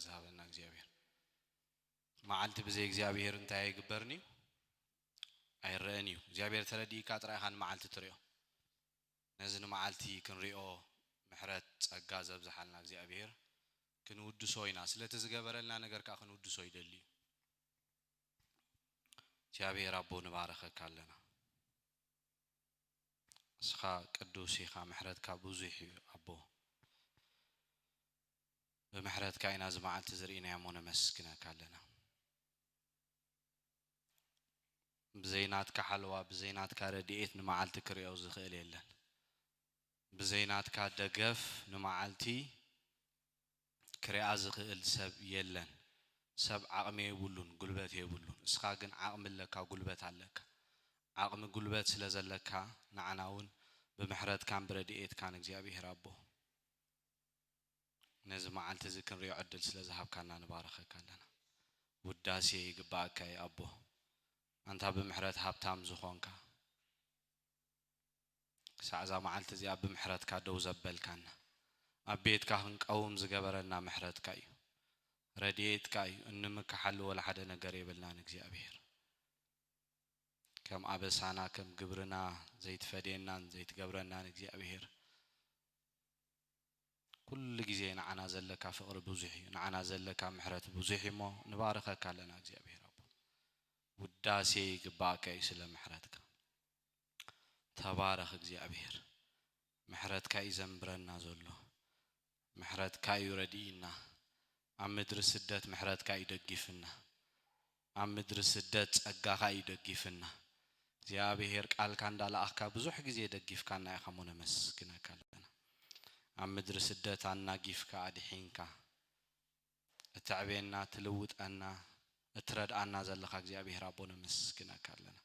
ዝሃበና እግዚኣብሔር። መዓልቲ ብዘይ እግዚኣብሔር እንታይ ኣይግበርን እዩ? ኣይረአን እዩ። እግዚኣብሔር ተረዲእካ ጥራይ ኢኻ ንመዓልቲ ትሪኦ። ነዚ ንመዓልቲ ክንሪኦ ምሕረት ጸጋ ዘብዝሓልና እግዚኣብሔር ክንውድሶ ኢና። ስለቲ ዝገበረልና ነገር ከኣ ክንውድሶ ይደሊ እዩ። እግዚኣብሔር ኣቦ ንባረኸካ ኣለና። እስኻ ቅዱስ ኢኻ፣ ምሕረትካ ብዙሕ እዩ ኣቦ። ብምሕረትካ ኢና እዚ መዓልቲ ዝርኢናዮ እሞ ነመስግነካ ኣለና። ብዘይ ናትካ ሓለዋ፣ ብዘይ ናትካ ረድኤት ንመዓልቲ ክርእዮ ዝኽእል የለን። ብዘይ ናትካ ደገፍ ንመዓልቲ ክሪኣ ዝኽእል ሰብ የለን። ሰብ ዓቕሚ የብሉን፣ ጉልበት የብሉን። እስኻ ግን ዓቕሚ ኣለካ፣ ጉልበት ኣለካ። ዓቕሚ ጉልበት ስለ ዘለካ ንዓና እውን ብምሕረትካን ብረድኤትካን እግዚኣብሔር ኣቦ ነዚ መዓልቲ እዚ ክንሪኦ ዕድል ስለ ዝሃብካና ንባረኸካ ኣለና። ውዳሴ ይግባኣካ እዩ ኣቦ፣ ኣንታ ብምሕረት ሃብታም ዝኾንካ። ክሳዕ እዛ መዓልቲ እዚኣ ብምሕረትካ ደው ዘበልካና፣ ኣብ ቤትካ ክንቀውም ዝገበረና ምሕረትካ እዩ፣ ረድኤትካ እዩ። እንምክሓሉ ወላ ሓደ ነገር የብልናን እግዚኣብሔር። ከም ኣበሳና ከም ግብርና ዘይትፈድየናን ዘይትገብረናን እግዚኣብሔር፣ ኩሉ ግዜ ንዓና ዘለካ ፍቕሪ ብዙሕ እዩ፣ ንዓና ዘለካ ምሕረት ብዙሕ እዩ እሞ ንባርኸካ ኣለና እግዚኣብሔር ኣቦ። ውዳሴ ይግባኣካ እዩ ስለ ምሕረትካ። ተባረኽ እግዚኣብሔር። ምሕረትካ እዩ ዘንብረና ዘሎ። ምሕረትካ እዩ ረድኢና። ኣብ ምድሪ ስደት ምሕረትካ እዩ ደጊፍና። ኣብ ምድሪ ስደት ጸጋኻ እዩ ደጊፍና። እግዚኣብሔር ቃልካ እንዳለኣኽካ ብዙሕ ግዜ ደጊፍካና ኢኻ እሞ ነመስግነካ ኣለና። ኣብ ምድሪ ስደት ኣናጊፍካ ኣድሒንካ፣ እተዕቤና፣ ትልውጠና፣ እትረድኣና ዘለኻ እግዚኣብሔር ኣቦ ነመስግነካ ኣለና።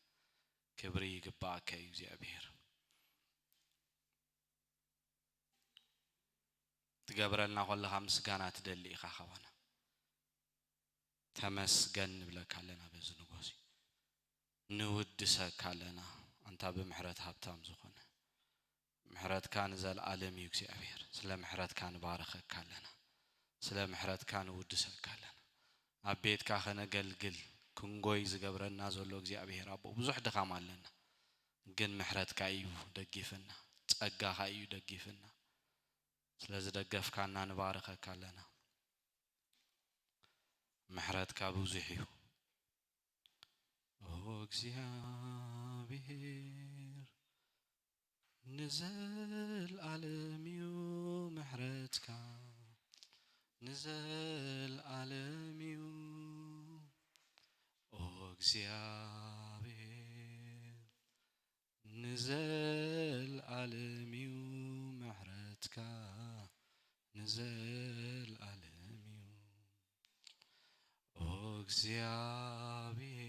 ክብሪ ይግባኣካ እዩ እግዚኣብሔር። ትገብረልና ከለኻ ምስጋና ትደሊ ኢኻ ካባና። ተመስገን ንብለካ ኣለና በዚ ንጎሲ። ንውድሰካ ኣለና ኣንታ ብምሕረት ሃብታም ዝኾነ። ምሕረትካ ንዘለኣለም እዩ እግዚኣብሔር። ስለ ምሕረትካ ንባረኸካ ኣለና። ስለ ምሕረትካ ንውድሰካ ኣለና። ኣብ ቤትካ ከነገልግል ክንጎይ ዝገብረና ዘሎ እግዚኣብሔር ኣቦ ብዙሕ ድኻም ኣለና። ግን ምሕረትካ እዩ ደጊፍና። ጸጋኻ እዩ ደጊፍና። ስለ ዝደገፍካና ንባረኸካ ኣለና። ምሕረትካ ብዙሕ እዩ። ኦ እግዚኣብሔር፣ ንዘልኣለም እዩ ምሕረትካ፣ ንዘልኣለም እዩ። ኦ እግዚኣብሔር፣ ንዘልኣለም እዩ ምሕረትካ፣ ንዘልኣለም እዩ። ኦ እግዚኣብሔር፣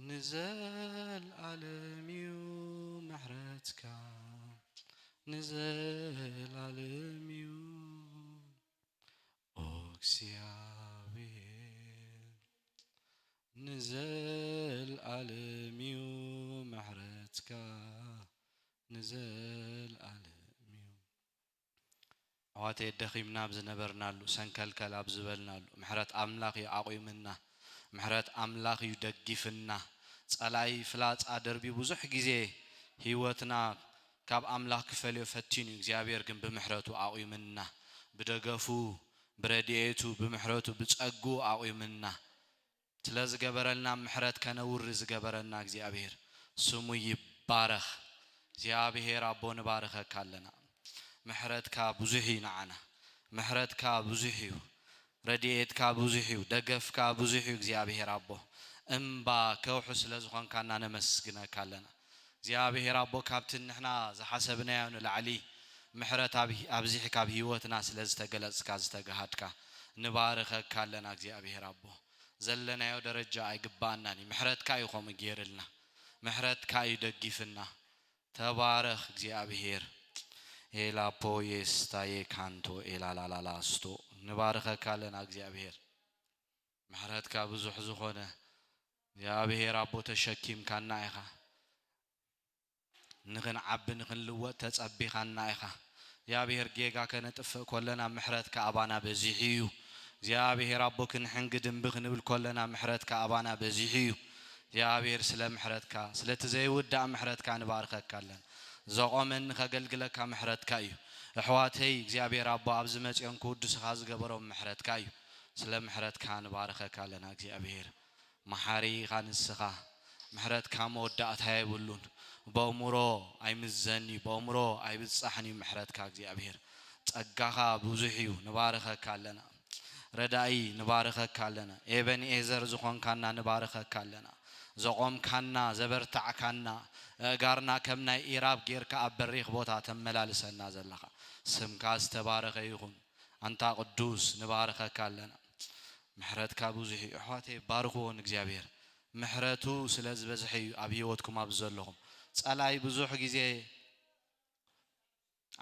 ንዘልኣለም እዩ ምሕረትካ፣ ንዘልኣለም እዩ። ኦ እግዚኣብሔር፣ ንዘልኣለም እዩ ምሕረትካ፣ ንዘልኣለም እዩ። ኣሕዋተይ፣ ደኺምና ኣብ ዝነበርናሉ፣ ሰንከልከል ኣብ ዝበልናሉ፣ ምሕረት ኣምላኽ እዩ ኣቑምና። ምሕረት ኣምላኽ እዩ ደጊፍና። ጸላኢ ፍላጻ ደርቢዩ ብዙሕ ግዜ ህይወትና ካብ ኣምላኽ ክፈልዮ ፈቲኑ እዩ። እግዚኣብሔር ግን ብምሕረቱ ኣቑምና። ብደገፉ፣ ብረድኤቱ፣ ብምሕረቱ፣ ብጸግኡ ኣቑምና። ስለ ዝገበረልና ምሕረት ከነውሪ ዝገበረና እግዚኣብሔር ስሙ ይባረኽ። እግዚኣብሔር ኣቦ ንባርኸካ ኣለና። ምሕረትካ ብዙሕ እዩ ንዓና። ምሕረትካ ብዙሕ እዩ። ረድኤትካ ብዙሕ እዩ። ደገፍካ ብዙሕ እዩ እግዚኣብሔር ኣቦ። እምባ ከውሒ ስለ ዝኾንካና ነመስግነካ ኣለና። እግዚኣብሔር ኣቦ ካብቲ ንሕና ዝሓሰብናዮ ንላዕሊ ምሕረት ኣብ-፣ ኣብዚሕካ ኣብ ህይወትና ስለ ዝተገለጽካ ዝተጋሃድካ ንባርኸካ ኣለና እግዚኣብሔር ኣቦ። ዘለናዮ ደረጃ ኣይግባኣናን እዩ። ምሕረትካ እዩ ከምኡ ገይርልና። ምሕረትካ እዩ ደጊፍና። ተባረኽ እግዚኣብሔር። ኤላፖ የስታየ ካንቶ ኤላላላላስቶ። ንባርኸካ ኣለና እግዚኣብሔር። ምሕረትካ ብዙሕ ዝኾነ እግዚኣብሔር ኣቦ ተሸኪምካና ኢኻ። ንኽንዓቢ ንኽንልወጥ ተጸቢኻና ኢኻ። እግዚኣብሔር ጌጋ ከነጥፍእ ከለና ምሕረትካ ኣባና በዚሑ እዩ። እግዚኣብሔር ኣቦ ክንሕንግድ እምቢ ክንብል ከለና ምሕረትካ ኣባና በዚሑ እዩ። እግዚኣብሔር ስለ ምሕረትካ ስለቲ ዘይውዳእ ምሕረትካ ንባርከካ ኣለና። ዘቆመኒ ከገልግለካ ምሕረትካ እዩ። ኣሕዋተይ እግዚኣብሔር ኣቦ ኣብዚ መጺኦም ክውድስኻ ዝገበሮም ምሕረትካ እዩ። ስለ ምሕረትካ ንባርከካ ኣለና እግዚኣብሔር። መሓሪ ኢኻ ንስኻ። ምሕረትካ መወዳእታ የብሉን። በእምሮ ኣይምዘን እዩ፣ በእምሮ ኣይብጻሕን እዩ ምሕረትካ እግዚኣብሔር። ጸጋኻ ብዙሕ እዩ፣ ንባርከካ ኣለና። ረዳኢ ንባርከካ ኣለና። ኤበንኤዘር ዝኾንካና ንባርከካ ኣለና። ዘቆምካና፣ ዘበርታዕካና፣ ኣእጋርና ከም ናይ ኢራብ ጌርካ ኣብ በሪኽ ቦታ ተመላልሰና ዘለኻ ስምካ ዝተባረኸ ይኹን። ኣንታ ቅዱስ ንባርከካ ኣለና። ምሕረትካ ብዙሕ እዩ። ኣሕዋተይ ባርኽዎ ንእግዚኣብሔር። ምሕረቱ ስለ ዝበዝሐ እዩ ኣብ ህይወትኩም ኣብዚ ዘለኹም። ጸላይ ብዙሕ ግዜ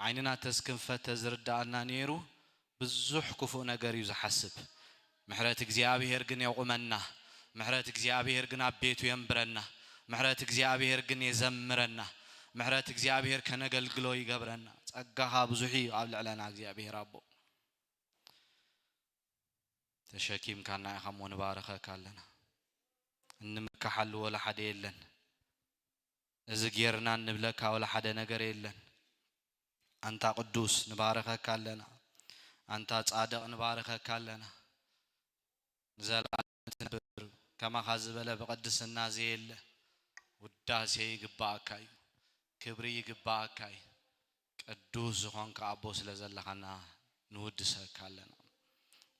ዓይንና ተስክንፈት ተዝርዳኣና ነይሩ ብዙሕ ክፉእ ነገር እዩ ዝሓስብ። ምሕረት እግዚኣብሔር ግን የቑመና። ምሕረት እግዚኣብሔር ግን ኣብ ቤቱ የንብረና። ምሕረት እግዚኣብሔር ግን የዘምረና። ምሕረት እግዚኣብሔር ከነገልግሎ ይገብረና። ጸጋኻ ብዙሕ እዩ ኣብ ልዕለና እግዚኣብሔር ኣቦ። ተሸኪምካና ኢኻ እሞ ንባረኸካ ኣለና። እንምካሓሉ ወላ ሓደ የለን። እዚ ጌርና እንብለካ ወላ ሓደ ነገር የለን። ኣንታ ቅዱስ ንባረኸካ ኣለና። ኣንታ ጻድቕ ንባረኸካ ኣለና። ንዘለዓለም ትነብር፣ ከማኻ ዝበለ ብቕድስና ዘየለ። ውዳሴ ይግባኣካ እዩ፣ ክብሪ ይግባኣካ እዩ። ቅዱስ ዝኾንካ ኣቦ ስለ ዘለኻና ንውድሰካ ኣለና።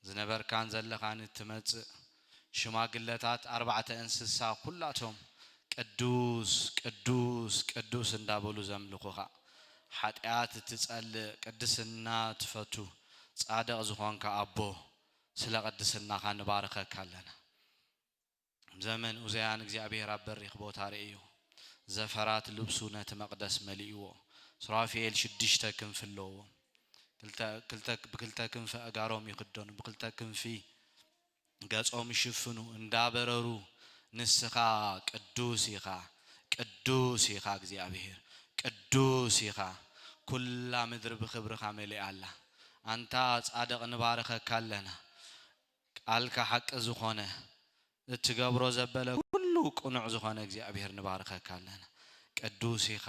ዝነበርካን ዘለኻን እትመጽእ ሽማግለታት ኣርባዕተ እንስሳ ኩላቶም ቅዱስ ቅዱስ ቅዱስ እንዳበሉ ዘምልኹኻ፣ ሓጢኣት እትጸልእ ቅድስና ትፈቱ ጻድቕ ዝኾንካ ኣቦ ስለ ቅድስናኻ ንባርከካ ኣለና። ዘመን ኡዝያን እግዚኣብሔር ኣብ በሪኽ ቦታ ርእዩ። ዘፈራት ልብሱ ነቲ መቕደስ መሊእዎ። ሱራፌል ሽዱሽተ ክንፊ ኣለዎም። ክልተ፣ ክልተ፣ ብክልተ ክንፊ ኣእጋሮም ይኽደኑ፣ ብክልተ ክንፊ ገጾም ይሽፍኑ። እንዳበረሩ ንስኻ ቅዱስ ኢኻ፣ ቅዱስ ኢኻ እግዚኣብሔር፣ ቅዱስ ኢኻ። ኩላ ምድሪ ብኽብርኻ መሊኣ ኣላ። ኣንታ ጻድቕ ንባርኸካ ኣለና። ቃልካ ሓቂ ዝኾነ፣ እትገብሮ ዘበለ ኩሉ ቅኑዕ ዝኾነ እግዚኣብሔር ንባርኸካ ኣለና። ቅዱስ ኢኻ።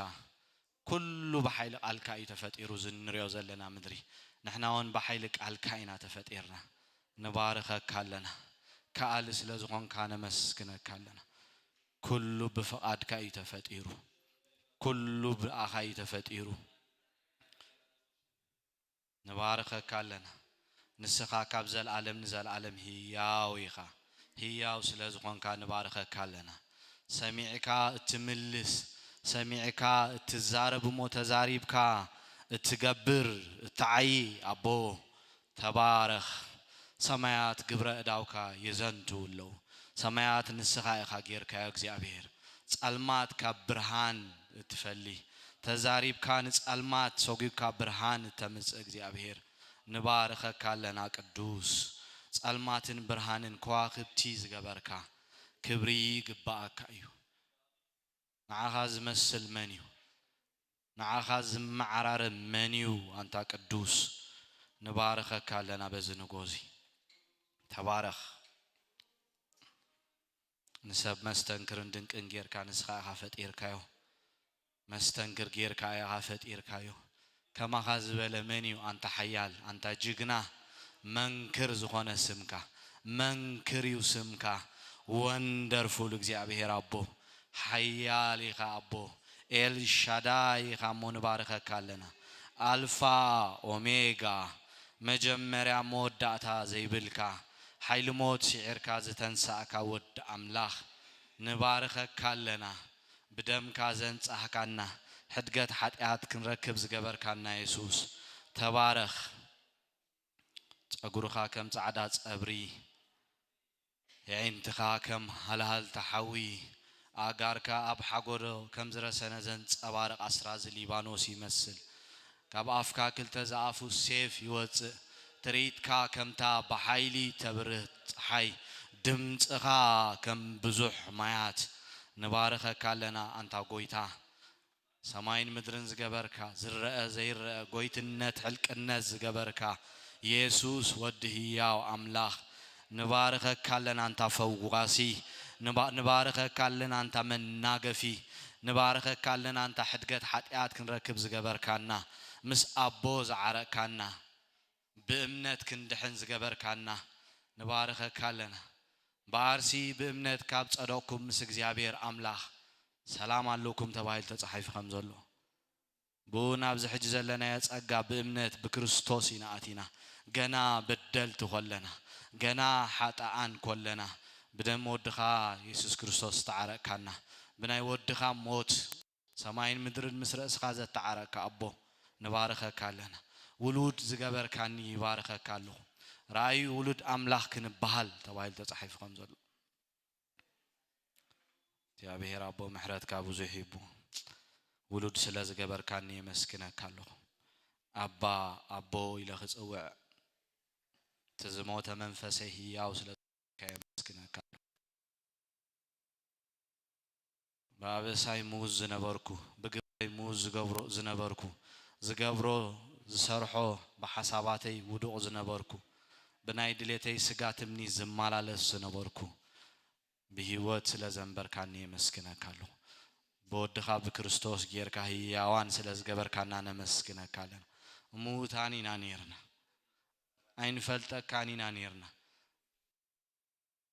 ኩሉ ብሓይሊ ቃልካ እዩ ተፈጢሩ፣ እዚ እንሪኦ ዘለና ምድሪ። ንሕና እውን ብሓይሊ ቃልካ ኢና ተፈጢርና። ንባርኸካ ኣለና። ከኣሊ ስለ ዝኾንካ ነመስግነካ ኣለና። ኩሉ ብፍቓድካ እዩ ተፈጢሩ። ኩሉ ብኣኻ እዩ ተፈጢሩ። ንባርኸካ ኣለና። ንስኻ ካብ ዘለኣለም ንዘለኣለም ህያው ኢኻ። ህያው ስለ ዝኾንካ ንባርኸካ ኣለና። ሰሚዕካ እትምልስ፣ ሰሚዕካ እትዛረብ እሞ ተዛሪብካ እትገብር፣ እትዓዪ ኣቦ፣ ተባረኽ። ሰማያት ግብረ እዳውካ የዘንትው ኣለዉ። ሰማያት ንስኻ ኢኻ ጌርካዮ እግዚኣብሔር። ጸልማት ካብ ብርሃን እትፈሊ፣ ተዛሪብካ ንጸልማት ሰጒግካ ብርሃን እተምጽእ እግዚኣብሔር፣ ንባርኸካ ኣለና ቅዱስ። ጸልማትን ብርሃንን ከዋኽብቲ ዝገበርካ፣ ክብሪ ይግብኣካ እዩ። ንዓኻ ዝመስል መን እዩ? ንዓኻ ዝመዓራረብ መን እዩ? ኣንታ ቅዱስ፣ ንባርኸካ ኣለና በዚ ንጎዚ። ተባረኽ። ንሰብ መስተንክርን ድንቅን ጌርካ ንስኻ ኢኻ ፈጢርካዮ። መስተንክር ጌርካ ኢኻ ፈጢርካዮ። ከማኻ ዝበለ መን እዩ? ኣንታ ሓያል፣ ኣንታ ጅግና፣ መንክር ዝኾነ ስምካ። መንክር እዩ ስምካ። ወንደርፉል እግዚኣብሔር ኣቦ፣ ሓያል ኢኻ ኣቦ፣ ኤልሻዳይ ኢኻ እሞ ንባርኸካ ኣለና። ኣልፋ ኦሜጋ፣ መጀመርያ መወዳእታ ዘይብልካ፣ ሓይሊ ሞት ስዒርካ ዝተንሳእካ ወዲ ኣምላኽ፣ ንባርኸካ ኣለና። ብደምካ ዘንጻህካና፣ ሕድገት ሓጢኣት ክንረክብ ዝገበርካና የሱስ፣ ተባረኽ። ጸጉርኻ ከም ጻዕዳ ጸብሪ፣ የዒንትኻ ከም ሃልሃልታ ሓዊ፣ ኣእጋርካ ኣብ ሓጎዶ ከም ዝረሰነ ዘንጸባርቕ ኣስራዚ ሊባኖስ ይመስል። ካብ ኣፍካ ክልተ ዝኣፉ ሴፍ ይወጽእ። ትርኢትካ ከምታ ብሓይሊ ተብርህ ጸሓይ፣ ድምጽኻ ከም ብዙሕ ማያት። ንባርኸካ ኣለና ኣንታ ጎይታ። ሰማይን ምድርን ዝገበርካ፣ ዝረአ ዘይረአ፣ ጎይትነት ሕልቅነት ዝገበርካ የሱስ ወዲ ህያው ኣምላኽ፣ ንባርኸካ ኣለና ኣንታ ፈዋሲ፣ ንባ-፣ ንባርኸካ ኣለና ኣንታ መናገፊ፣ ንባርኸካ ኣለና ኣንታ ሕድገት ሓጢኣት ክንረክብ ዝገበርካና፣ ምስ ኣቦ ዝዓረቅካና፣ ብእምነት ክንድሕን ዝገበርካና፣ ንባርኸካ ኣለና። እምበኣርሲ ብእምነት ካብ ጸደቕኩም ምስ እግዚኣብሔር ኣምላኽ ሰላም ኣለኩም ተባሂሉ ተጻሒፉ ከም ዘሎ፣ ብኡ ናብዚ ሕጂ ዘለናዮ ጸጋ ብእምነት ብክርስቶስ ኢና ኣቲና። ገና በደልቲ ኮለና፣ ገና ሓጥኣን ኮለና፣ ብደም ወድኻ የሱስ ክርስቶስ ዝተዓረቅካና፣ ብናይ ወድኻ ሞት ሰማይን ምድርን ምስ ርእስኻ ዘተዓረቅካ ኣቦ፣ ንባርኸካ ኣለና። ውሉድ ዝገበርካኒ ይባርኸካ ኣለኹ። ራእዩ ውሉድ ኣምላኽ ክንበሃል ተባሂሉ ተጻሒፉ ከም ዘሎ፣ እግዚኣብሔር ኣቦ ምሕረትካ ብዙሕ እዩ። ውሉድ ስለ ዝገበርካኒ የመስግነካ ኣለኹ። ኣባ፣ ኣቦ ኢለ ክጽውዕ፣ እቲ ዝሞተ መንፈሰይ ህያው ስለ ዝገበርካ የመስግነካ ኣለኹ። ብኣበሳይ ምዉዝ ዝነበርኩ፣ ብግብረይ ምዉዝ ዝገብሮ ዝነበርኩ፣ ዝገብሮ ዝሰርሖ ብሓሳባተይ ውዱቕ ዝነበርኩ፣ ብናይ ድሌተይ ስጋ ትምኒት ዝመላለስ ዝነበርኩ፣ ብህይወት ስለ ዘንበርካኒ የመስግነካ ኣለኹ። ብወድኻ ብክርስቶስ ጌርካ ህያዋን ስለ ዝገበርካና ነመስግነካ ኣለና። ምዉታን ኢና ኔርና። ኣይንፈልጠካን ኢና ኔርና።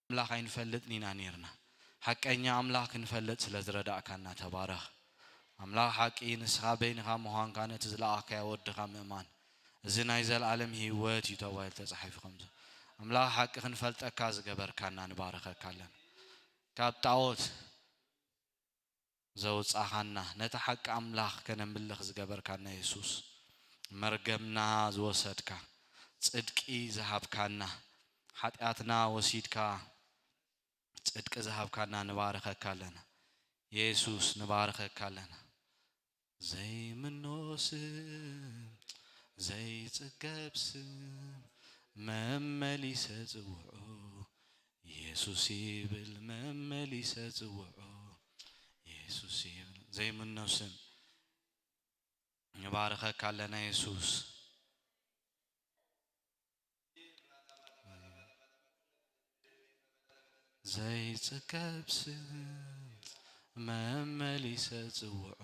ኣምላኽ ኣይንፈልጥን ኢና ኔርና። ሓቀኛ ኣምላኽ ክንፈልጥ ስለ ዝረዳእካና ተባረኽ። ኣምላኽ ሓቂ ንስኻ በይንኻ ምዃንካ ነቲ ዝለኣኽካዮ ወድኻ ምእማን፣ እዚ ናይ ዘለኣለም ህይወት እዩ ተባሂሉ ተጻሒፉ ከም ዘሎ። ኣምላኽ ሓቂ ክንፈልጠካ ዝገበርካና ንባርኸካ ኣለና። ካብ ጣዖት ዘውጻኻና፣ ነቲ ሓቂ ኣምላኽ ከነምልኽ ዝገበርካና የሱስ፣ መርገምና ዝወሰድካ፣ ጽድቂ ዝሃብካና፣ ሓጢኣትና ወሲድካ ጽድቂ ዝሃብካና ንባርኸካ ኣለና። የሱስ ንባርኸካ ኣለና። ዘይምኖ ስም፣ ዘይጽገብ ስም፣ መመሊሰ ጽውዖ፣ የሱስ ይብል መመሊሰ ጽውዖ፣ የሱስ ይብል ዘይምኖ ስም። ንባርኸካ ኣለና የሱስ። ዘይጽገብ ስም መመሊሰ ጽውዖ፣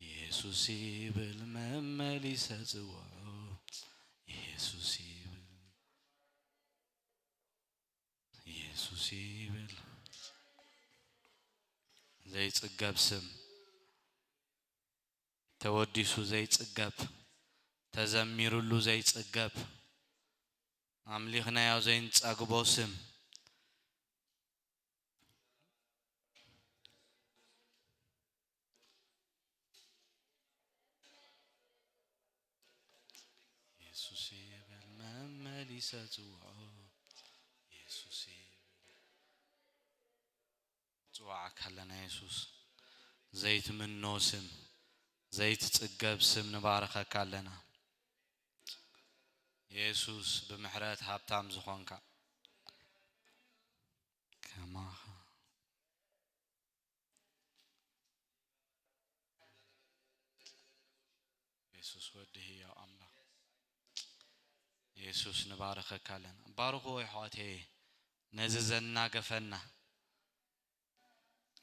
የሱስ ይብል መመሊሰ ጽውዖ፣ የሱስ ይብል፣ የሱስ ይብል። ዘይጽገብ ስም፣ ተወዲሱ ዘይጽገብ፣ ተዘሚሩሉ ዘይጽገብ፣ ኣምሊኽናዮ ዘይንጸግቦ ስም። የሱስ ይብል መመሊሰ ጽውዖ፣ የሱስ ይብል። ንጽውዓካ ኣለና የሱስ። ዘይትምኖ ስም፣ ዘይትጽገብ ስም ንባርኸካ ኣለና። የሱስ ብምሕረት ሃብታም ዝኾንካ ከማኻ። የሱስ ወዲ ህያው ኣምላኽ። የሱስ ንባርኸካ ኣለና። ባርኹ ኣሕዋተየ ነዚ ዘናገፈና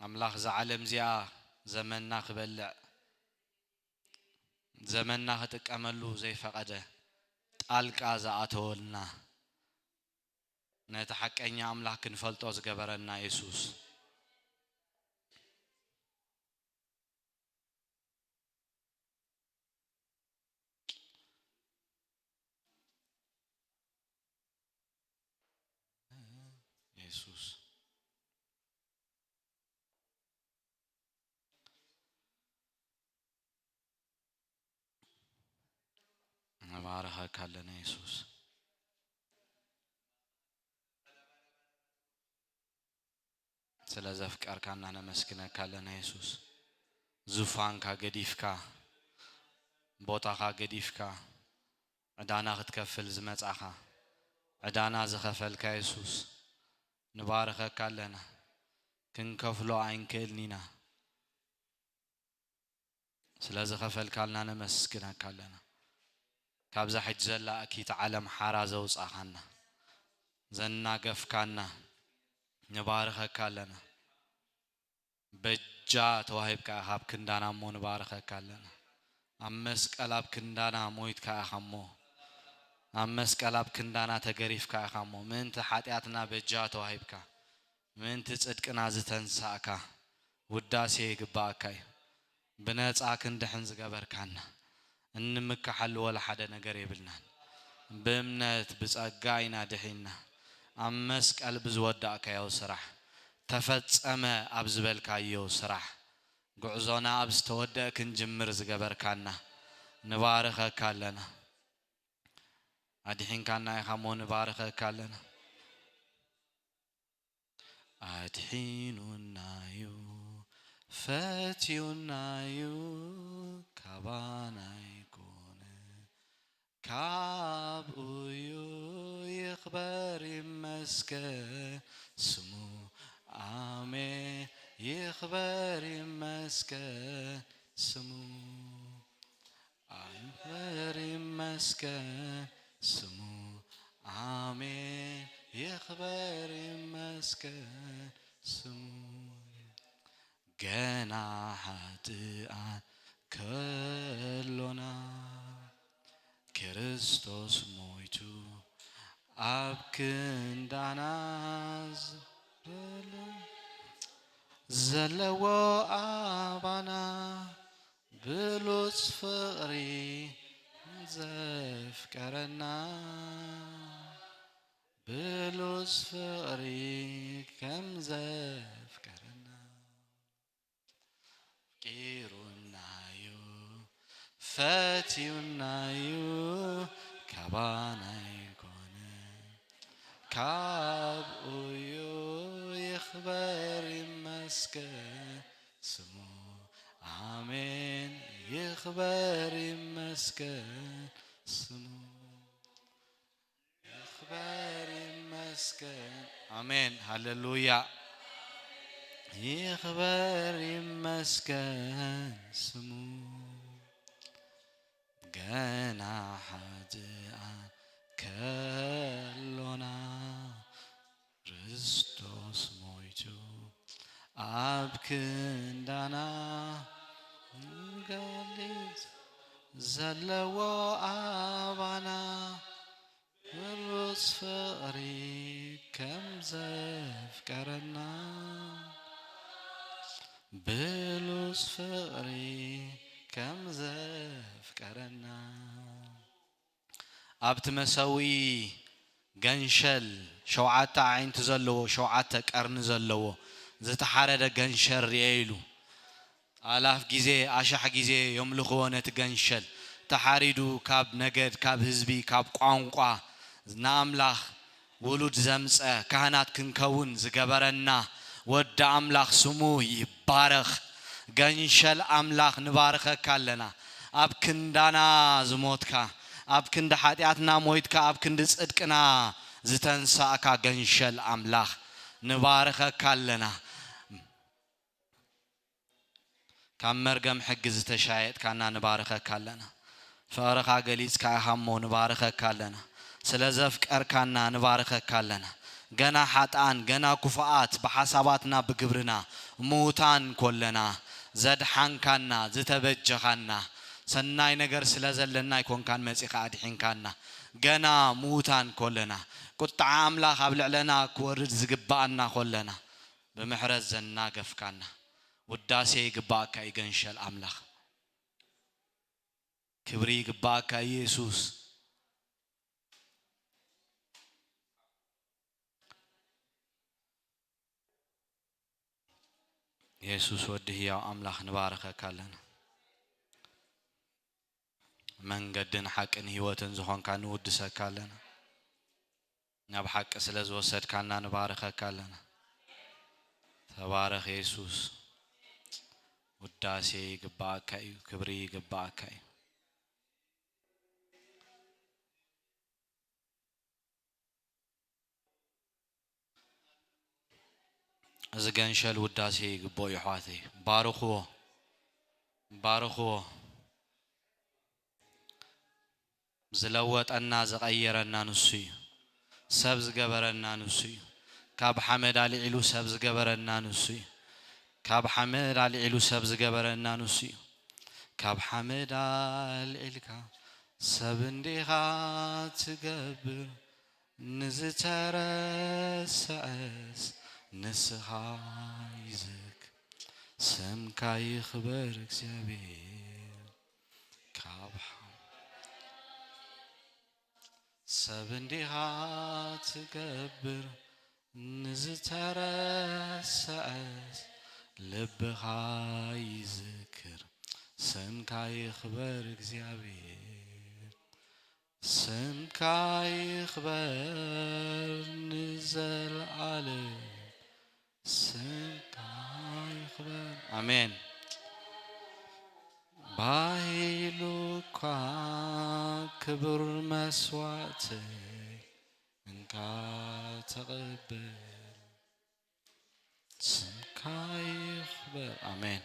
ኣምላኽ እዛ ዓለም እዚኣ ዘመንና ክበልዕ ዘመንና ክጥቀመሉ ዘይፈቐደ ጣልቃ ዝኣተወልና ነቲ ሓቀኛ ኣምላኽ ክንፈልጦ ዝገበረና የሱስ። የሱስ ንባርኸካ ኣለና የሱስ። ስለ ዘፍቀርካና ነመስግነካ ኣለና የሱስ። ዙፋንካ ገዲፍካ፣ ቦታኻ ገዲፍካ፣ ዕዳና ክትከፍል ዝመጻኻ፣ ዕዳና ዝኸፈልካ የሱስ፣ ንባርኸካ ኣለና። ክንከፍሎ ኣይንክእልን ኢና። ስለ ዝኸፈልካልና ነመስግነካ ኣለና። ካብዛ ሕጂ ዘላ እኪት ዓለም ሓራ ዘውጻኻና፣ ዘናገፍካና፣ ንባርኸካ ኣለና። በጃ ተዋሂብካ ኢኻ ኣብ ክንዳና እሞ ንባርኸካ ኣለና። ኣብ መስቀል ኣብ ክንዳና ሞይትካ ኢኻ እሞ፣ ኣብ መስቀል ኣብ ክንዳና ተገሪፍካ ኢኻ እሞ፣ ምእንቲ ሓጢኣትና በጃ ተዋሂብካ፣ ምእንቲ ጽድቅና ዝተንሳእካ፣ ውዳሴ ይግባኣካ እዩ። ብነጻ ክንድሕን ዝገበርካና፣ እንምከሓሉ ወላ ሓደ ነገር የብልናን። ብእምነት ብጸጋ ኢና ድሒንና። ኣብ መስቀል ብዝወዳእካዮ ስራሕ፣ ተፈጸመ ኣብ ዝበልካዮ ስራሕ፣ ጉዕዞና ኣብ ዝተወደአ ክንጅምር ዝገበርካና፣ ንባርኸካ ኣለና። ኣድሒንካና ኢኻ እሞ ንባርኸካ ኣለና። ኣድሒኑናዩ፣ ፈትዩናዩ፣ ካባና ኣይኮነ፣ ካብኡዩ። ይኽበር ይመስገን ስሙ፣ ኣሜን። ይኽበር ይመስገን ስሙ፣ ይኽበር ይመስገን ስሙ፣ ኣሜን። ይኽበር ይመስገን ስሙ። ገና ሓጥኣን ከሎና፣ ክርስቶስ ሞይቱ ኣብ ክንዳና፣ ዘሎ፣ ዘለዎ ኣባና፣ ብሉጽ ፍቕሪ ዘፍቀረና፣ ብሉጽ ፍቕሪ ከም ዘፍቀረና፣ ኣፍቂሩናዩ፣ ፈትዩናዩ፣ ካባና ኣይኮነ፣ ካብኡዩ። ይኽበር ይመስገን ስሙ፣ ኣሜን። ይኽበር ይመስገን ስሙ፣ ይኽበር ይመስገን። ኣሜን፣ ሃሌሉያ። ይኽበር ይመስገን ስሙ። ገና ሓጥኣን ከሎና፣ ክርስቶስ ሞይቱ ኣብ ክንዳና፣ ንገልጽ ዘለዎ ኣባና፣ ብሉጽ ፍቕሪ ከም ዘፍቀረና፣ ብሉጽ ፍቕሪ ከም ዘፍቀረና። ኣብቲ መሰውኢ ገንሸል ሸውዓተ ኣዒንቲ ዘለዎ፣ ሸውዓተ ቀርኒ ዘለዎ ዝተሓረደ ገንሸል ርኤ ኢሉ። ኣላፍ ግዜ፣ ኣሻሕ ግዜ የምልኽዎ ነቲ ገንሸል። ተሓሪዱ ካብ ነገድ፣ ካብ ህዝቢ፣ ካብ ቋንቋ ንኣምላኽ ውሉድ ዘምጸ፣ ካህናት ክንከውን ዝገበረና ወዲ ኣምላኽ ስሙ ይባረኽ። ገንሸል ኣምላኽ ንባርኸካ ኣለና። ኣብ ክንዳና ዝሞትካ፣ ኣብ ክንዲ ሓጢኣትና ሞይትካ፣ ኣብ ክንዲ ጽድቅና ዝተንሳእካ ገንሸል ኣምላኽ ንባርኸካ ኣለና። ካብ መርገም ሕጊ ዝተሻየጥካና ንባርኸካ ኣለና። ፍቕርኻ ገሊጽካ ኢኻ እሞ ንባርኸካ ኣለና። ስለ ዘፍቀርካና ንባርኸካ ኣለና። ገና ሓጥኣን፣ ገና ክፉኣት፣ ብሓሳባትና ብግብርና ምዉታን ኮለና፣ ዘድሓንካና፣ ዝተበጀኻና፣ ሰናይ ነገር ስለ ዘለና ኣይኮንካን መጺኻ ኣድሒንካና። ገና ምዉታን ኮለና፣ ቁጥዓ ኣምላኽ ኣብ ልዕለና ክወርድ ዝግብኣና ኮለና፣ ብምሕረት ዘናገፍካና። ውዳሴ ይግባኣካ እዩ ገንሸል ኣምላኽ። ክብሪ ይግባኣካ ኢየሱስ። የሱስ ወዲ ህያው ኣምላኽ ንባርኸካ ኣለና። መንገድን ሓቅን ህይወትን ዝኾንካ ንውድሰካ ኣለና። ናብ ሓቂ ስለ ዝወሰድካና ንባርኸካ ኣለና። ተባረኽ የሱስ። ውዳሴ ይግባኣካ እዩ፣ ክብሪ ይግባኣካ እዩ። እዚ ገንሸል ውዳሴ ይግብኦ እዩ ኣሕዋተይ። ባርኽዎ፣ ባርኽዎ። ዝለወጠና፣ ዝቐየረና ንሱ እዩ። ሰብ ዝገበረና ንሱ እዩ። ካብ ሓመድ ኣልዒሉ ሰብ ዝገበረና ንሱ እዩ። ካብ ሓመድ ኣልዒሉ ሰብ ዝገበረና ንሱ እዩ። ካብ ሓመድ ኣልዒልካ ሰብ እንዲኻ ትገብር፣ ንዝተረሰዐስ ንስኻ ይዝክ። ስምካ ይኽበር እግዚኣብሔር። ካብ ሓ- ሰብ እንዲኻ ትገብር፣ ንዝተረሰዐስ ልብኻ ይዝክር። ስምካ ይኽበር እግዚኣብሔር፣ ስምካ ይኽበር ንዘለዓለም፣ ስምካ ይኽበር። ኣሜን። ባሂሉ እኳ ክቡር መስዋዕተይ እንካ ተቐበል፣ ስምካ ይኽበር። ኣሜን።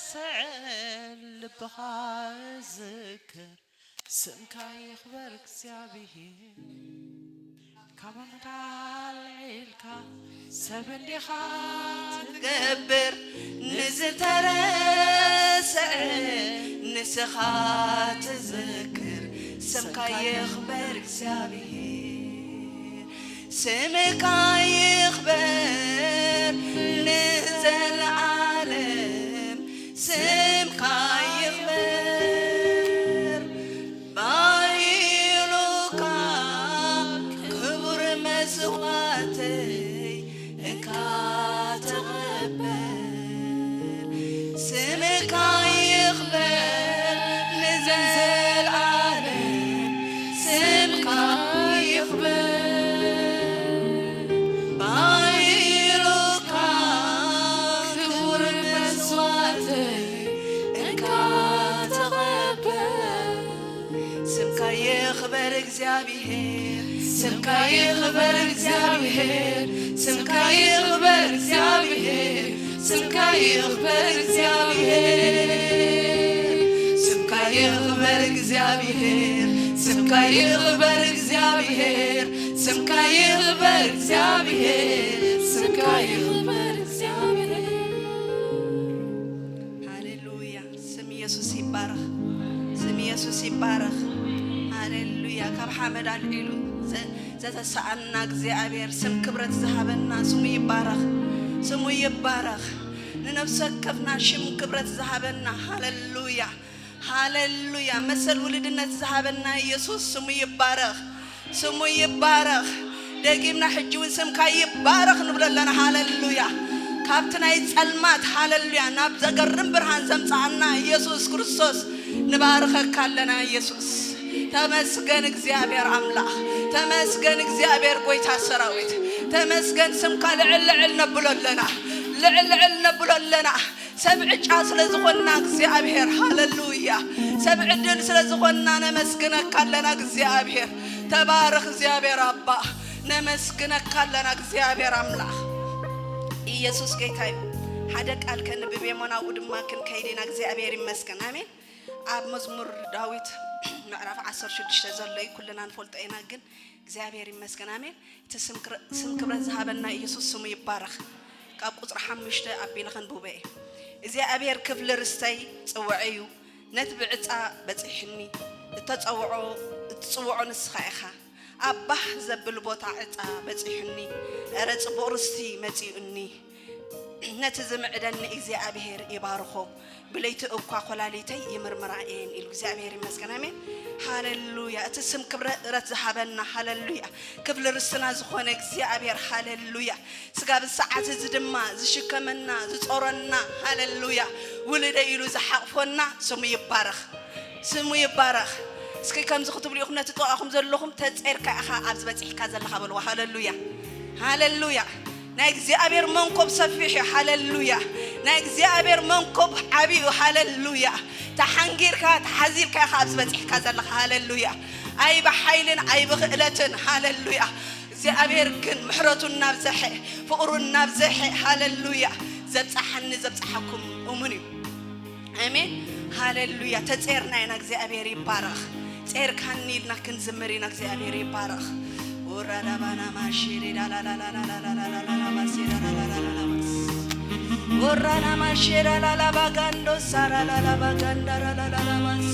ስዕል ልብኻ ዝክር፣ ስምካ ይኽበር እግዚኣብሔር። ካብ ኣመድ ኣልዒልካ ሰብ እንዲኻ ትገብር፣ ንዝተረስዐ ንስኻ ትዝክር፣ ስምካ ይኽበር እግዚኣብሔር። ስምካ ይኽበር ንዘለዓለም፣ ስምካ ይኽበር። ባይሉካ ክቡር መስዋዕተይ እንካ ተቐበል። ስምካ ይኽበር ንዘለዓለም፣ ስምካ ይኽበር። ባይሉካ ክቡር መስዋዕተይ እንካ ተቐበል። ስምካ ይኽበር እግዚኣብሔር፣ ስምካ ይኽበር እግዚኣብሔር፣ ስምካ ይኽበር እግዚኣብሔር፣ ስምካ ይኽበር እግዚኣብሔር፣ ስምካ ይኽበር እግዚኣብሔር፣ ስምካ ይኽበር እግዚኣብሔር፣ ስምካ ይኽበር እግዚኣብሔር፣ ስምካ ይኽበር እግዚኣብሔር። ሃሌሉያ። ስም ኢየሱስ ይባረኽ። ስም ኢየሱስ ይባረኽ። ሃሌሉያ። ካብ ሓመድ ኣልዒሉ ዘ- ዘተሰኣና እግዚኣብሔር ስም ክብረት ዝሃበና ስሙ ይባረኽ። ስሙ ይባረኽ። ንነፍሲ ወከፍና ሽም ክብረት ዝሃበና። ሃሌሉያ። ሃሌሉያ። መሰል ውልድነት ዝሃበና ኢየሱስ ስሙ ይባረኽ። ስሙ ይባረኽ። ደጊምና ሕጂ እውን ስምካ ይባረኽ ንብሎ ኣለና። ሃሌሉያ። ካብቲ ናይ ጸልማት ሃሌሉያ ናብ ዘገርም ብርሃን ዘምጻኣና ኢየሱስ ክርስቶስ ንባርከካ ኣለና። ኢየሱስ ተመስገን እግዚኣብሔር ኣምላኽ፣ ተመስገን እግዚኣብሔር ጎይታ ሰራዊት፣ ተመስገን ስምካ ልዕል ልዕል ነብሎ ኣለና፣ ልዕል ልዕል ነብሎ ኣለና። ሰብ ዕጫ ስለ ዝኾንና እግዚኣብሔር ሃሌሉያ፣ ሰብ ዕድል ስለ ዝኾንና ነመስግነካ ኣለና እግዚኣብሔር። ተባረኽ እግዚኣብሔር ኣባ፣ ነመስግነካ ኣለና እግዚኣብሔር ኣምላኽ። ኢየሱስ ጌታ እዩ። ሓደ ቃል ከንብብ እየ እሞ ናብኡ ድማ ክንከይድ ኢና። እግዚኣብሔር ይመስገን። ኣሜን። ኣብ መዝሙር ዳዊት ምዕራፍ ዓሰርተ ሽዱሽተ ዘሎ እዩ፣ ኩልና ንፈልጦ ኢና፣ ግን እግዚኣብሔር ይመስገን። ኣሜን። እቲ ስም ክረ- ስም ክብረት ዝሃበና ኢየሱስ ስሙ ይባረኽ። ካብ ቁፅሪ ሓሙሽተ ኣቢለ ከንብቦ እየ። እግዚኣብሔር ክፍሊ ርስተይ ጽውዐይ እዩ፣ ነቲ ብዕፃ በጺሕኒ እተጸውዖ እትጽውዖ ንስኻ ኢኻ። ኣብ ባህ ዘብል ቦታ ዕፃ በጺሑኒ፣ እረ ጽቡቕ ርስቲ መጺኡኒ። ነቲ ዝምዕደኒ እግዚኣብሔር ይባርኾ፣ ብለይቲ እኳ ኮላሊተይ ይምርምራ እየን ኢሉ። እግዚኣብሔር ይመስገን። ኣሜን። ሃሌሉያ። እቲ ስም ክብረት ዝሃበና፣ ሃሌሉያ፣ ክፍሊ ርስትና ዝኾነ እግዚኣብሔር፣ ሃሌሉያ። ስጋብ ሰዓት እዚ ድማ ዝሽከመና፣ ዝጾረና፣ ሃሌሉያ፣ ውልደ ኢሉ ዝሓቕፎና ስሙ ይባረኽ። ስሙ ይባረኽ። እስኪ ከምዚ ክትብሉ ኢኹም፣ ነቲ ጥቓኹም ዘለኹም፣ "ተጼርካ ኢኻ ኣብዚ በጺሕካ ዘለኻ" በልዎ። ሃሌሉያ፣ ሃሌሉያ። ናይ እግዚኣብሔር መንኮብ ሰፊሕ እዩ። ሃሌሉያ። ናይ እግዚኣብሔር መንኮብ ዓቢ እዩ። ሃሌሉያ። ተሓንጊርካ፣ ተሓዚልካ ኢኻ ኣብዚ በጺሕካ ዘለኻ። ሃሌሉያ። ኣይ ብሓይልን ኣይ ብኽእለትን። ሃሌሉያ። እግዚኣብሔር ግን ምሕረቱ እናብዝሐ፣ ፍቕሩ እናብዝሐ፣ ሃሌሉያ፣ ዘብጽሓኒ ዘብጽሓኩም እሙን እዩ። ኣሜን። ሃሌሉያ። ተጼርና ኢና፣ እግዚኣብሔር ይባረኽ። ጼርካኒ ኢልና ክንዝምር ኢና፣ እግዚኣብሔር ይባረኽ። ኦራዳባና ማሽሪ ዳላላላላላላላላላላባስ ኦራና ማሽራ ላላባጋንዶ ሳራ ላላባጋንዳ ላላላላባስ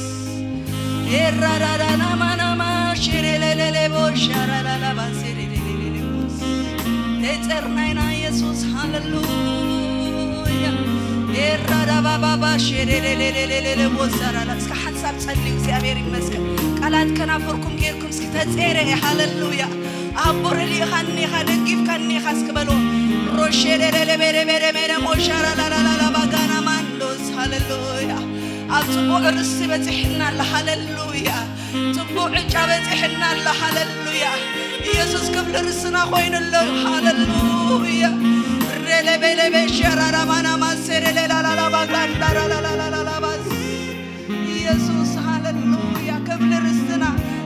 ኤራዳዳና ማናማ ሽሬሌሌሌ ቦሻራ ላላባስ ሬሌሌሌሌ ቦስ። ተጸርናይና ኢየሱስ፣ ሃሌሉያ። ኤራዳባባባ ሽሬሌሌሌሌሌ ቦሳራ ላ። እስከ ሓንሳብ ጸልዩ፣ እግዚኣብሔር ይመስገን። ቃላት ከናፍርኩም ጌርኩም እስኪ ተጼረ፣ ሃሌሉያ። ኣቦ ረዲእኻኒ ኢኻ፣ ደጊፍካኒ ኢኻ እስኪ በልዎ። ሮሼ ደደደ በደ በደ መደ ሞሻራ ላላላላ ባጋና ማንዶስ። ሃሌሉያ። ኣብ ጽቡቕ ርስቲ በጺሕና ኣላ። ሃሌሉያ። ጽቡቕ ዕጫ በጺሕና ኣላ። ሃሌሉያ። ኢየሱስ ክፍሊ ርስትና ኮይኑ ኣሎ። ሃሌሉያ። ሬለቤለቤ ሸራራማና ማሴሬ ሌላላላ ባጋንዳ ላላላላላባስ። ኢየሱስ፣ ሃሌሉያ። ክብሪ ርስትና፣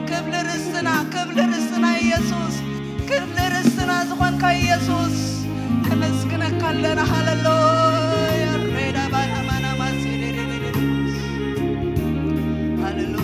ክብሪ ርስትና፣ ክብሪ ርስትና ኢየሱስ፣ ክብሪ ርስትና ዝኾንካ ኢየሱስ፣ ነመስግነካ ኣለና። ሃሌሉያ። ሬዳ ባና ማና ማሴ ሬ ሬ ሬ ሬ። ሃሌሉያ።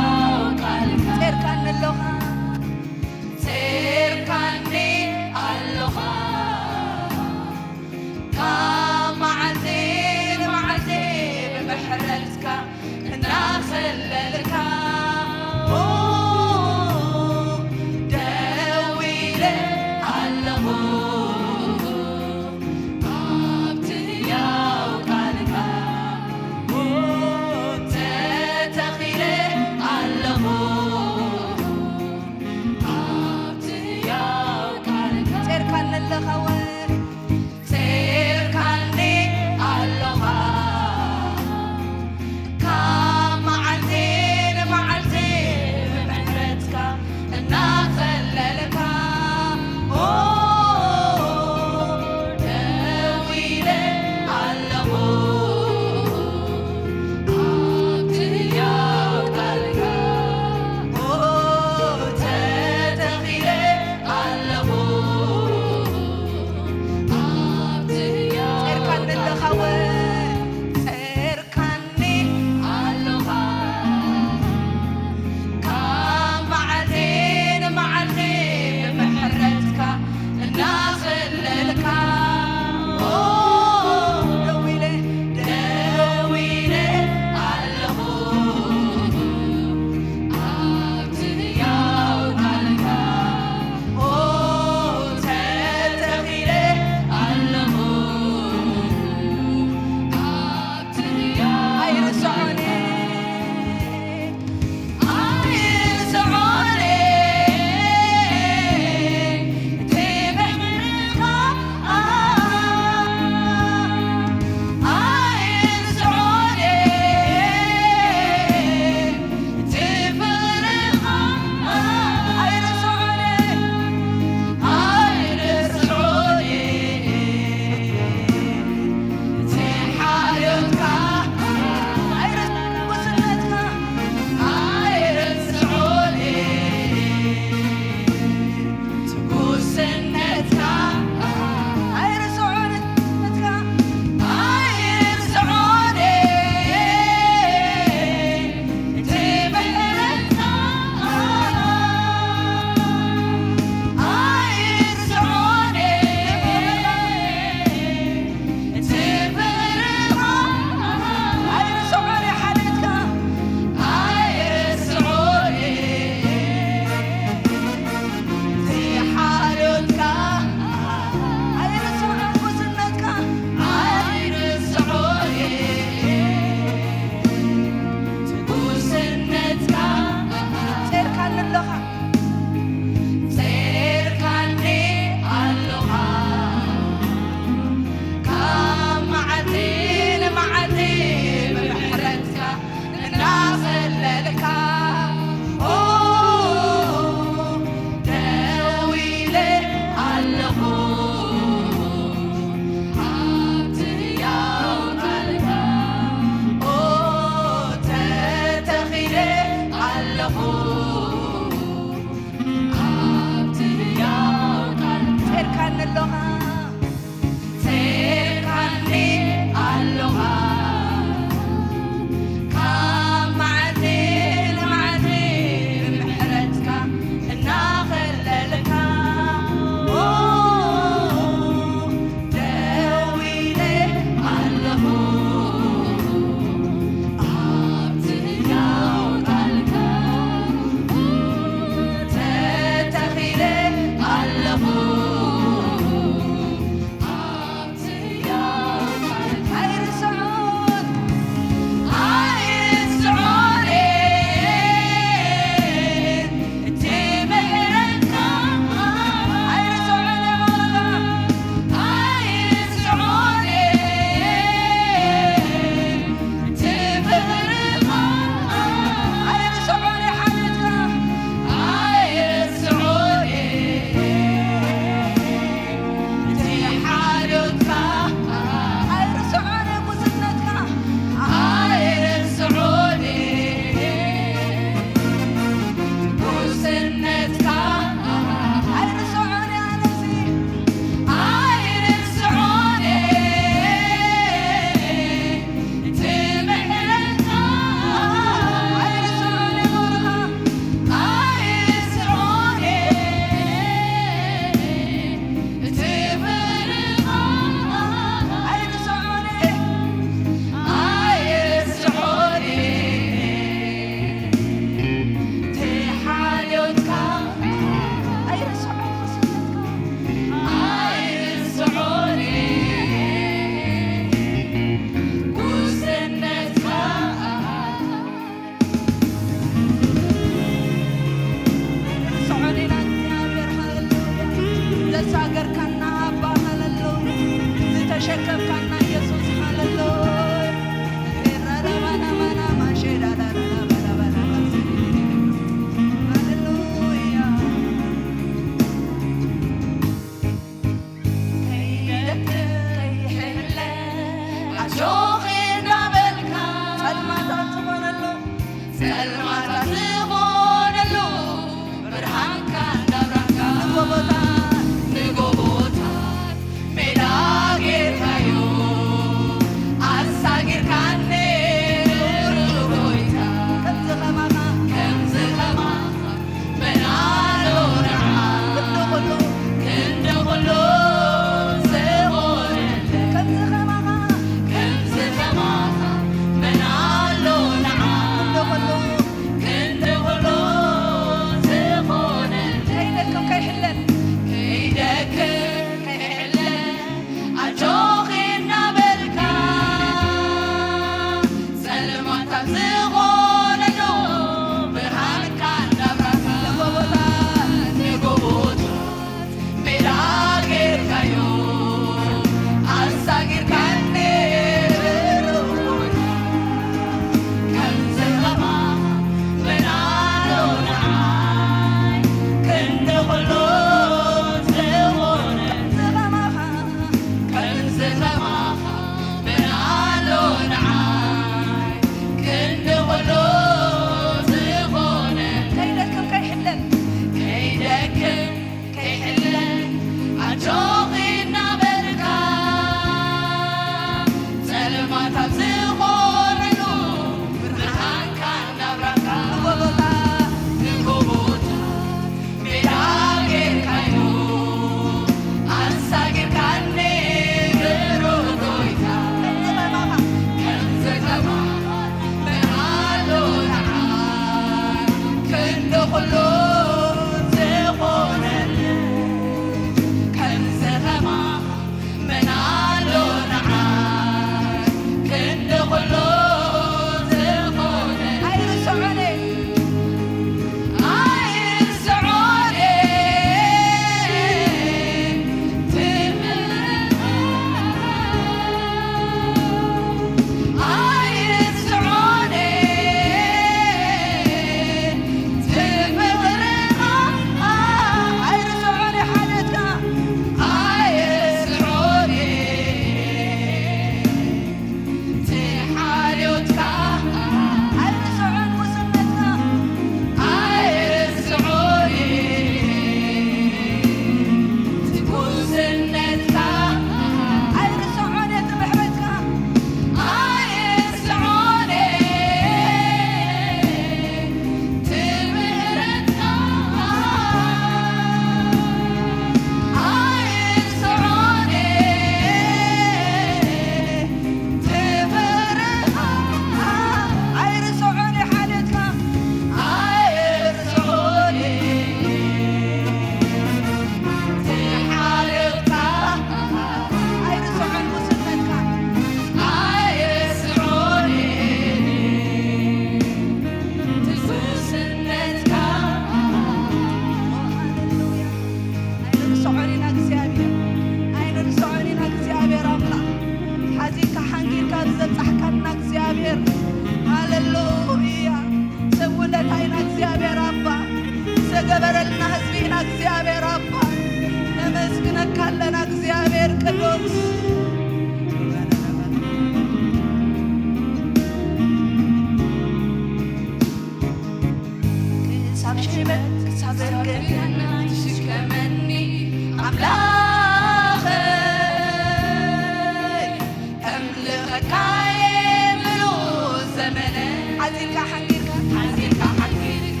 ሓዚልካ ሓንጊርካ፣ ሓዚልካ ሓንጊርካ፣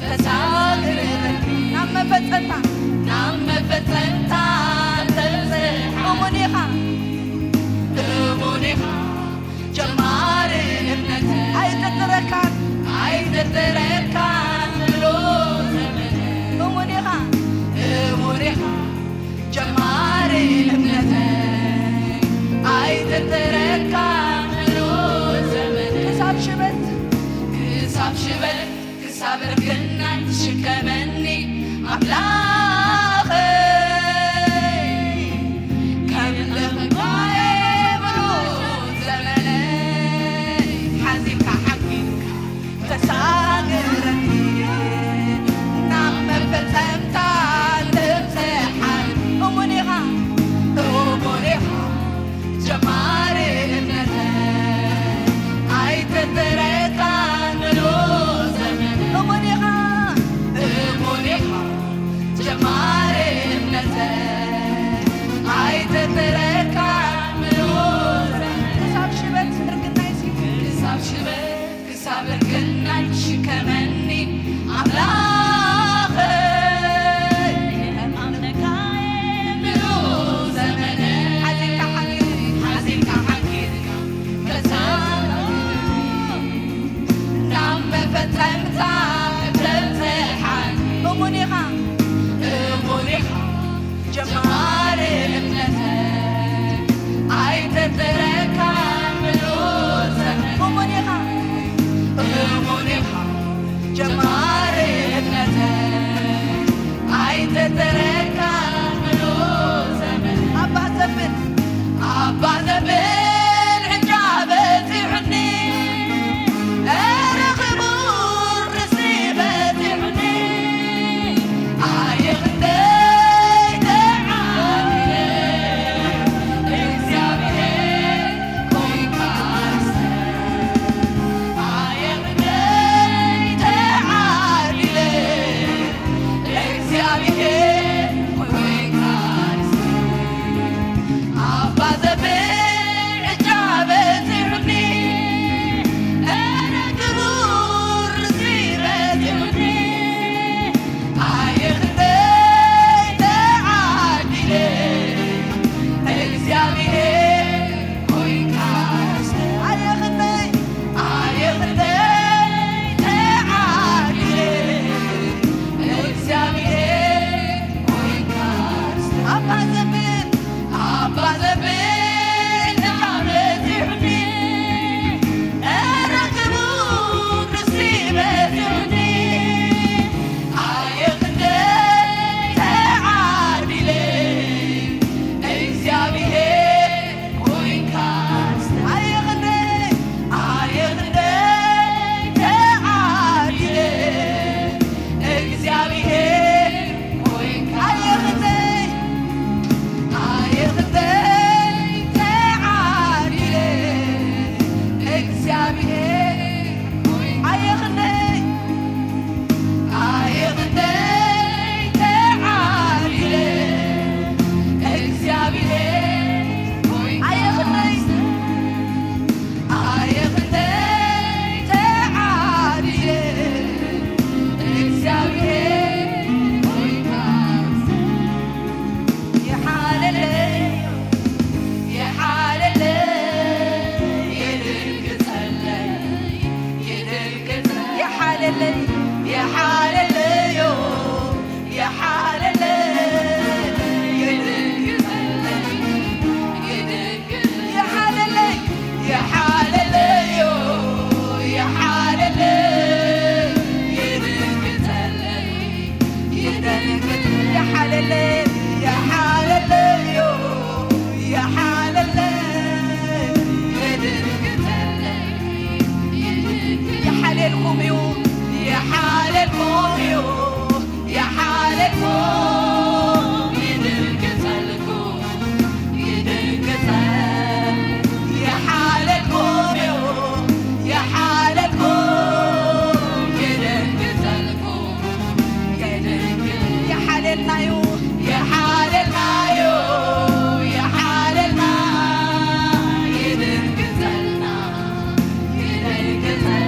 ተሳግረኒ። ናብ መፈጸምታ፣ ናብ መፈጸምታ ተብጽሓ። እሙን ኢኻ። እሙን ኢኻ። ጀማሪ እምነት። ኣይጥርጥረካን። ኣይጥርጥረካን ምሉእ ዘመን። እሙን ኢኻ። እሙን ኢኻ። ጀማሪ እምነት። ኣይጥርጥረካን ምሉእ ዘመን። ክሳብ ሽበት። ክሳብ ሽበት ክሳብ እርግናይ ትሽከመኒ ኣምላኸይ፣ ከም ልኽባየ ምሉእ ዘመነይ ሓዚልካ ሓጊልካ ተሳግረኒ፣ ናብ መፈጸምታ ትብጽሓኒ። እሙን ኢኻ፣ እሙን ኢኻ፣ ጀማሪ እምነተይ ኣይትጥረካን ምሉእ ዘመን። እሙን ኢኻ፣ እሙን ኢኻ፣ ጀማሪ እምነተይ ኣይትጥረካን ምሉእ ዘመን። ክሳብ ሽበት እርግናይ ሲ-፣ ክሳብ ሽበት ክሳብ እርግናይ ትሽከመኒ ኣምላኸይ፣ እምነካየ ምሉእ ዘመነይ። ሓዚልካ ሓንጊርካ፣ ሓዚልካ ሓንጊርካ፣ ከሳብ ናብ መፈጸምታ ክትበጽሓኒ። እሙን ኢኻ፣ እሙን ኢኻ፣ ጀማሪ እምነተይ ኣይትጥረካን ምሉእ ዘመን። እሙን ኢኻ፣ እሙን ኢኻ፣ ጀማሪ እምነተይ ኣይትጥረካን ምሉእ ዘመን። ኣባ ዘብል፣ ኣባ ዘብል ዕጫ በጺሑኒ፣ ኧረ ክቡር ርስቲ በጺሑኒ። ኣየ ክንደይ ተዓዲለ፣ እግዚኣብሔር ኮይንካ ርስቲ። ኣየ ክንደይ ተዓዲለ፣ እግዚኣብሔር ኮይንካ ርስቲ። ኣባ ዘብል ዕጫ በጺሑኒ፣ ኧረ ክቡር ርስቲ በጺሑኒ። ኣየ ክንደይ ተዓዲለ፣ እግዚኣብሔር ኮይንካ ርስቲ። ኣየ ክንደይ፣ ኣየ ክንደይ ተዓዲለ፣ እግዚኣብሔር ኮይንካ ርስቲ። ኣባ ዘብል፣ ኣባ ዘብል ዕጫ በጺሑኒ፣ ኧረ ክቡር ርስቲ በጺሑኒ። ኣየ ክንደይ ተዓዲለ፣ እግዚኣብሔር ኮይንካ ርስቲ። ኣየ ክንደይ፣ ኣየ ክንደይ ተዓዲለ፣ እግዚኣብሔር ኮይንካ። ኣየ ክንደይ፣ ኣየ ክንደይ ተዓዲለ፣ እግዚኣብሔር ኮይንካ። ኣየ ክንደይ፣ ኣየ ክንደይ ተዓዲለ፣ እግዚኣብሔር ኮይንካ። ኣየ ክንደይ፣ ኣየ ክንደይ ተዓዲለ፣ እግዚኣብሔር ኮይንካ። ይሓለለይ፣ ይሓለለይ፣ ይድንግጸለይ፣ ይድንግጸለይ። ይሓለለይ፣ ይሓለለዮ፣ ይሓለለይ፣ ይድንግጸለይ፣ ይድንግጸለይ። ይሓለለይ፣ ይሓለለዮ፣ ይሓለለይ፣ ይድንግጸለይ፣ ይድንግጸለይ። ይሓለለይ፣ ይሓለለዮ፣ ይሓለለይ፣ ይድንግጸለይ፣ ይድንግጸለይ። ይሓለልኩም እዩ፣ ይሓለልኩም እዩ። ይሓለልኩም ይድንግጸልኩም፣ ይድንግጸል። ይሓለልኩም እዩ፣ ይሓለልኩም ይድንግጸልኩም፣ ይድንግጽ። ይሓለልናዩ፣ ይሓለልናዩ፣ ይሓለልና፣ ይድንግጸልና፣ ይድንግጸል።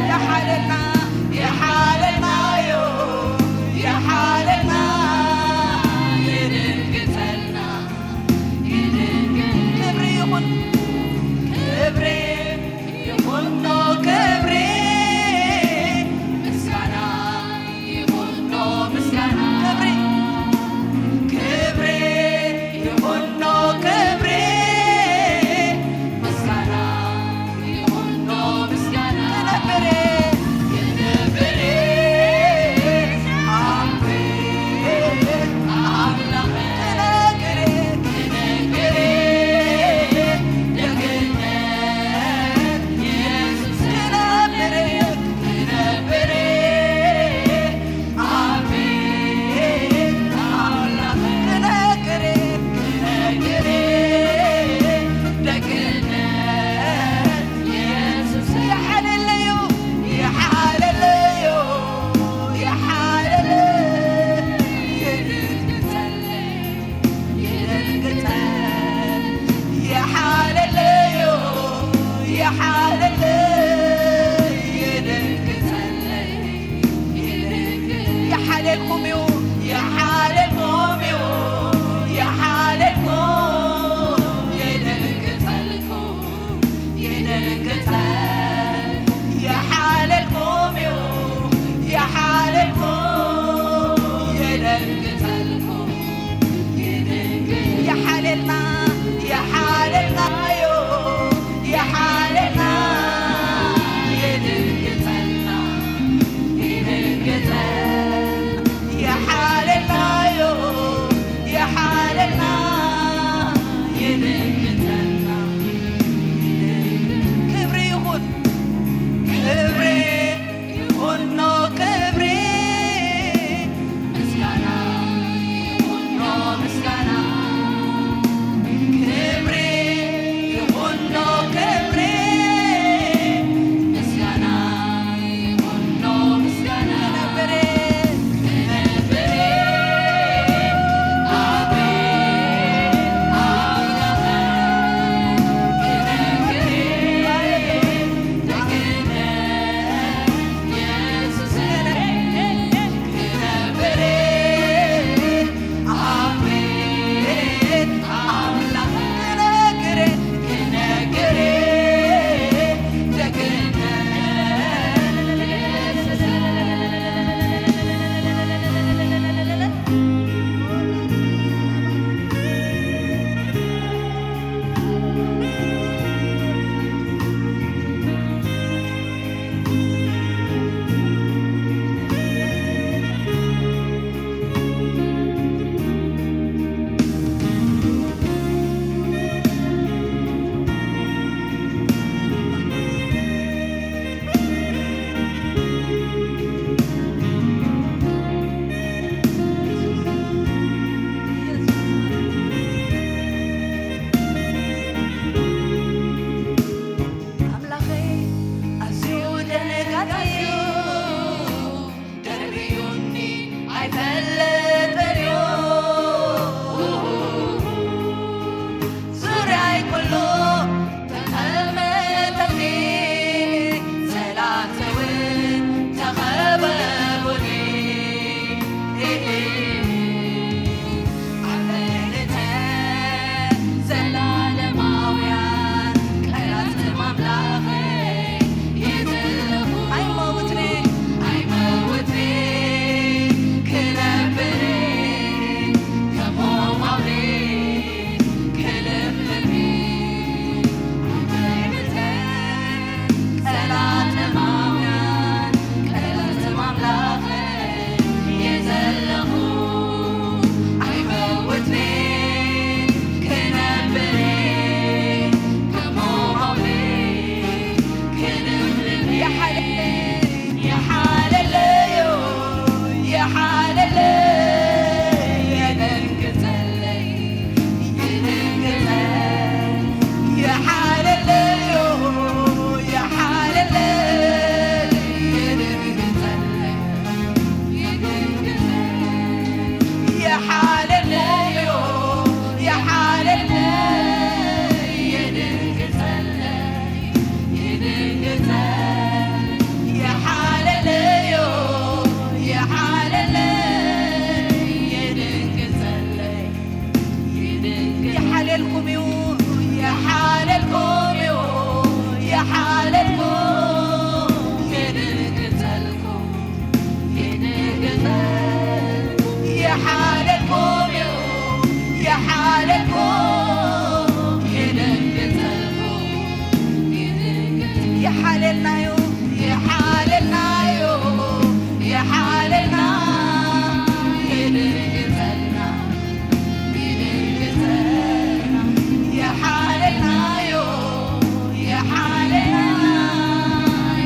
የሓለልኩም የደንግጸልኩም። የሓለልናዮ የሓለልናዮ የሓለልና የደንግጸልና የደንግጸልና የሓለልናዮ የሓለልና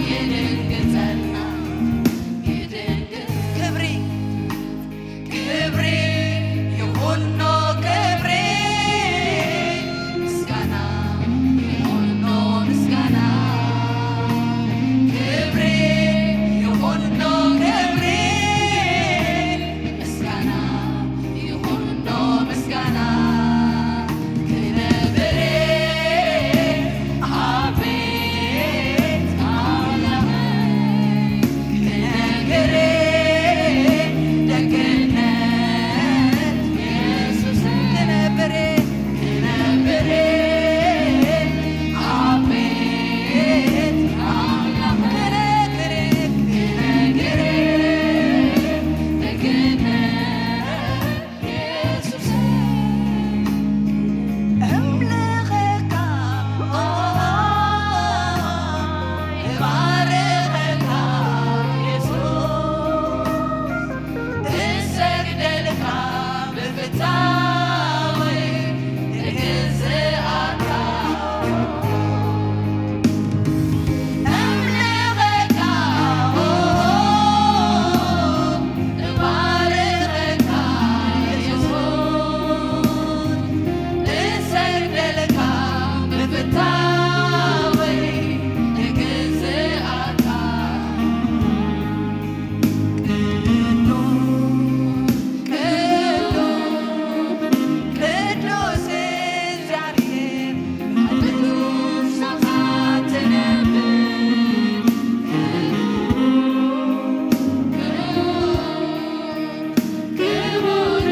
የደንግጸልና የደንግጸ ክብሪ ክብሪ ይኹኖ ክብሪ ምስጋና ይኹኖ ምስጋና ክብሪ ይኹኖ ክብሪ ምስጋና ይኹኖ ምስጋና ክነብር ኣቤት ኣምላኽ ክነግር ደግነት የሱስ ክነብር ክነብር ኣቤት ኣምላኽ ክነግር ክነግር ደግነት የሱስ እምልኸካ እባርኸካ የሱስ እሰግደልካ ብፍታወይ እግዝኣካ እምልኸካ እባርኸካ የሱስ እሰግደልካ ብፍታወይ እግዝኣካ ቅዱስ ቅዱስ ቅዱስ እግዚኣብሔር ቅዱስ ስፍራ ትነብር ክቡር ክቡር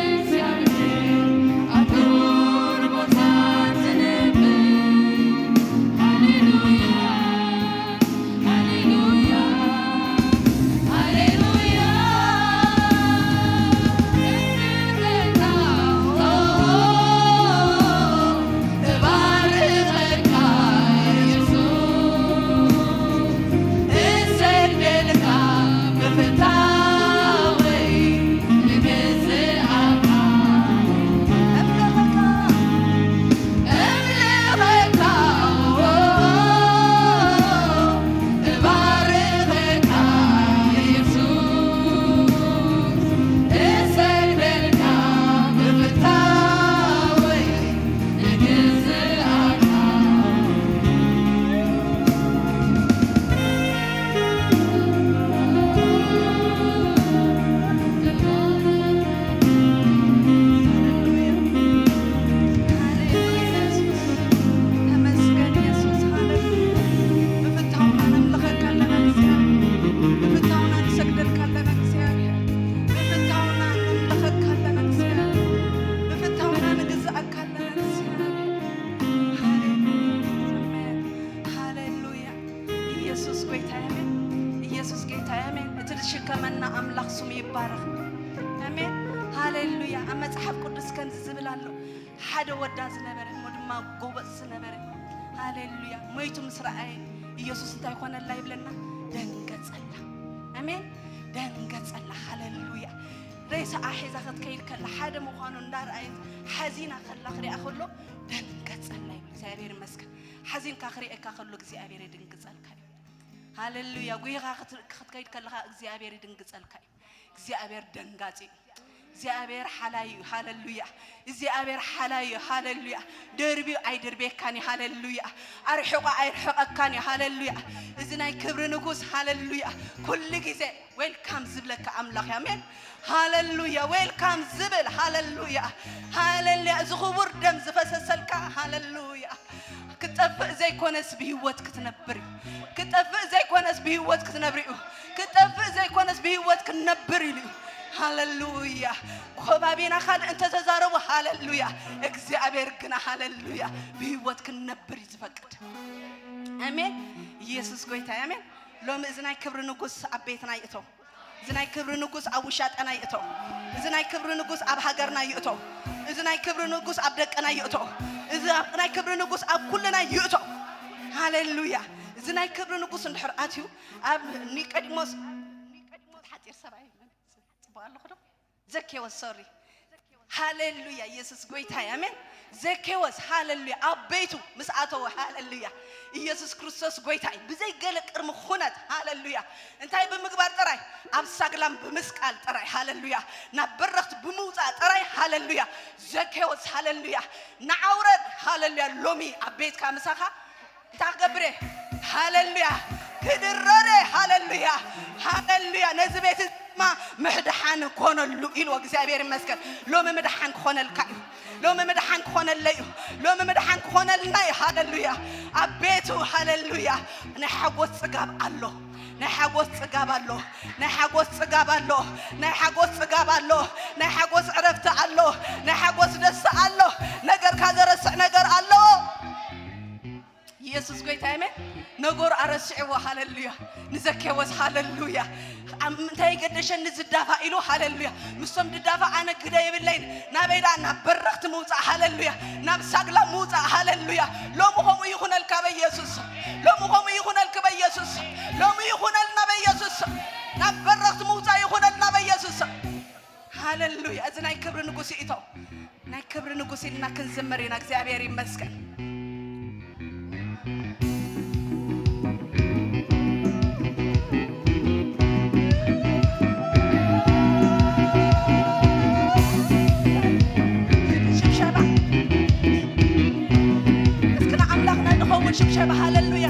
እግዚኣብሔር ኣብ ክቡር ቦታ ትነብር። ሃሌሉያ፣ ሃሌሉያ፣ ሃሌሉያ። እባርኸካ የሱስ፣ እሰግደልካ ብፍታወይ እግዝኣካ። እምልኸካ፣ እምልኸካ፣ እባርኸካ የሱስ፣ እሰግደልካ ብፍታወይ እግዝኣካ። ተመስገን የሱስ፣ ሃሌሉያ። ብፍታውና ነምልኸካ ኣለና እግዚኣብሔር። ብፍታውና ንሰግደልካ ኣለና እግዚኣብሔር። ብፍታውና ነምልኸካ ኣለና እግዚኣብሔር። ብፍታውና ንግዝኣካ ኣለና እግዚኣብሔር። ሃሌሉያ። ሃሌሉያ። ኢየሱስ ጎይታ ኣሜን። ኢየሱስ ጌታ ኣሜን። እቲ ዝሽከመና ኣምላኽ ስሙ ይባረኽ። ኣሜን። ሃሌሉያ። ኣብ መጽሓፍ ቅዱስ ከምዚ ዝብል ኣሎ፣ ሓደ ወዳ ዝነበረ እሞ ድማ ጎበዝ ዝነበረ፣ ሃሌሉያ፣ ሞይቱ ምስ ረኣየ ኢየሱስ እንታይ ኮነላ ይብለና? ደንገጸላ። ኣሜን። ደንገጸላ። ሃሌሉያ። ሬሳኣ ሒዛ ክትከይድ ከላ ሓደ ምዃኑ እንዳረኣየት ሓዚና ከላ ክሪኣ ከሎ ደንገጸላ ይብል። እግዚኣብሔር ይመስገን። ሓዚንካ ክሪኤካ ከሎ እግዚኣብሔር ይድንግጸልካ እዩ። ሃሌሉያ። ጉሂኻ ክትር-፣ ክትከይድ ከለኻ እግዚኣብሔር ይድንግጸልካ እዩ። እግዚኣብሔር ደንጋጺ እዩ። እግዚኣብሔር ሓላይ እዩ። ሃሌሉያ። እግዚኣብሔር ሓላይ እዩ። ሃሌሉያ። ደርብዩ ኣይድርቤካን እዩ። ሃሌሉያ። ኣርሒቑ ኣይርሕቐካን እዩ። ሃሌሉያ። እዚ ናይ ክብሪ ንጉስ፣ ሃሌሉያ፣ ኩሉ ግዜ ዌልካም ዝብለካ ኣምላኽ እዩ። ኣሜን። ሃሌሉያ። ዌልካም ዝብል፣ ሃሌሉያ፣ ሃሌሉያ። እዚ ክቡር ደም ዝፈሰሰልካ፣ ሃሌሉያ። ክጠፍእ ዘይኮነስ ብህይወት ክትነብር እዩ። ክጠፍእ ዘይኮነስ ብህይወት ክትነብር እዩ። ክጠፍእ ዘይኮነስ ብህይወት ክንነብር ኢሉ እዩ። ሃሌሉያ። ከባቢና ካልእ እንተተዛረቡ፣ ሃሌሉያ። እግዚኣብሔር ግና፣ ሃሌሉያ፣ ብህይወት ክንነብር እዩ ዝፈቅድ። ኣሜን። ኢየሱስ ጎይታ እዩ። ኣሜን። ሎሚ እዚ ናይ ክብሪ ንጉስ ኣብ ቤትና ይእተው። እዚ ናይ ክብሪ ንጉስ ኣብ ውሻጠና ይእቶ። እዚ ናይ ክብሪ ንጉስ ኣብ ሃገርና ይእቶ። እዚ ናይ ክብሪ ንጉስ ኣብ ደቅና ይእቶ። እዚ ኣብ ናይ ክብሪ ንጉስ ኣብ ኩልና ይእቶ። ሃሌሉያ። እዚ ናይ ክብሪ ንጉስ እንድሕር ኣትዩ ኣብ ኒቆዲሞስ ሓፂር ሰብኣይ ጽቡቅ ኣለኹ ዶ? ዘኬዎስ፣ ሶሪ። ሃሌሉያ፣ ኢየሱስ ጎይታ እዩ። ኣሜን። ዘኬዎስ፣ ሃሌሉያ፣ ኣብ ቤቱ ምስ ኣተወ፣ ሃሌሉያ፣ ኢየሱስ ክርስቶስ ጎይታ እዩ። ብዘይ ገለ ቅድሚ ኩነት፣ ሃሌሉያ፣ እንታይ ብምግባር ጥራይ? ኣብ ሳግላም ብምስቃል ጥራይ፣ ሃሌሉያ፣ ናብ በረኽቲ ብምውፃእ ጥራይ፣ ሃሌሉያ። ዘኬዎስ፣ ሃሌሉያ፣ ንዓውረድ፣ ሃሌሉያ። ሎሚ ኣብ ቤትካ ምሳኻ እንታይ ክገብር እየ? ሃሌሉያ። ክድረር እየ። ሃሌሉያ። ሃሌሉያ። ነዚ ቤት ድማ ምሕድሓን ኮነሉ ኢልዎ። እግዚኣብሔር ይመስገን። ሎሚ ምድሓን ክኾነልካ እዩ። ሎሚ ምድሓን ክኾነለይ እዩ። ሎሚ ምድሓን ክኾነልና እዩ። ሃሌሉያ። ኣብ ቤቱ፣ ሃሌሉያ፣ ናይ ሓጎስ ጽጋብ ኣሎ። ናይ ሓጎስ ጽጋብ ኣሎ። ናይ ሓጎስ ጽጋብ ኣሎ። ናይ ሓጎስ ጽጋብ ኣሎ። ናይ ሓጎስ ዕረፍቲ ኣሎ። ናይ ሓጎስ ደስታ ኣሎ። ነገርካ ዘረስዕ ነገር ኣሎ። ኢየሱስ ጎይታ፣ ኣሜን። ነገሩ ኣረስዕዎ፣ ሃሌሉያ። ንዘኬዎስ፣ ሃሌሉያ። ኣም-፣ እንታይ ገደሸኒ ዝዳፋእ ኢሉ፣ ሃሌሉያ። ምስቶም ድዳፋእ ኣነ ግደ የብለይን። ናበይ ደኣ? ናብ በረኽቲ ምውጻእ፣ ሃሌሉያ። ናብ ሳግላ ምውጻእ፣ ሃሌሉያ። ሎሚ ከምኡ ይኹነልካ በኢየሱስ። ሎሚ ከምኡ ይኹነልክ በኢየሱስ። ሎሚ ይኹነልና በኢየሱስ። ናብ በረኽቲ ምውጻእ ይኹነልና በኢየሱስ። ሃሌሉያ። እዚ ናይ ክብሪ ንጉስ ይእቶ። ናይ ክብሪ ንጉስ ኢልና ክንዝምር ኢና። እግዚኣብሔር ይመስገን። ሽብሸባ እስኪ ንኣምላኽና ንኸውን ሽብሸባ። ሃሌሉያ።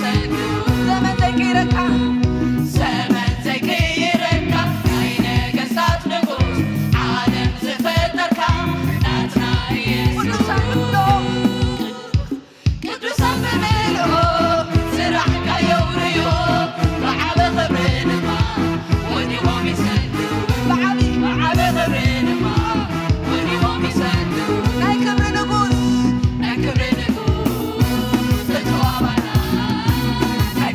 ዘመን ዘይቅይረካ፣ ዘመን ዘይቅይረካ፣ ናይ ነገስታት ንጉስ፣ ዓለም ዝፈጠርካ፣ ናትና ኢየሱስ። ቅዱሳን ብምልኦም፣ ቅዱሳን ብምልኦም፣ ስራሕካ የውርዮ፣ ብዓቢ ክብሪ ድማ ወዲቦም ይሰግዱ። ብዓቢ፣ ብዓቢ ክብሪ ድማ ወዲቦም ይሰግዱ። ናይ ክብሪ ንጉስ፣ ናይ ክብሪ ንጉስ፣ እቲ ዋባና፣ ናይ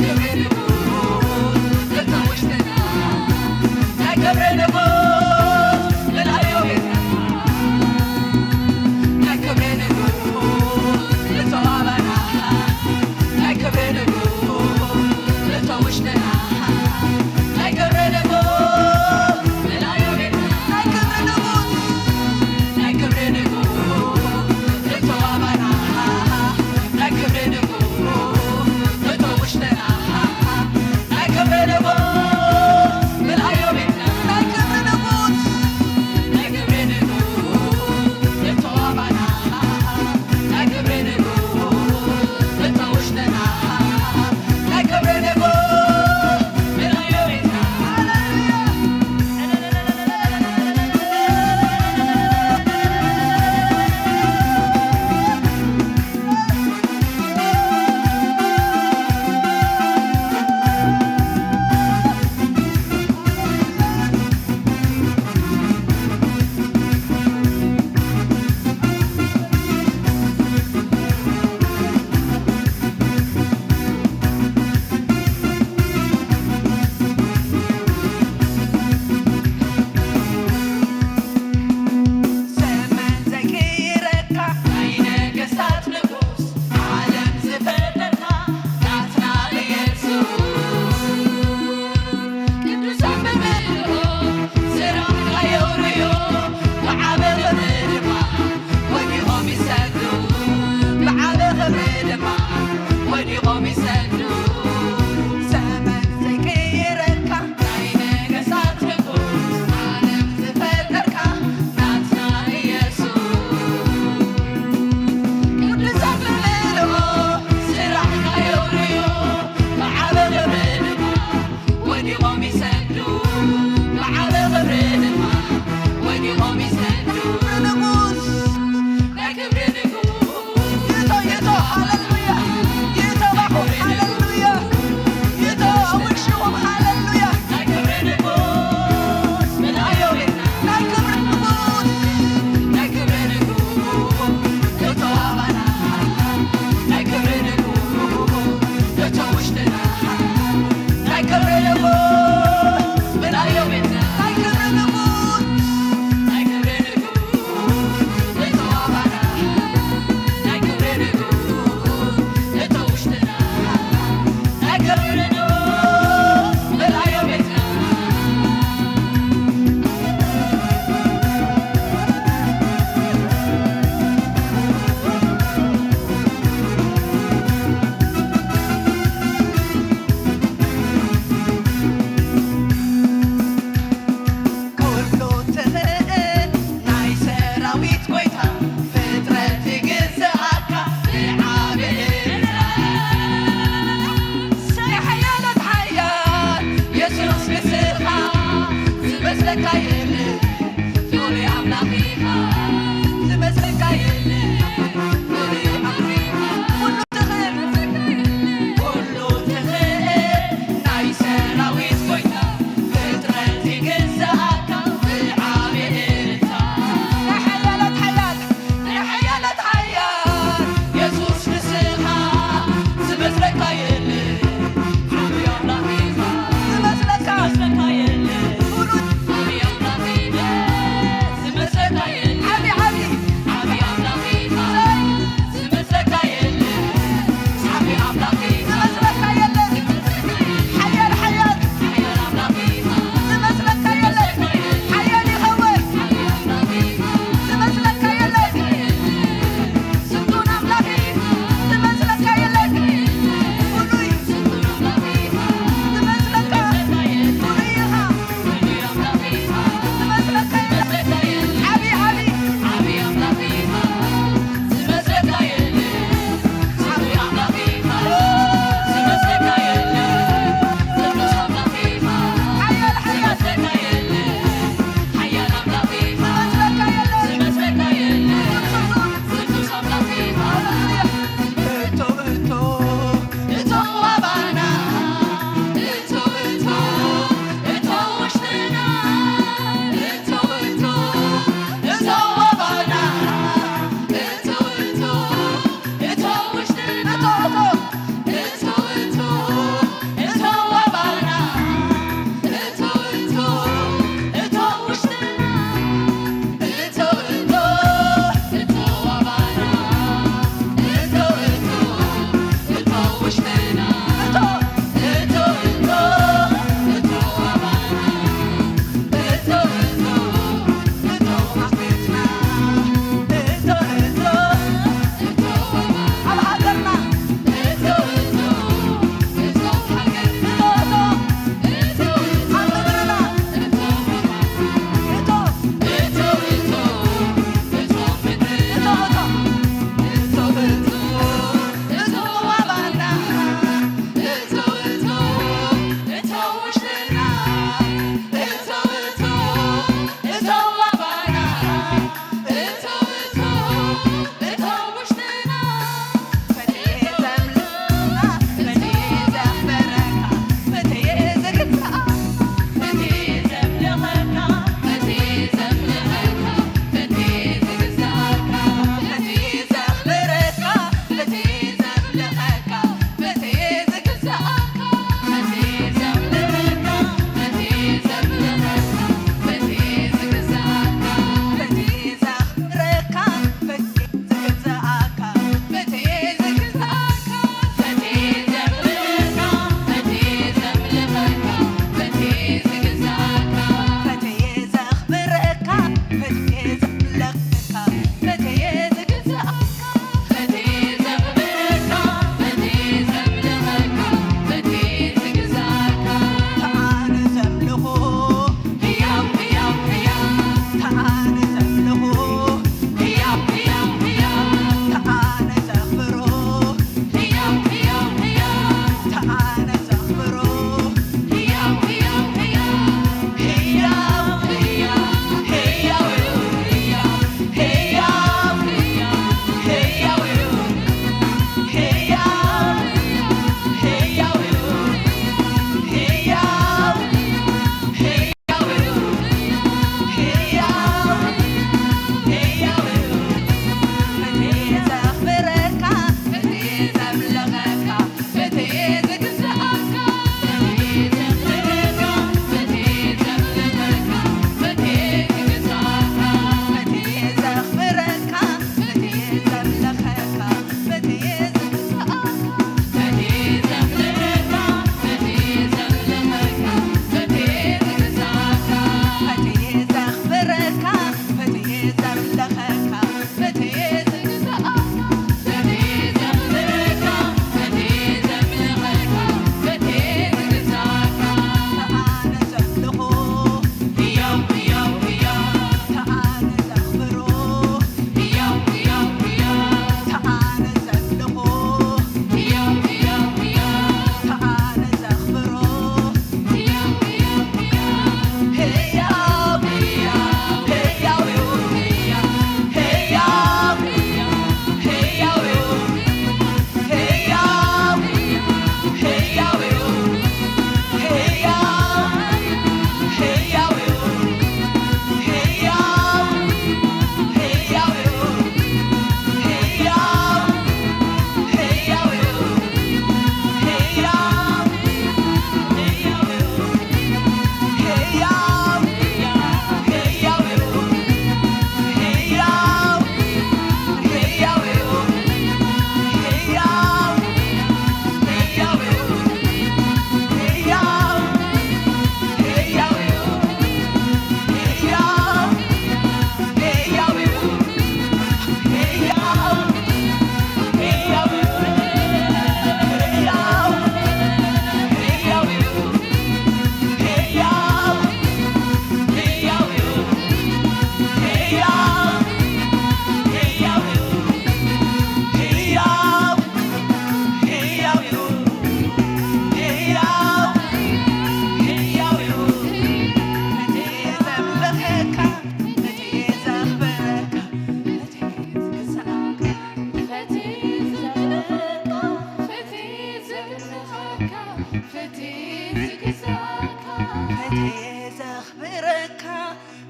ፈትየ ዝግዛእካ፣ ፈትየ ዘኽብረካ፣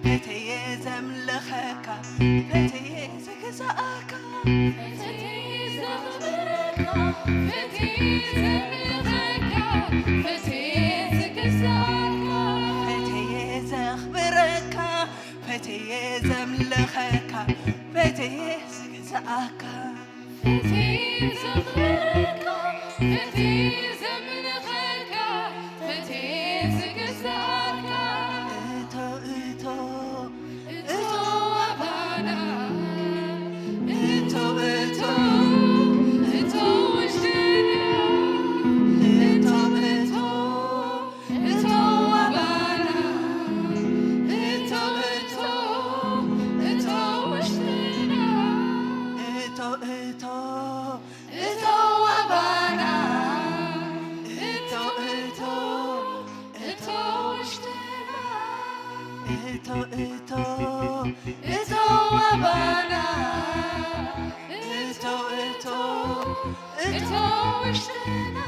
ፈትየ ዘምልኸካ፣ ፈትየ ዝግዛእካ፣ ፈትየ ዘኽብረካ፣ ፈትየ ዘምልኸካ፣ ፈትየ ዝግዛእካ፣ ፈትየ ዘኽብረካ፣ ፈትየ ዘምልኸካ፣ ፈትየ ዝግዛእካ። ፈትየ ዘኽብረካ፣ ፈትየ ዘምልኸካ፣ ፈትየ ዝግዛእካ። እቶ፣ እቶ፣ እቶ ኣባና፣ እቶ፣ እቶ፣ እቶ ውሽጥና፣ እቶ፣ እቶ፣ እቶ ኣባና፣ እቶ፣ እቶ፣ እቶ ውሽጥና፣ እቶ፣ እቶ፣ እቶ ኣባና፣ እቶ፣ እቶ፣ እቶ ውሽጥና፣ እቶ፣ እቶ፣ እቶ ኣባና፣ እቶ፣ እቶ፣ እቶ ውሽጥና፣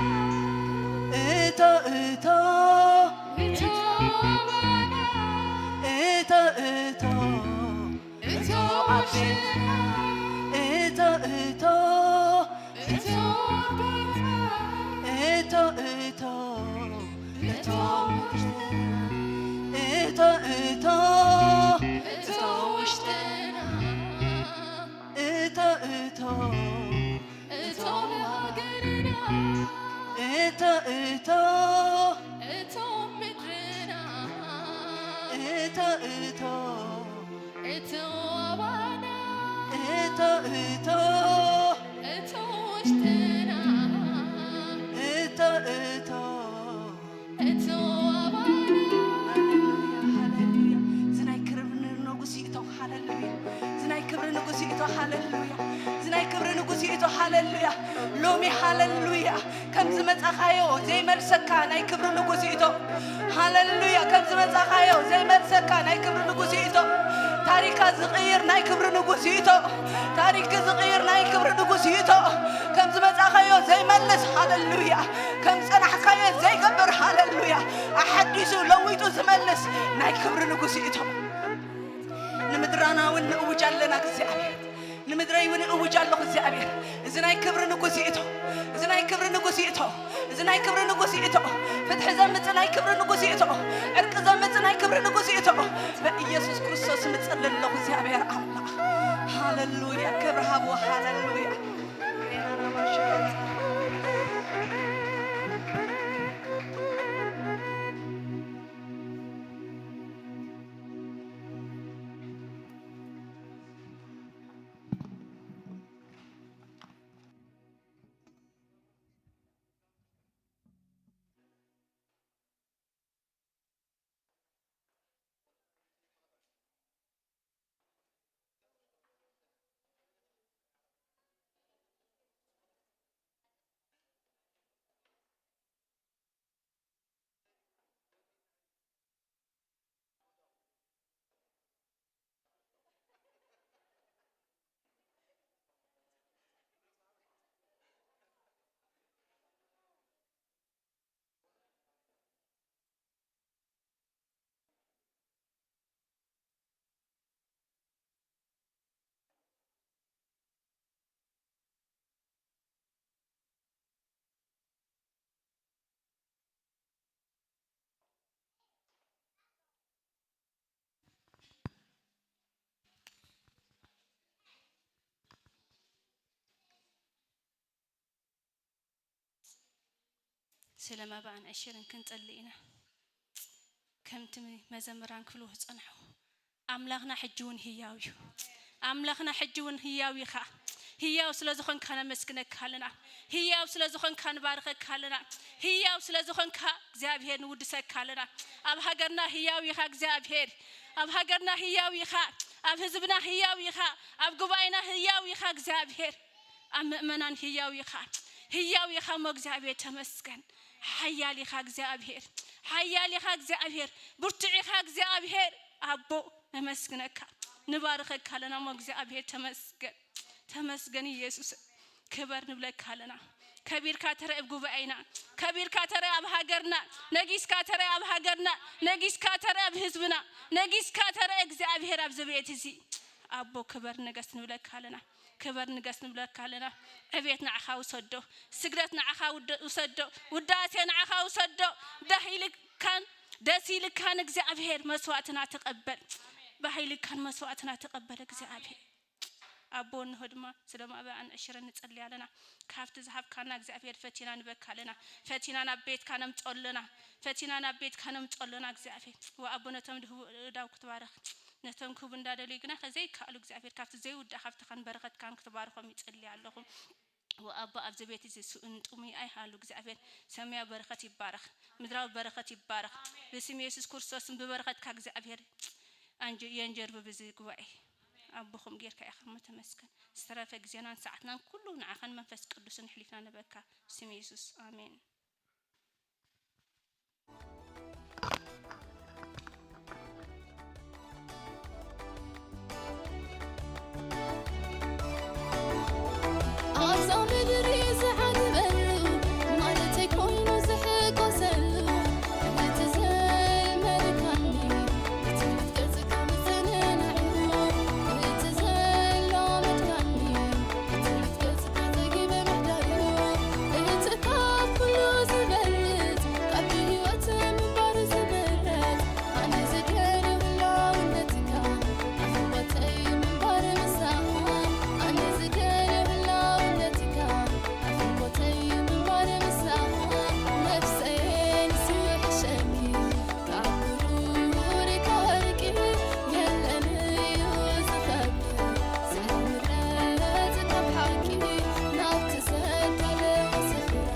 እቶ፣ እቶ፣ እቶ ኣባና፣ እቶ፣ እቶ፣ እቶ ውሽጥና፣ እቶ፣ እቶ፣ እቶ ኣባና፣ እቶ፣ እቶ፣ እቶ ውሽጥና፣ እቶ፣ እቶ፣ እቶ ውሽጥና፣ እቶ፣ እቶ፣ እቶ ሃገርና፣ እቶ፣ እቶ፣ እቶ ምድርና፣ እቶ፣ እቶ፣ እቶ ኣባና፣ እቶ፣ እቶ፣ እቶ ውሽጥና፣ እቶ፣ እቶ፣ እቶ ኣባና። ሃሌሉያ፣ ሃሌሉያ። እዚ ናይ ክብሪ ንጉስ ይእቶ። ሃሌሉያ። እዚ ናይ ክብሪ ንጉስ ይእቶ። ሃሌሉያ። እዚ ናይ ክብሪ ንጉስ ይእቶ። ሃሌሉያ። ሎሚ ሃሌሉያ፣ ከም ዝመጻኻዮ ዘይመልሰካ ናይ ክብሪ ንጉስ ይእቶ። ሃሌሉያ። ከም ዝመጻኻዮ ዘይመልሰካ ናይ ክብሪ ንጉስ ይእቶ። ታሪካ ዝቕይር ናይ ክብሪ ንጉስ ይእቶ። ታሪክ ዝቕይር ናይ ክብሪ ንጉስ ይእቶ። ከም ዝመጻኻዮ ዘይመልስ፣ ሃሌሉያ፣ ከም ዝጸናሕካዮ ዘይገብር፣ ሃሌሉያ፣ ኣሐዲሱ ለዊጡ ዝመልስ ናይ ክብሪ ንጉስ ይእቶ። ንምድራና እውን ንእውጅ ኣለና እግዚኣብሔር። ንምድረይ እውን እውጅ ኣለኹ እግዚኣብሔር። እዚ ናይ ክብሪ ንጉስ ይእቶ። እዚ ናይ ክብሪ ንጉስ ይእቶ። እዚ ናይ ክብሪ ንጉስ ይእቶ። ፍትሒ ዘምጽእ ናይ ክብሪ ንጉስ ይእቶ። ዕርቂ ዘምጽእ ናይ ክብሪ ንጉስ ይእቶ። በኢየሱስ ክርስቶስ ምጽሊ ኣለኹ እግዚኣብሔር ኣምላኽ። ሃሌሉያ። ክብሪ ሃቦ። ሃሌሉያ። ስለ መባእን ዕሽርን ክንጸሊ ኢና። ከምቲ መዘምራን ክብልዎ ዝጸንሑ፣ ኣምላኽና ሕጂ እውን ህያው እዩ። ኣምላኽና ሕጂ እውን ህያው ኢኻ። ህያው ስለ ዝኾንካ ነመስግነካ ኣለና። ህያው ስለ ዝኾንካ ንባርከካ ኣለና። ህያው ስለ ዝኾንካ እግዚኣብሔር ንውድሰካ ኣለና። ኣብ ሃገርና ህያው ኢኻ እግዚኣብሔር። ኣብ ሃገርና ህያው ኢኻ። ኣብ ህዝብና ህያው ኢኻ። ኣብ ጉባኤና ህያው ኢኻ እግዚኣብሔር። ኣብ ምእመናን ህያው ኢኻ። ህያው ኢኻ እሞ እግዚኣብሔር ተመስገን። ሓያል ኢኻ እግዚኣብሔር። ሓያል ኢኻ እግዚኣብሔር። ብርቱዕ ኢኻ እግዚኣብሔር። ኣቦ ነመስግነካ። ንባርከካ ኣለና እሞ እግዚኣብሔር ተመስገን። ተመስገን ኢየሱስ። ክበር ንብለካ ኣለና። ከቢርካ ተረእ ኣብ ጉባኤና፣ ከቢርካ ተረእ ኣብ ሃገርና፣ ነጊስካ ተረእ ኣብ ሃገርና፣ ነጊስካ ተረእ ኣብ ህዝብና፣ ነጊስካ ተረእ እግዚኣብሔር ኣብዚ ቤት እዚ። ኣቦ ክበር ንገስ ንብለካ ኣለና፣ ክበር ንገስ ንብለካ ኣለና። ዕቤት ንዓኻ ውሰዶ፣ ስግደት ንዓኻ ውደ- ውሰዶ፣ ውዳሴ ንዓኻ ውሰዶ። ዳህ ኢልካን ደስ ኢልካን እግዚኣብሔር መስዋዕትና ተቐበል፣ ባህ ኢልካን መስዋዕትና ተቐበል እግዚኣብሔር። ኣቦ እንሆ ድማ ስለ ማእበኣን ዕሽረን ንጸሊ ኣለና። ካብቲ ዝሃብካና እግዚኣብሔር ፈቲና ንበካ ኣለና። ፈቲና ናብ ቤትካ ነምጾ ኣለና። ፈቲና ናብ ቤትካ ነምጾ ኣለና እግዚኣብሔር። ወኣቦ ነቶም ድህቡ እዳው ክትባረኽ፣ ነቶም ክህቡ እንዳደልዩ ግና ከዘይከኣሉ እግዚኣብሔር ካብቲ ዘይውዳእ ሃብትኻን በረኸትካን ክትባርኾም ይጸሊ ኣለኹ። ወኣቦ ኣብዚ ቤት እዚ ስኡን ጥሙይ ኣይሃሉ እግዚኣብሔር። ሰማያዊ በረኸት ይባረኽ። ምድራዊ በረኸት ይባረኽ። ብስም የሱስ ክርስቶስን ብበረኸትካ እግዚኣብሔር ኣንጀ- የንጀርብብ እዚ ጉባኤ። ኣቦኹም ጌርካ ኢኻ እሞ ተመስገን። ዝተረፈ ግዜናን ሰዓትናን ኩሉ ንዓኻን መንፈስ ቅዱስን ኣሕሊፍና ንበካ። ብስም የሱስ ኣሜን። ኣብዛ ምድሪ ዝዓግበሉ ማለተይ ኮይኑ ዝሕጎሰሉ እቲ ዘመልካኒ እቲ ገጽካ ምዝንናዑ እቲ ዘላመድካኒ እቲ ገጽካ ጠጊበ ምሕዳሩ እቲ ካብ ኩሉ ዝበልጽ ካብ ብህይወት ምንባር ዝምረጽ ኣነ ዝደልዮ ህላውነትካ ኣፍቆተይ ምንባር ምሳኻ ኣነ ዝደልዮ ህላውነትካ ኣፍቆተይ ምንባር ምሳኻ ነፍሰይ ንሱ ይሕሸኪ ካብ ብሩር ካብ ወርቂ የለን እዩ ዝኸብር ዝምረጽ ካብ ሓቂ ናብቲ ዘዳለዎ ስፍራ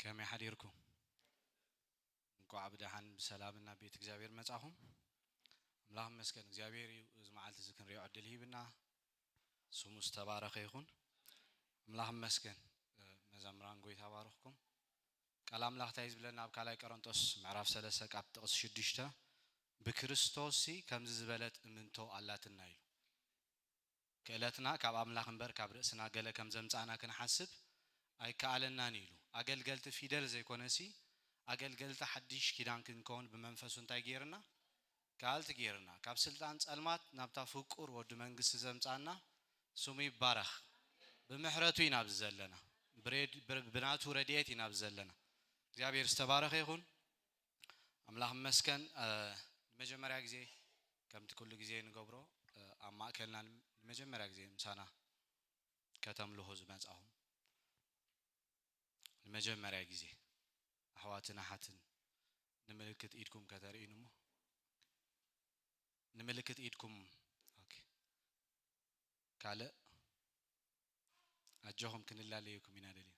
ከመይ ሓዲርኩም? እንኳዕ ብደሓን ብሰላም ናብ ቤት እግዚኣብሔር መጻኹም። ኣምላኽ ይመስገን፣ እግዚኣብሔር እዩ እዚ መዓልቲ እዚ ክንሪኦ ዕድል ሂብና። ስሙ ዝተባረኸ ይኹን። ኣምላኽ ይመስገን። መዘምራን፣ ጎይታ ባርኽኩም። ቃል ኣምላኽ እንታይ ዝብለና ኣብ ካልኣይ ቆሮንጦስ ምዕራፍ ሰለስተ ካብ ጥቕሲ ሽዱሽተ፣ ብክርስቶስሲ ከምዚ ዝበለት እምንቶ ኣላትና ኢሉ። ክእለትና ካብ ኣምላኽ እምበር ካብ ርእስና ገለ ከም ዘምጻእና ክንሓስብ ኣይከኣለናን ኢሉ። ኣገልገልቲ ፊደል ዘይኮነሲ ኣገልገልቲ ሓድሽ ኪዳን ክንከውን ብመንፈሱ እንታይ ገይርና? ካልቲ ገይርና ካብ ስልጣን ጸልማት ናብታ ፍቁር ወዲ መንግስቲ ዘምጻና ስሙ ይባረኽ። ብምሕረቱ ኢና ኣብዚ ዘለና። ብሬድ- ብር- ብናቱ ረድኤት ኢና ኣብዚ ዘለና። እግዚኣብሔር ዝተባረኸ ይኹን። ኣምላኽ ይመስገን። እ፣ ንመጀመርያ ግዜ ከምቲ ኩሉ ግዜ ንገብሮ፣ እ፣ ኣብ ማእከልና ንመጀመርያ ግዜ ምሳና ከተምልኹ ዝመጻኹም ንመጀመርያ ግዜ ኣሕዋትን ኣሓትን ንምልክት ኢድኩም ከተርእዩን እሞ ንምልክት ኢድኩም። ኦኬ። ካልእ ኣጆኹም ክንላለየኩም ኢና ደሊና።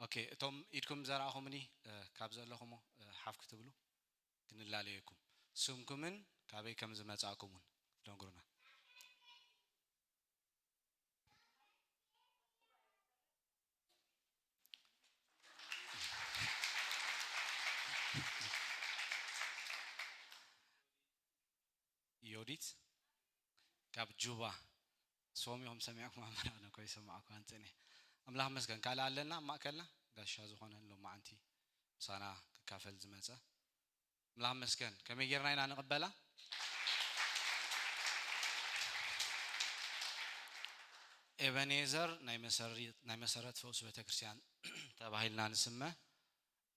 ኦኬ፣ እቶም ኢድኩም ዘርኣኹምኒ፣ እ፣ ካብ ዘለኹሞ፣ እ፣ ሓፍ ክትብሉ ክንላለየኩም። ስምኩምን ካበይ ከም ዝመጻእኩምን ክትነግሩና። ዮዲት ካብ ጁባ። ሶም ኢኹም ሰሚዕኩም ኣመራና እኮ ይሰማዕኩ ኣንጽኔ። ኣምላኽ መስገን። ካልእ ኣለና ኣብ ማእከልና? ጋሻ ዝኾነ ሎማዓንቲ ምሳና ክካፈል ዝመጸ። ኣምላኽ መስገን። ከመይ ጌርና ኢና ንቕበላ? ኤበኔዘር ናይ መሰሪ-፣ ናይ መሰረት ፈውስ ቤተክርስትያን ተባሂልና ንስመ።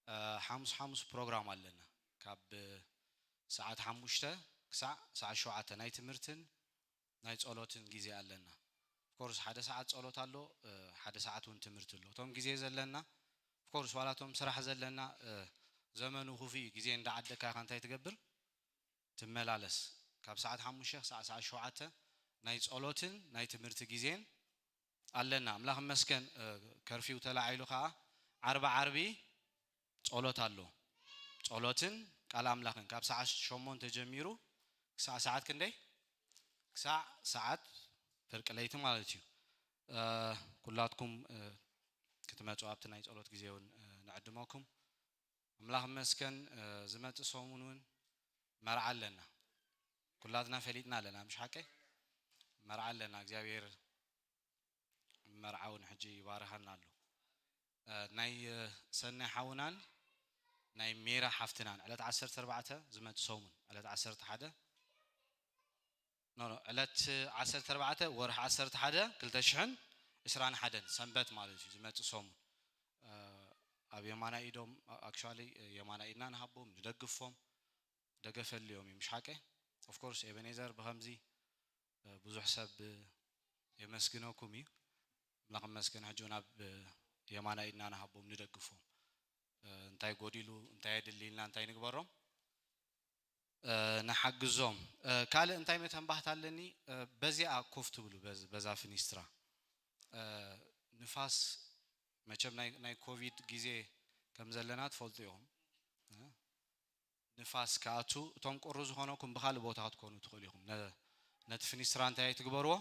እ፣ ሓሙስ ሓሙስ ፕሮግራም ኣለና። ካብ ሰዓት ሓሙሽተ ክሳዕ ሰዓት ሸውዓተ ናይ ትምህርትን ናይ ጸሎትን ግዜ ኣለና። ኦፍኮርስ ሓደ ሰዓት ጸሎት ኣሎ፣ እ፣ ሓደ ሰዓት እውን ትምህርቲ ኣሎ። እቶም ግዜ ዘለና፣ ኦፍኮርስ ዋላ እቶም ስራሕ ዘለና፣ እ፣ ዘመኑ ክፉእ እዩ። ግዜ እንዳዓደካ ኢኻ እንታይ ትገብር? ካብ ሰዓት ሓሙሽተ ክሳዕ ሰዓት ሸውዓተ ናይ ጸሎትን ናይ ትምህርቲ ግዜን ኣለና። ኣምላኽ ይመስገን፣ እ፣ ከርፊው ተላዒሉ ኸዓ ዓርቢ ዓርቢ ጸሎት ኣሎ። ጸሎትን ቃል ኣምላኽን ካብ ሰዓት ሸሞንተ ጀሚሩ ክሳዕ ሰዓት ክንደይ? ክሳዕ ሰዓት ፍርቂ ለይቲ ማለት እዩ። እ፣ ኩላትኩም፣ እ፣ ክትመጹ ኣብቲ ናይ ጸሎት ግዜ እውን፣ እ፣ ንዕድመኩም። ኣምላኽ ይመስገን፣ እ፣ ዝመጽእ ሰሙን እውን መርዓ ኣለና። ኩላትና ፈሊጥና ኣለና፣ ምሽ ሓቀይ? መርዓ ኣለና። እግዚኣብሔር መርዓ እውን ሕጂ ይባርኸና ኣሎ። እ፣ ናይ፣ እ፣ ሰናይ ሓውናን ናይ ሜራ ሓፍትናን ዕለት ዓሰርተ ኣርባዕተ ዝመጽእ ሰሙን፣ ዕለት ዓሰርተ ሓደ፣ ኖ፣ ኖ፣ ዕለት ዓሰርተ ኣርባዕተ ወርሒ ዓሰርተ ሓደ ክልተ ሽሕን ዕስራን ሓደን ሰንበት ማለት እዩ፣ ዝመጽእ ሰሙን። እ፣ ኣብ የማናይ ኢዶም፣ ኣ-፣ ኣክቹዋሊ፣ እ፣ የማናይ ኢድና ንሃቦም፣ ንደግፎም፣ ደገፍ ኣድልዮም እዩ፣ ምሽ ሓቀ? ኦፍ ኮርስ፣ ኤበኔዘር ብኸምዚ፣ እ፣ ብዙሕ ሰብ፣ እ፣ የመስግነኩም እዩ። ኣምላኽ ይመስገን፣ ሕጂ እውን ኣብ፣ እ፣ የማናይ ኢድና ንሃቦም፣ ንደግፎም። እ፣ እንታይ ጎዲሉ፣ እንታይ የድሊ ኢልና እንታይ ንግበሮም? እ፣ ንሓግዞም። እ፣ ካልእ እንታይ መተንባህታ ኣለኒ? እ፣ በዚኣ ኮፍ ትብሉ፣ በዝ-፣ በዛ ፍኒስትራ። እ፣ ንፋስ፣ መቸም ናይ፣ ናይ ኮቪድ ግዜ ከም ዘለና ትፈልጡ ኢኹም። እ፣ ንፋስ ክኣቱ፣ እቶም ቁሪ ዝኾነኩም ብኻልእ ቦታ ክትኮኑ ትኽእሉ ኢኹም። ነ-፣ ነቲ ፍኒስትራ እንታይ ኣይትግበርዎ?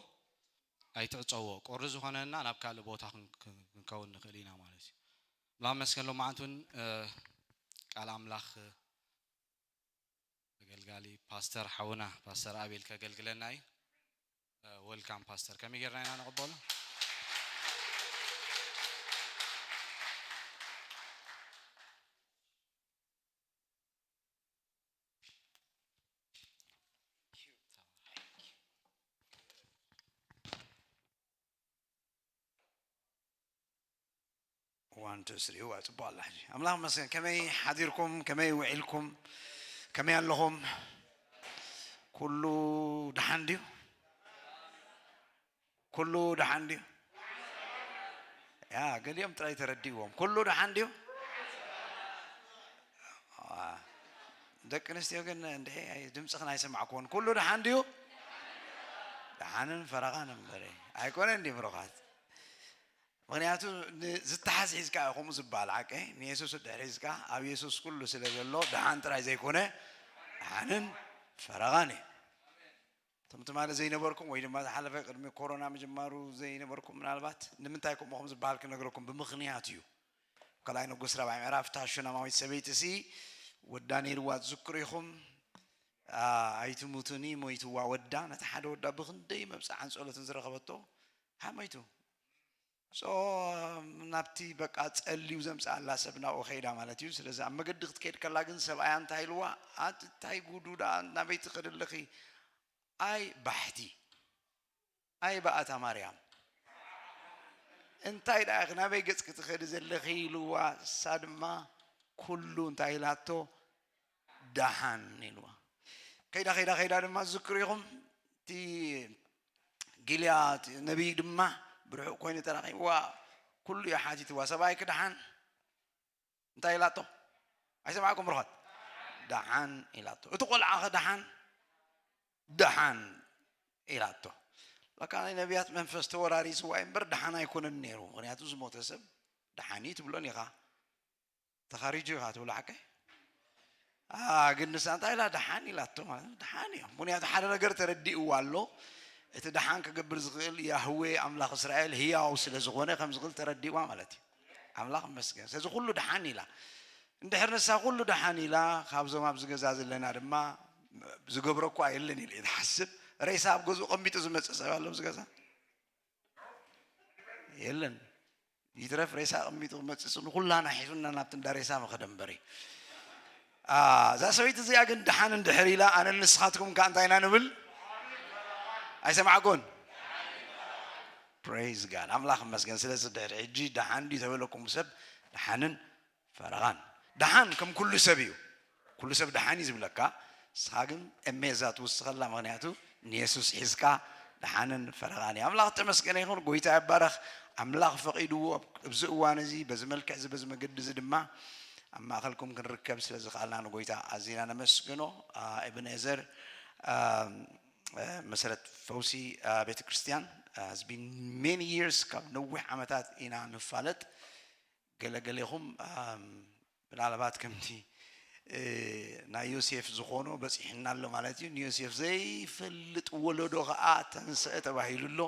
ኣይትዕጸዎ። ቁሪ ዝኾነና ናብ ካልእ ቦታ ክን-፣ ክን-፣ ክንከውን ንኽእል ኢና ማለት እዩ። ኣምላኽ ይመስገን፣ ሎማዓንቲ እውን፣ እ፣ ቃል ኣምላኽ፣ እ፣ ኣገልጋሊ ፓስተር ሓውና ፓስተር ኣቤል ከገልግለና እዩ። እ፣ ወልካም ፓስተር። ከመይ ጌርና ኢና ንቕበሎ? ዋን፣ ቱ፣ ስሪ። እዋ፣ ጽቡቕ ኣላ ሕጂ። ኣምላኽ ይመስገን። ከመይ ሓዲርኩም? ከመይ ውዒልኩም? ከመይ ኣለኹም? ኩሉ ደሓን ድዩ? ኩሉ ደሓን ድዩ? ያ፣ ገሊኦም ጥራይ ተረዲእዎም። ኩሉ ደሓን ድዩ? ዋ። ደቂ ኣንስትዮ ግን እንድዒ፣ ኣይ፣ ድምፅኽን ኣይሰማዕኩዎን። ኩሉ ደሓን ድዩ? ደሓንን ፈረቓን እምበረ። ኣይኮነን ድዩ ብሩኻት? ምኽንያቱ ን-፣ ዝተሓዝ ሒዝካ እዩ ከምኡ ዝበሃል፣ ሓቀይ? ንየሱስ እንድሕር ሒዝካ፣ ኣብ የሱስ ኩሉ ስለ ዘሎ፣ ደሓን ጥራይ ዘይኮነ፣ ደሓንን ፈረቓን እዩ። እቶም ትማሊ ዘይነበርኩም ወይ ድማ ዝሓለፈ ቅድሚ ኮሮና ምጅማሩ ዘይነበርኩም፣ ምናልባት ንምንታይ ከምኡ ከም ዝበሃል ክነግረኩም፣ ብምኽንያት እዩ። ካልኣይ ንጉስ ራብዓይ ምዕራፍ፣ እታ ሹናማዊት ሰበይቲ ሲ ወዳ ነይርዋ ትዝክሩ ኢኹም። ኣ፣ ኣይትሙትኒ፣ ሞይትዋ ወዳ፣ ነቲ ሓደ ወዳ ብኽንደይ መብጽዓን ጸሎትን ዝረኸበቶ፣ ሃ፣ ሞይቱ። ሶ፣ ናብቲ በቃ ጸልዩ ዘምጽኣላ ሰብ ናብኡ ከይዳ ማለት እዩ። ስለዚ ኣብ መገዲ ክትከይድ ከላ ግን ሰብኣያ እንታይ ኢልዋ? ኣት-፣ እንታይ ጉዱ ደኣ፣ ናበይ ትኸዲ ኣለኺ? ኣይ ባሕቲ፣ ኣይ በኣታ ማርያም፣ እንታይ ደኣ ኢኺ፣ ናበይ ገጽኪ ትኸዲ ዘለኺ? ኢልዋ። እሳ ድማ ኩሉ እንታይ ኢላቶ? ደሓን ኢልዋ። ከይዳ፣ ከይዳ፣ ከይዳ ድማ ዝዝክሩ ኢኹም፣ እቲ ጊልያድ ነቢይ ድማ ብርሑቕ ኮይኑ ተራኺብዋ፣ ኩሉ እዩ ሓቲትዋ። ሰብኣይኪ ደሓን? እንታይ ኢላቶ? ኣይሰማዕኩም ብሩኻት? ደሓን ኢላቶ። እቲ ቆልዓኸ ደሓን? ደሓን ኢላቶ። ለካ ናይ ነቢያት መንፈስ ተወራሪስዋ እዩ እምበር ደሓን ኣይኮነን ነይሩ። ምኽንያቱ ዝሞተ ሰብ ደሓን እዩ ትብሎን ኢኻ። ተኻሪጁ ኢኻ ትብሎ ሓቀይ? ኣ፣ ግን ንሳ እንታይ ኢላ? ደሓን ኢላቶ ማለት ነው። ደሓን እዮም። ምኽንያቱ ሓደ ነገር ተረዲእዋ ኣሎ። እቲ ደሓን ክገብር ዝኽእል ያህዌ ኣምላኽ እስራኤል ህያው ስለ ዝኾነ ከም ዝኽእል ተረዲእዋ ማለት እዩ። ኣምላኽ ይመስገን። ስለዚ ኩሉ ደሓን ኢላ። እንድሕር ንሳ ኩሉ ደሓን ኢላ፣ ካብዞም ኣብዚ ገዛ ዘለና ድማ ዝገብሮ እኳ የለን ኢለ እየ ዝሓስብ። ሬሳ ኣብ ገዝኡ ቀሚጡ ዝመጽእ ሰብ ኣሎ ኣብዚ ገዛ? የለን። ይትረፍ ሬሳ ኣቐሚጡ ክመጽእ፣ ንኹላና ሒዙና ናብቲ እንዳ ሬሳ መኸደ እምበሪ። ኣ፣ እዛ ሰበይቲ እዚኣ ግን ደሓን እንድሕር ኢላ፣ ኣነን ንስኻትኩም ከኣ እንታይ ኢና ንብል? ኣይሰማዕኩን? ፕሬይዝ ጋድ። ኣምላኽ ይመስገን። ስለዚ ድሕሪ ሕጂ ደሓን ድዩ ተበለኩም ሰብ፣ ደሓንን ፈረቓን። ደሓን ከም ኩሉ ሰብ እዩ። ኩሉ ሰብ ደሓን እዩ ዝብለካ። ንስኻ ግን እሜዛ ትውስኸላ፣ ምኽንያቱ ንየሱስ ሒዝካ ደሓንን ፈረቓን እዩ። ኣምላኽ ተመስገነ ይኹን፣ ጎይታ ይባረኽ። ኣምላኽ ፈቒድዎ ኣብዚ እዋን እዚ፣ በዚ መልክዕ እዚ፣ በዚ መገዲ እዚ ድማ ኣብ ማእኸልኩም ክንርከብ ስለ ዝኸኣልና ንጎይታ ኣዚና ነመስግኖ። ኣ፣ ኤብኔዘር፣ um, uh, መሰረት ፈውሲ uh, ቤተ ክርስቲያን has been many years ካብ ነዊሕ ዓመታት ኢና ንፋለጥ። ገለገሌኹም um, ምናልባት ከምቲ ናይ ዮሴፍ ዝኾኖ በፂሕና ኣሎ ማለት እዩ። ንዮሴፍ ዘይፈልጥ ወለዶ ከዓ ተንስአ ተባሂሉ ኣሎ።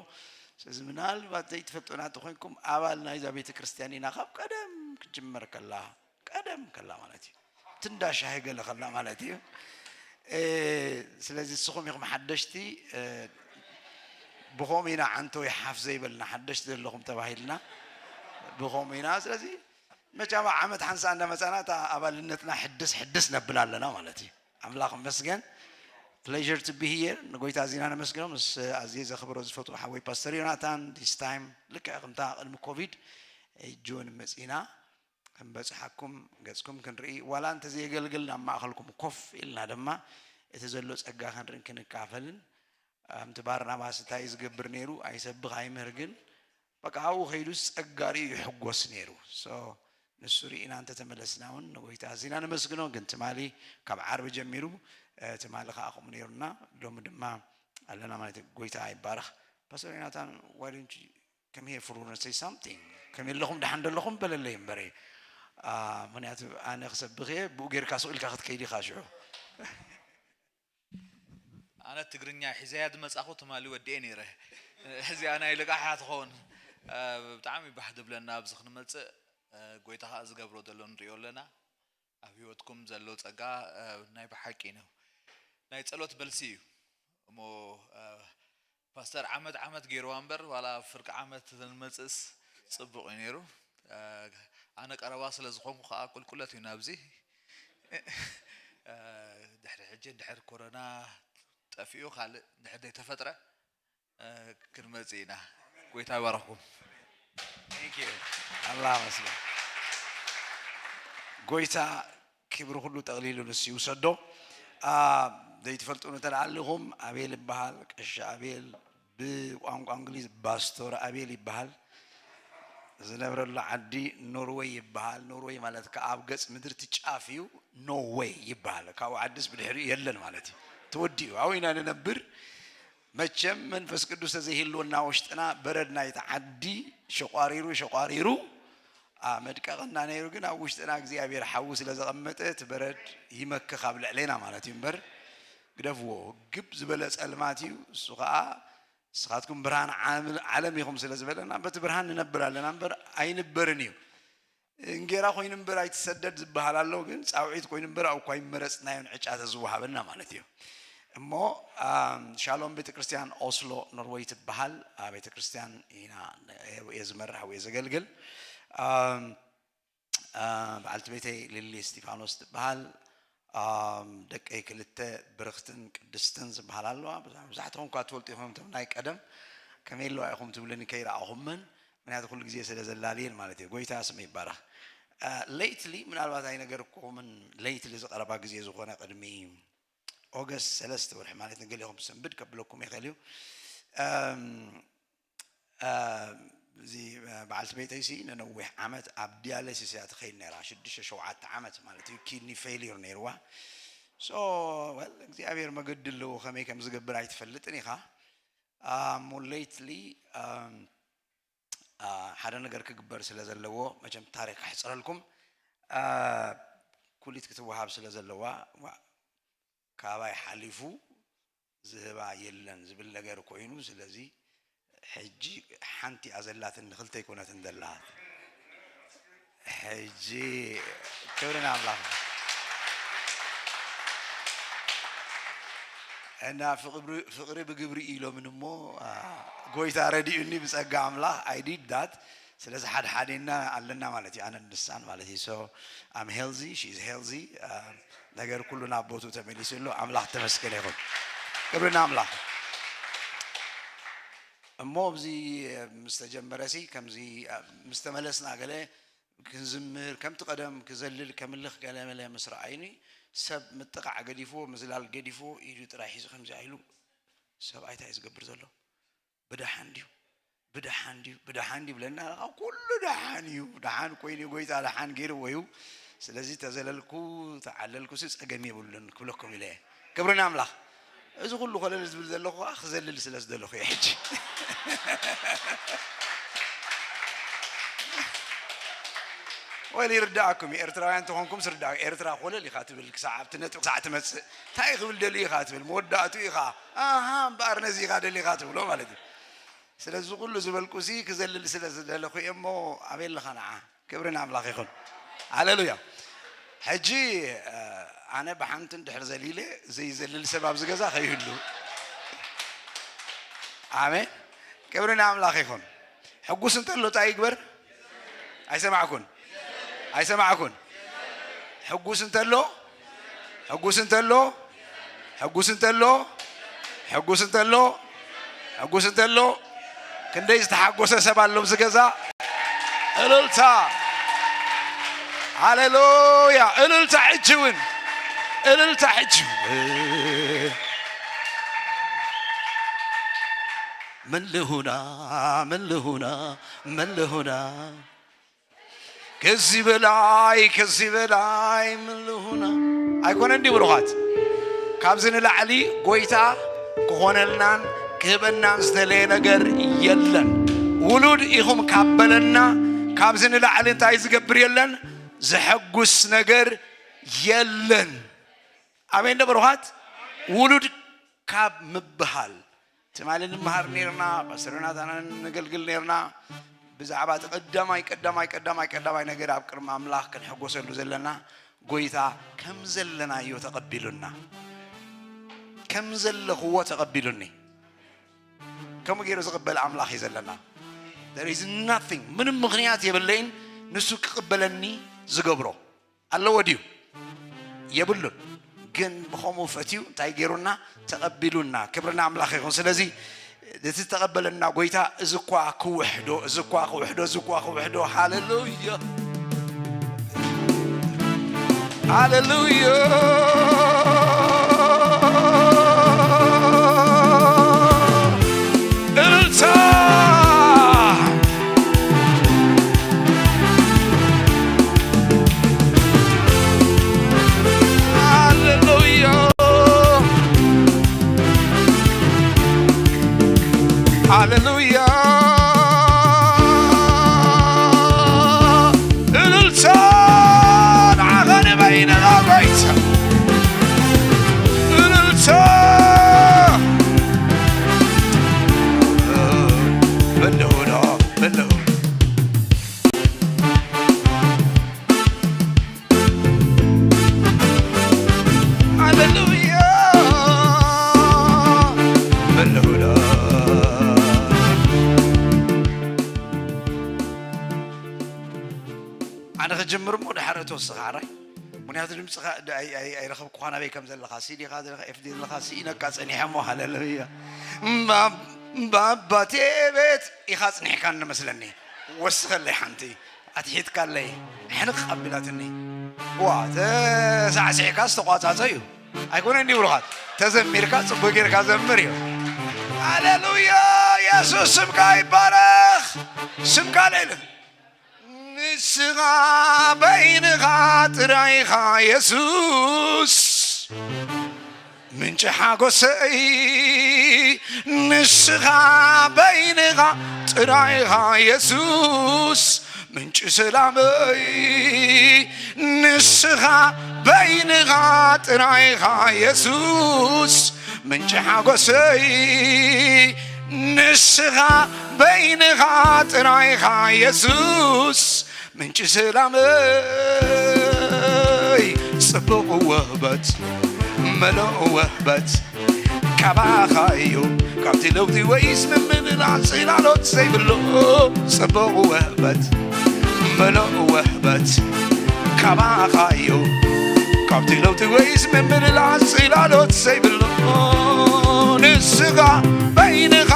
ስለዚ ምናልባት ዘይትፈልጡና እንተኮይንኩም ኣባል ናይዛ ቤተ ክርስቲያን ኢና፣ ካብ ቀደም ክጅመር ከላ፣ ቀደም ከላ ማለት እዩ፣ ትንዳ ሻሂ ገለ ከላ ማለት እዩ። ስለዚ ንስኹም ኢኹም ሓደሽቲ። ብኸምኡ ኢና ዓንቶ ይሓፍ ዘይበልና ሓደሽቲ ዘለኹም ተባሂልና ብኸምኡ ኢና። ስለዚ መቸም ዓመት ሓንሳ እንዳመፃና እታ ኣባልነትና ሕድስ ሕድስ ነብል ኣለና ማለት እዩ። ኣምላኽ መስገን። Pleasure to be here። ንጎይታ ኣዚና ነመስግኖ ምስ ኣዝየ ዘኽብሮ ዝፈትዎ ሓወይ ፓስተር ዮናታን። This time ልክዕ ከምታ ቅድሚ ኮቪድ ጆን መፂና ክንበፅሓኩም ገፅኩም ክንርኢ ዋላ እንተዘየገልግል ናብ ማእኸልኩም ኮፍ ኢልና ድማ እቲ ዘሎ ፀጋ ክንርኢ ክንካፈልን ከምቲ ባርናባስ እንታይ ዝገብር ነይሩ ኣይሰብኽ ኣይምህር ግን በቃ ኣብኡ ከይዱ ጸጋ ርእዩ ይሕጎስ ነይሩ። ንሱ ርኢና እንተተመለስና እውን ንጎይታ ኣዚና ነመስግኖ። ግን ትማሊ ካብ ዓርቢ ጀሚሩ ትማሊ ከዓ ከምኡ ነይሩና ሎሚ ድማ ኣለና ማለት እዩ። ጎይታ ይባረኽ። ፓስተር ዮናታን why don't you come here for say something? ከም የለኹም ደሓን ደለኹም በለለይ እምበረ። ምክንያቱ ኣነ ክሰብኽ እየ ብኡ ጌርካ ስቕ ኢልካ ክትከይድ ኢኻ ሽዑ። ኣነ ትግርኛ ሒዘያ ዝመጻኹ ትማሊ ወዲኤ ነይረ። እዚኣ ናይ ልቃሕ እያ ትኸውን። ብጣዕሚ ባህ ድብለና ኣብዚ ክንመጽእ፣ ጎይታ ኸኣ ዝገብሮ ዘሎ ንሪኦ ኣለና። ኣብ ህይወትኩም ዘሎ ጸጋ ናይ ብሓቂ እዩ። ናይ ጸሎት መልሲ እዩ። እሞ ፓስተር ዓመት ዓመት ገይርዋ እምበር ዋላ ኣብ ፍርቂ ዓመት ተንመጽእስ ጽቡቕ እዩ ነይሩ። ኣነ ቀረባ ስለ ዝኾንኩ ከዓ ቁልቁለት እዩ ናብዚ። ድሕሪ ሕጂ ድሕሪ ኮሮና ጠፊኡ ካልእ ድሕሪ ዘይተፈጥረ ክንመጽእ ኢና። ጎይታ ይባረኽኩም። ኣላ መስለ ጎይታ ክብሪ ኩሉ ጠቕሊሉ ንሱ ይውሰዶ። ዘይትፈልጡ እንተ ኣለኹም ኣቤል ይበሃል፣ ቀሺ ኣቤል ብቋንቋ እንግሊዝ ባስቶር ኣቤል ይበሃል። ዝነብረሉ ዓዲ ኖርወይ ይበሃል። ኖርወይ ማለት ከዓ ኣብ ገፅ ምድሪ እቲ ጫፍ እዩ። ኖወይ ይበሃል። ካብኡ ዓድስ ብድሕሪኡ የለን ማለት እዩ። ተወዲኡ። ኣብኡ ኢና ንነብር። መቸም መንፈስ ቅዱስ ተዘይህልወና ውሽጥና በረድ ናይቲ ዓዲ ሸቋሪሩ ሸቋሪሩ መድቀቐና ነይሩ። ግን ኣብ ውሽጥና እግዚኣብሔር ሓዊ ስለ ዘቐመጠ እቲ በረድ ይመክኽ ኣብ ልዕሌና ማለት እዩ። እምበር ግደፍዎ፣ ግብ ዝበለ ጸልማት እዩ። እሱ ኸዓ ንስኻትኩም ብርሃን ዓለም ኢኹም ስለ ዝበለና በቲ ብርሃን ንነብር ኣለና እምበር ኣይንበርን እዩ። እንጌራ ኮይኑ እምበር ኣይትሰደድ ዝበሃል ኣሎ፣ ግን ጻውዒት ኮይኑ እምበር ኣብኳ ይመረጽናዮን ዕጫ ተዝወሃበና ማለት እዩ። እሞ ሻሎም ቤተ ክርስቲያን ኦስሎ ኖርወይ ትበሃል ቤተ ክርስቲያን ኢና እየ ዝመርሕ ወይ ዘገልግል። በዓልቲ ቤተይ ሊሊ እስጢፋኖስ ትበሃል። ደቀይ ክልተ ብርኽትን ቅድስትን ዝበሃል ኣለዋ። መብዛሕትኹም እኳ ትፈልጡ ኢኹም፣ እቶም ናይ ቀደም ከመይ ኣለዋ ኢኹም ትብሉኒ ከይረኣኹመን፣ ምክንያቱ ኩሉ ግዜ ስለ ዘላልየን ማለት እዩ። ጎይታ ስም ይባረኽ። ሌይትሊ ምናልባት ኣይነገርኩምን፣ ሌይትሊ ዝቐረባ ግዜ ዝኾነ ቅድሚ ኦገስት ሰለስተ ወርሒ ማለት ንገሊኹም ስንብድ ከብለኩም ይኽእል እዩ። እዚ በዓልቲ ቤተይሲ ንነዊሕ ዓመት ኣብ ዲያለሲስ እያ ትኸይድ ነይራ። ሽዱሽተ ሸውዓተ ዓመት ማለት እዩ። ኪድኒ ፌይልዩር ነይርዋ። ሶ ወል እግዚኣብሔር መገዲ ኣለዎ፣ ከመይ ከም ዝገብር ኣይትፈልጥን ኢኻ። እሞ ሌይትሊ ሓደ ነገር ክግበር ስለ ዘለዎ መቸም ታሪክ ኣሕፅረልኩም። ኩሊት ክትወሃብ ስለ ዘለዋ ካባይ ሓሊፉ ዝህባ የለን ዝብል ነገር ኮይኑ፣ ስለዚ ሕጂ ሓንቲ እያ ዘላትኒ፣ ክልተ ኣይኮነትን ዘላትኒ። ሕጂ ክብሪ ንኣምላኽ። እና ፍቕሪ ብግብሪ ኢሎምን እሞ ጎይታ ረዲኡኒ ብጸጋ ኣምላኽ I did that። ስለዚ ሓድሓዴና ኣለና ማለት እዩ፣ ኣነን ንሳን ማለት እዩ። So I'm healthy, she is healthy። ነገር ኩሉ ናብ ቦትኡ ተመሊሱ ኣሎ። ኣምላኽ ተመስገን ይኹን። ክብሪ ንኣምላኽ። እሞ ኣብዚ ምስ ተጀመረ ሲ ከምዚ ምስ ተመለስና ገለ ክንዝምር ከምቲ ቀደም ክዘልል ከምልኽ ገለ መለ ምስ ረኣዩኒ ሰብ ምጥቓዕ ገዲፍዎ ምዝላል ገዲፍዎ ኢዱ ጥራይ ሒዙ ከምዚ ኢሉ ሰብኣይ እንታይ እዩ ዝገብር ዘሎ? ብደሓን ድዩ ብደሓን ድዩ ብደሓን ድዩ ብለና፣ ኩሉ ደሓን እዩ። ደሓን ኮይኑ ጎይታ ደሓን ገይርዎ እዩ። ስለዚ ተዘለልኩ ተዓለልኩ ሲ ጸገም የብሉን ክብለኩም ኢለ። ክብሪ ንኣምላኽ። እዚ ኩሉ ኮለል ዝብል ዘለኹ ከዓ ክዘልል ስለ ዝደለኹ እየ ሕጂ። ወል ይርዳእኩም እዩ። ኤርትራውያን ተኾንኩም ስርዳ ኤርትራ ኮለል ኢኻ ትብል ክሳዕ ኣብቲ ነጥቢ ክሳዕ ትመጽእ እንታይ ክብል ደልዩ ኢኻ ትብል መወዳእቱ ኢኻ ኣሃ እምበኣር ነዚ ኢኻ ደሊኻ ትብሎ ማለት እዩ። ስለዚ ኩሉ ዝበልኩ እዚ ክዘልል ስለ ዝደለኹ እየ እሞ ኣበይ ኣለኻ ንዓ? ክብሪ ንኣምላኽ ይኹን። ሃሌሉያ። ሕጂ ኣነ ብሓንቲ እንድሕር ዘሊለ ዘይዘልል ሰብ ኣብዚ ገዛ ከይህሉ። ኣሜን። ክብሪ ንኣምላኽ ይኹን። ሕጉስ እንተሎ እንታይ ይግበር? ኣይሰማዕኩን? ኣይሰማዕኩን? ሕጉስ እንተሎ ሕጉስ እንተሎ ሕጉስ እንተሎ ሕጉስ እንተሎ ሕጉስ እንተሎ ክንደይ ዝተሓጎሰ ሰብ ኣሎ ኣብዚ ገዛ? እልልታ። ሃሌሉያ። እልልታ ሕጂ እውን እልልታ ሕጂ እውን። ምን ልሁና ምን ልሁና ምን ልሁና ከዚህ በላይ ከዚህ በላይ ምን ልሁና? ኣይኮነ እንዲ ብሩኻት ካብዚ ንላዕሊ ጎይታ ክኾነልናን ክህበናን ዝተለየ ነገር የለን። ውሉድ ኢኹም ካብ በለና ካብዚ ንላዕሊ እንታይ ዝገብር የለን? ዘሐጉስ ነገር የለን። ኣሜን ዶ ብሩኻት? ውሉድ ካብ ምብሃል ትማሊ ንምሃር ነርና ፓስተር ዮናታን ነገልግል ነርና። ብዛዕባ እቲ ቀዳማይ ቀዳማይ ቀዳማይ ቀዳማይ ነገር ኣብ ቅድሚ ኣምላኽ ክንሕጎሰሉ ዘለና ጎይታ ከም ዘለናዮ ተቐቢሉና ከም ዘለኽዎ ተቐቢሉኒ። ከምኡ ገይሩ ዝቕበል ኣምላኽ እዩ ዘለና። There is nothing ምንም ምኽንያት የብለይን ንሱ ክቕበለኒ ዝገብሮ ኣለዎ ድዩ? የብሉን። ግን ብኸምኡ ፈትዩ እንታይ ገይሩና? ተቐቢሉና። ክብርና ኣምላኽ ይኹን። ስለዚ እቲ ዝተቐበለና ጎይታ እዚ እኳ ክውሕዶ፣ እዚ እኳ ክውሕዶ፣ እዚ እኳ ክውሕዶ። ሃሌሉያ፣ ሃሌሉያ። እልልታ። ሃሌሉያ፣ ሃሌሉያ። እልልታ ንዓኻ ንበይንኻ ጎይታ። እልልታ። በልሁዶ፣ በልሁ። ሃሌሉያ። በልሁዶ። ኣነ ክጅምር እሞ ድሓር እቶ ስኻ ራይ ምክንያቱ ድምፅኻ ድ- ኣይ- ኣይ- ኣይረኸብኩኻን ኣበይ ከም ዘለኻ ሲዲኻ ዘለኻ ኤፍዲ ዘለኻ ስኢነካ ፀኒሐ እሞ ሃሌሉያ እምባ- እምባ ኣባቴ ቤት ኢኻ ፅኒሕካ እንመስለኒ ወስኸለይ ሓንቲ ኣትሒትካለይ ሕንቕ ኣቢላትኒ ዋ ተሳዕሲዕካ ዝተቋፃፀ እዩ ኣይኮነ እንዲ ብሩኻት ተዘሚርካ ፅቡቅ ጌርካ ዘምር እዩ ሃሌሉያ የሱስ ስምካ ይባረኽ ስምካ ለይልን ንስኻ በይንኻ ጥራይኻ የሱስ ምንጪ ሓጎሰይ ንስኻ በይንኻ ጥራይኻ የሱስ ምንጪ ሰላመይ ንስኻ በይንኻ ጥራይኻ የሱስ ምንጪ ሓጎሰይ ንስኻ በይንኻ ጥራይኻ የሱስ ምንጪ ሰላመይ ጽቡቕ ወህበት መለኦ ወህበት ካባኻ እዩ ካብቲ ለውጢ ወይስ ምምልላል ጽላሎት ዘይብሉ ጽቡቕ ወህበት መለኦ ወህበት ካባኻ እዩ ካብቲ ለውጢ ወይስ ምምልላል ጽላሎት ዘይብሉ ንስኻ በይንኻ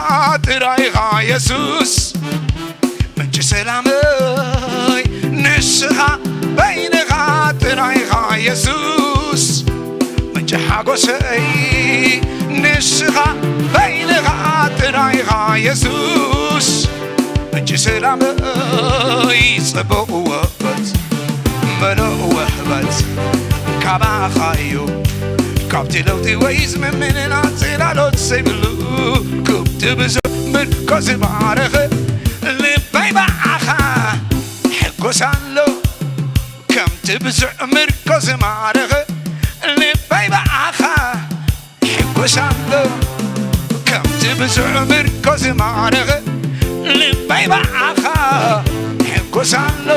ጥራይኻ የሱስ ምንጪ ሰላመይ ንስኻ በይንኻ ጥራይኻ የሱስ ምንጪ ሓጎሰይ ንስኻ በይንኻ ጥራይኻ የሱስ ምንጪ ሰላመይ ጽቡቕ ወበት መለእ ወህበት ካባኻ እዩ ካብቲ ለውጢ ወይ ዝምምንና ጽላሎት ዘይብሉ፣ ክብቲ ብዙሕ ምርኮ ዝማረኸ ልበይ ብኣኻ ሕጎስ ኣሎ። ከምቲ ብዙሕ ምርኮ ዝማረኸ ልበይ ብኣኻ ሕጎስ ኣሎ። ከምቲ ብዙሕ ምርኮ ዝማረኸ ልበይ ብኣኻ ሕጎስ ኣሎ።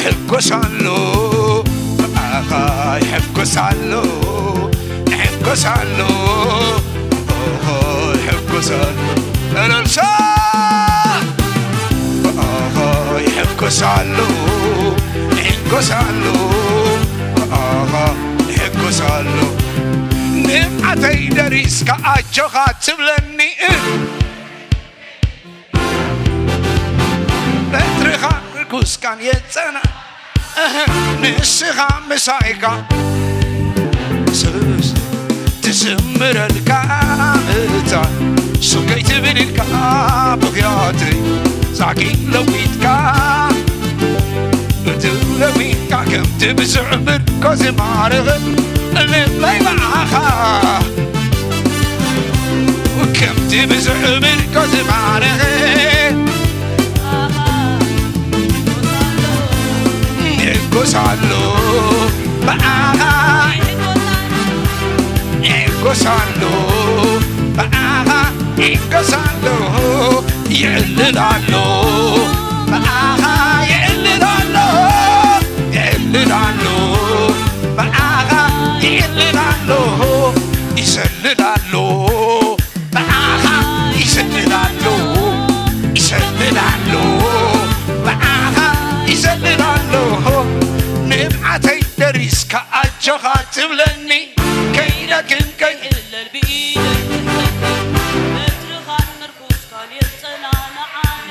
ሕጎስ ኣሎ። ብኣኻ ይሕጎስ ኣሎ። ይሕጎስ ኣሎ። ብኣኻ ይሕጎስ ኣሎ። እልልታ! ብኣኻ ይሕጎስ ኣሎ። ይሕጎስ ኣሎ። ብኣኻ ይሕጎስ ኣሎ። ንብዓተይ ደሪስካ ኣጆኻ ትብለኒ። በትርኻ ርኩስካን የጸና። እህ፣ ንስኻ ምሳይካ ስስ ትዝምረልካ ምታ ሱገይ ትብልልካ ብኽያተይ ዛጊ ለዊጥካ እትለዊጥካ ከምቲ ብዙሕ ምርኮ ዝማረኸ ልበይ ብኣኻ ከምቲ ብዙሕ ምርኮ ዝማረኸ ይሕጎስ ኣሎ ብኣኻ ይሕጎስ ኣሎ ብኣኻ ይሕጎስ ኣሎ ይዕልል ኣሎ ብኣኻ ይዕልል ኣሎ ይዕልል ኣሎ ብኣኻ ይዕልል ኣሎ ይዘልል ኣሎ ብኣኻ ይዘልል ኣሎ ይዘልል ኣሎ ብኣኻ ይዘልል ኣሎ ንብዓተይ ደሪስካ ኣጆኻ ትብለኒ ከይደክም ከይሕለል ብኢደይ ትሕተኒ በትርኻን ምርኩስካን የጸናንዓኒ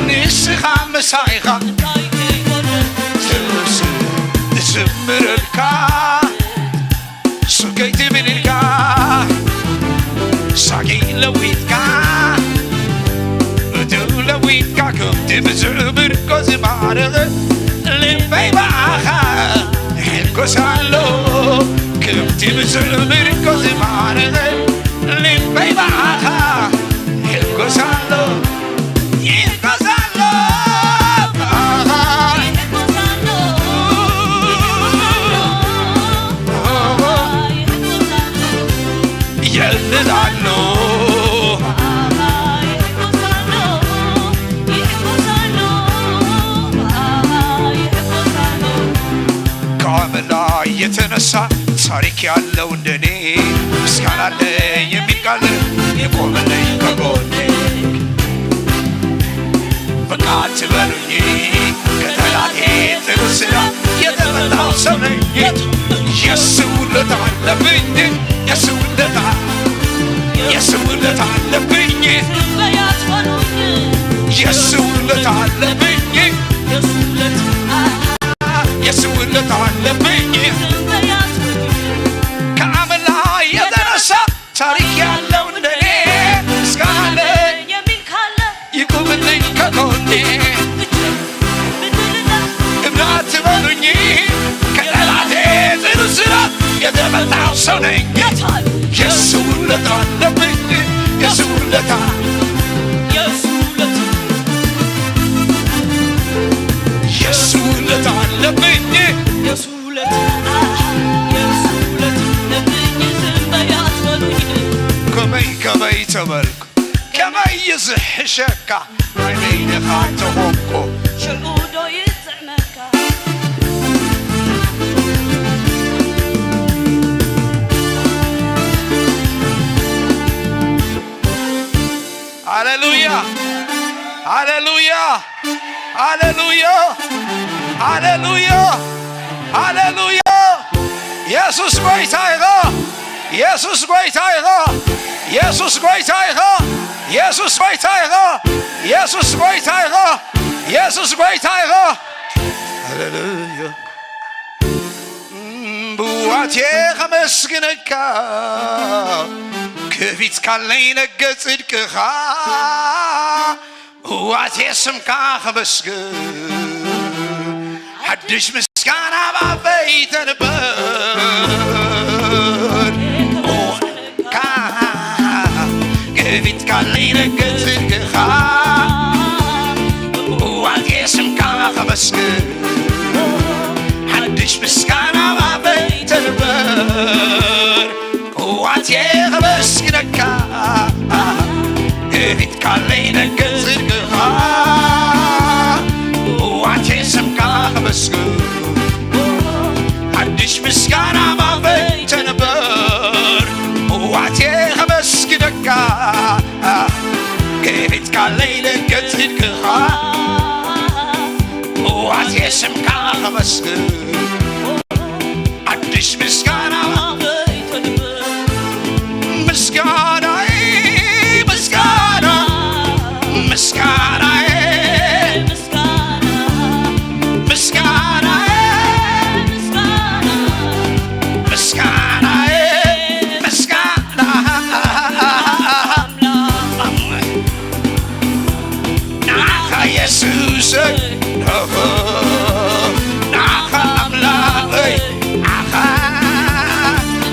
ንስኻ ምሳይኻ እንታይ ከይኮነ ትስብ ትዝምረልካ ሱገይ ትብልልካ ሳጊ ለዊጥካ እትው ለዊጥካ ከምቲ ብዙሕ ብርኮ ዝማረኸ ልበይ ብኣኻ ይሕጎስ ኣሎ ከምቲ ብዙሕ ብርኮ ዝማረኸ ልበይ ብኣኻ ይሕጎስ ኣሎ ይሕጎስ ኣሎ ብኣኻ ይሕጎስ ኣሎ ይሕጎስ ኣሎ ይሕጎስ ኣሎ ይዕልል ኣሎ ይሕጎስ ኣሎ ይሕጎስ ኣሎ ይሕጎስ ኣሎ ካብ ላይ የተነሳ ታሪክ ያለው እንደኔ ምስጋና አለ የሚል ቃል የቆመልኝ ከጎኔ በቃ ትበሉኝ ከጠላቴ ጥሩ ስራ የተመታው ሰው ነኝ የሱ ውለታ አለብኝ የሱ ውለታ የሱ ውለታ አለብኝ የሱ ውለታ አለብኝ የሱ ውለታ አለብኝ ከአመላ የተነሳ ታሪክ ያለው እንደኔ እስካለ የሚል ካለ ይቁምልኝ ከጎኔ እምነት በሉኝ ከጠላቴ ጽኑ ስራት የተፈታው ሰው ነኝ የሱ ውለታ አለብኝ የሱ ውለታ የሱ ውለታ የሱ ውለታ አለብኝ የሱ ውለታ የሱ ውለታ አለብኝ ዝም በይ አትበሉኝ ከመይ ከመይ ተበልኩ ከመይ ዝሕሸካ ናይ በይንኻ ተኾንኩ ሽዑ ዶ ይጥዕመካ ሃሌሉያ ሃሌሉያ ሃሌሉያ ሃሌሉያ ሃሌሉያ ኢየሱስ ጎይታ ኢኻ ኢየሱስ ጎይታ ኢኻ ኢየሱስ ጎይታ ኢኻ ኢየሱስ ጎይታ ኢኻ ኢየሱስ ጎይታ ኢኻ ኢየሱስ ጎይታ ኢኻ ሃሌሉያ ብዋቴ ከመስግነካ ከፊትካለይ ነገ ጽድቅኻ ብዋቴ ስምካ ከመስግን ሓድሽ ምስጋና ባፈይ ተንበ ኣለይ ነገር ጽድቅኻ፣ ዋቴ ስምካ ከመስግን፣ ሓድሽ ምስጋና ኣብ ኣፈይ ተንበር። ዋቴ ከመስግነካ፣ ከፊትካ ኣለይ ነገር ጽድቅኻ፣ ዋቴ ስምካ ከመስግን፣ ሓድሽ ምስጋና ኣብ ኣፈይ ተንበር። ዋቴ ከመስግነካ፣ ከፊትካ ኣለይ ነገር ጽድቅኻ፣ ዋቴ ስምካ ከመስግን፣ ሓድሽ ምስጋና፣ ምስጋናይ፣ ምስጋና፣ ምስጋናይ፣ ምስጋናይ፣ ምስጋናይ፣ ምስጋና ንዓኻ የሱሰይ፣ ንዓኻ ኣምላኸይ፣ ንዓኻ፣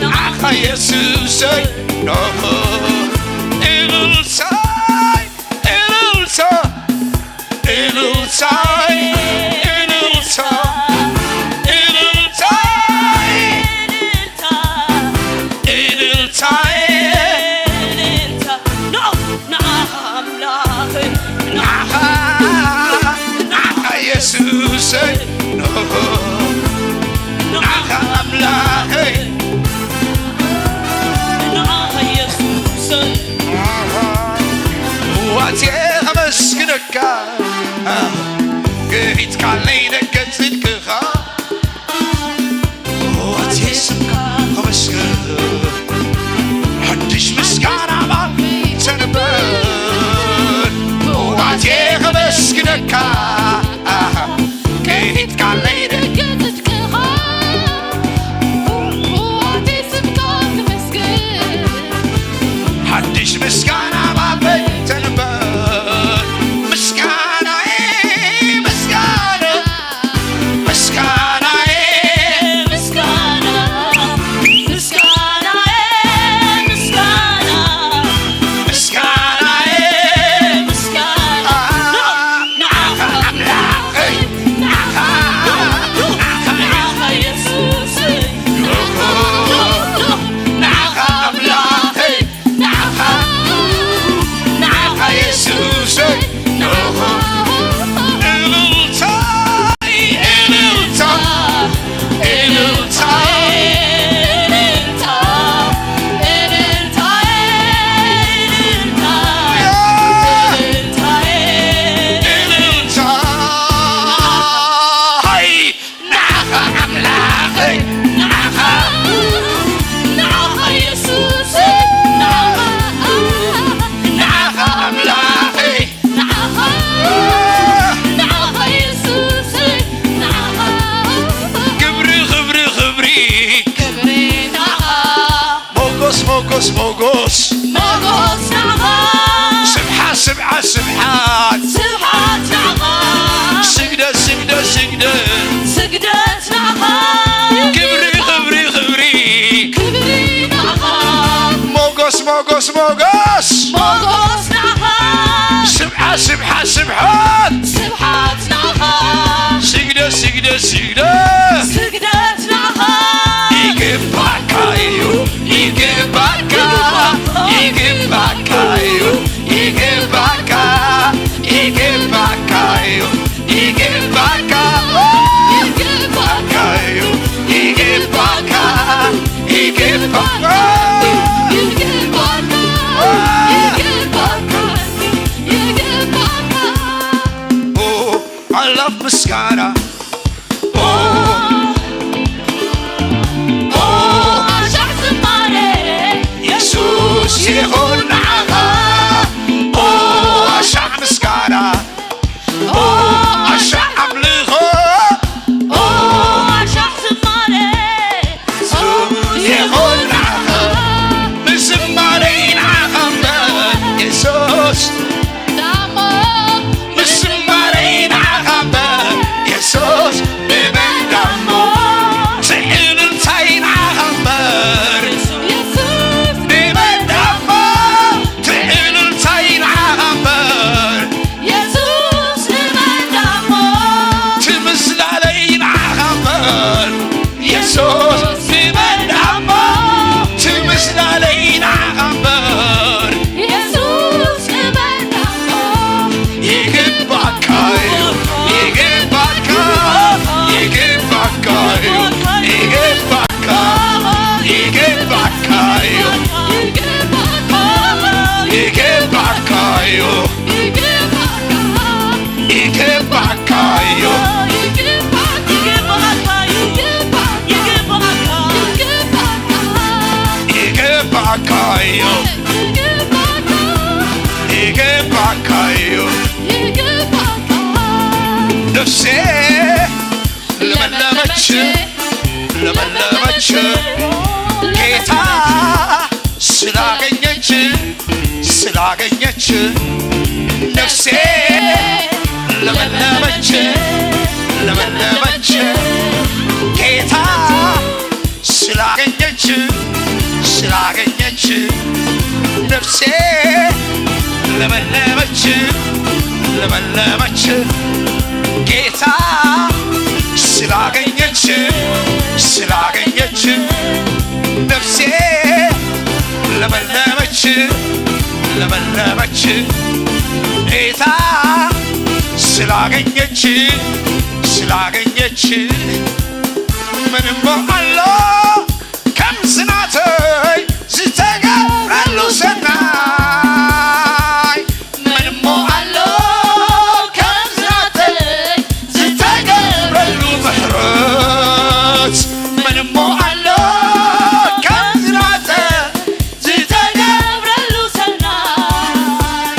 ንዓኻ የሱሰይ፣ ንዓኻ እልልሳይ፣ እልልሳ፣ እልልሳይ፣ እልልሳ፣ እልልሳይ፣ እልልሳይ፣ ንዓኻ ኣምላኸይ፣ ንዓኻ፣ ንዓኻ የሱሰይ፣ ንዓኻ ኣምላኸይ፣ ንዓኻ የሱሰይ፣ ዋቴ ከመስግነካ፣ ከፊትካ ኣለይ ነገር ጽድቅኻ፣ ዋቴ ስምካ ከመስግን፣ ሓድሽ ምስጋና ኣብ ኣፈይ ተንበር። ዋቴ ከመስግነካ፣ ከፊትካ ኣለይ ደገ ጽድቅኻ፣ ዋቴ ስምካ ከመስግን፣ ሓድሽ ምስጋና ኣብ ኣፈይ ተንበር። ምስጋናዬ፣ ምስጋና፣ ምስጋናዬ፣ ምስጋና፣ ምስጋናዬ፣ ምስጋና፣ ምስጋናዬ፣ ምስጋና፣ ንዓኻ ኣምላኸይ፣ ንዓኻ፣ ንዓኻ የሱሰይ፣ ንዓኻ ኣምላኸይ፣ ንዓኻ፣ ንዓኻ የሱሰይ፣ ንዓኻ እልልታ፣ እልልታ፣ እልልታ፣ እልልታ፣ እልልታ፣ እልልታ። ንዓኻ ኣምላኸይ፣ ንዓኻ፣ ንዓኻ የሱሰይ፣ ንዓኻ፣ ንዓኻ ኣምላኸይ፣ ንዓኻ፣ ንዓኻ የሱሰይ፣ ንዓኻ። ክብሪ፣ ክብሪ፣ ክብሪ፣ ክብሪ ንዓኻ። ሞጎስ፣ ሞጎስ፣ ሞጎስ፣ ሞጎስ ንዓኻ። ስብሓት፣ ስብሓት፣ ስብሓት፣ ስብሓት ንዓኻ። ስግደት፣ ስግደት፣ ስግደት፣ ስግደት ንዓኻ። ክብሪ፣ ክብሪ፣ ክብሪ፣ ክብሪ ንዓኻ። ሞጎስ፣ ሞጎስ፣ ሞጎስ፣ ሞጎስ ንዓኻ። ስብሓት፣ ስብሓት፣ ስብሓት፣ ስብሓት ንዓኻ። ስግደት፣ ስግደት፣ ስግደት፣ ስግደት ንዓኻ። ይግባእካ እዩ፣ ይግባእካ፣ ይግባእካ እዩ፣ ይግባእካ፣ ይግባእካ እዩ፣ ይግባእካ፣ ይግባእካ እዩ፣ ይግባእካ፣ ይግባእካ፣ ይግባእካ፣ ይግባእካ፣ ይግባእካ። ኦ፣ I love ምስጋና። ኦ፣ ኦ፣ ኣሻዕ ዝማሬ የሱስ ይኹን ንዓኻ። ኦ፣ ኣሻዕ ምስጋና። ኦ፣ ኣሻዕ ኣምልኾ። ኦ፣ ኣሻዕ ዝማሬ ይኹን ንዓኻ። ምስ ዝማሬይ ንዓኻ እምበር የሱስ። ዳሞ ምስ ዝማሬይ ንዓኻ እምበር የሱስ፣ ብመን ዳሞ? ስዕልልታይ ንዓኻ እምበር የሱስ፣ ብመን ዳሞ? ይግባካዩ፣ ይግባካ፣ ይግባካዩ፣ ይግባካ፣ ይግባካዩ፣ ይግባካዩ፣ ይግባካዩ፣ ይግባካዩ፣ ይግባካዩ። ነፍሴ ለመለመች፣ ለመለመች፣ ጌታ ስላገኘች፣ ስላገኘች። ነፍሴ ለመለመች፣ ለመለመች፣ ጌታ ስላገኘች፣ ስላገኘች። ነፍሴ ለመለመች፣ ለመለመች፣ ጌታ ስላገኘች፣ ስላገኘች። ነፍሴ ለመለመች፣ ለመለመች፣ ጌታ ስላገኘች፣ ስላገኘች። ምን እሞ ኣሎ ከምዚ ናተይ ዝተገብረሉ ሰናይ? ምን እሞ ኣሎ ከምዚ ናተይ ዝተገብረሉ ምሕረት? ምን እሞ ኣሎ ከምዚ ናተይ ዝተገብረሉ ሰናይ?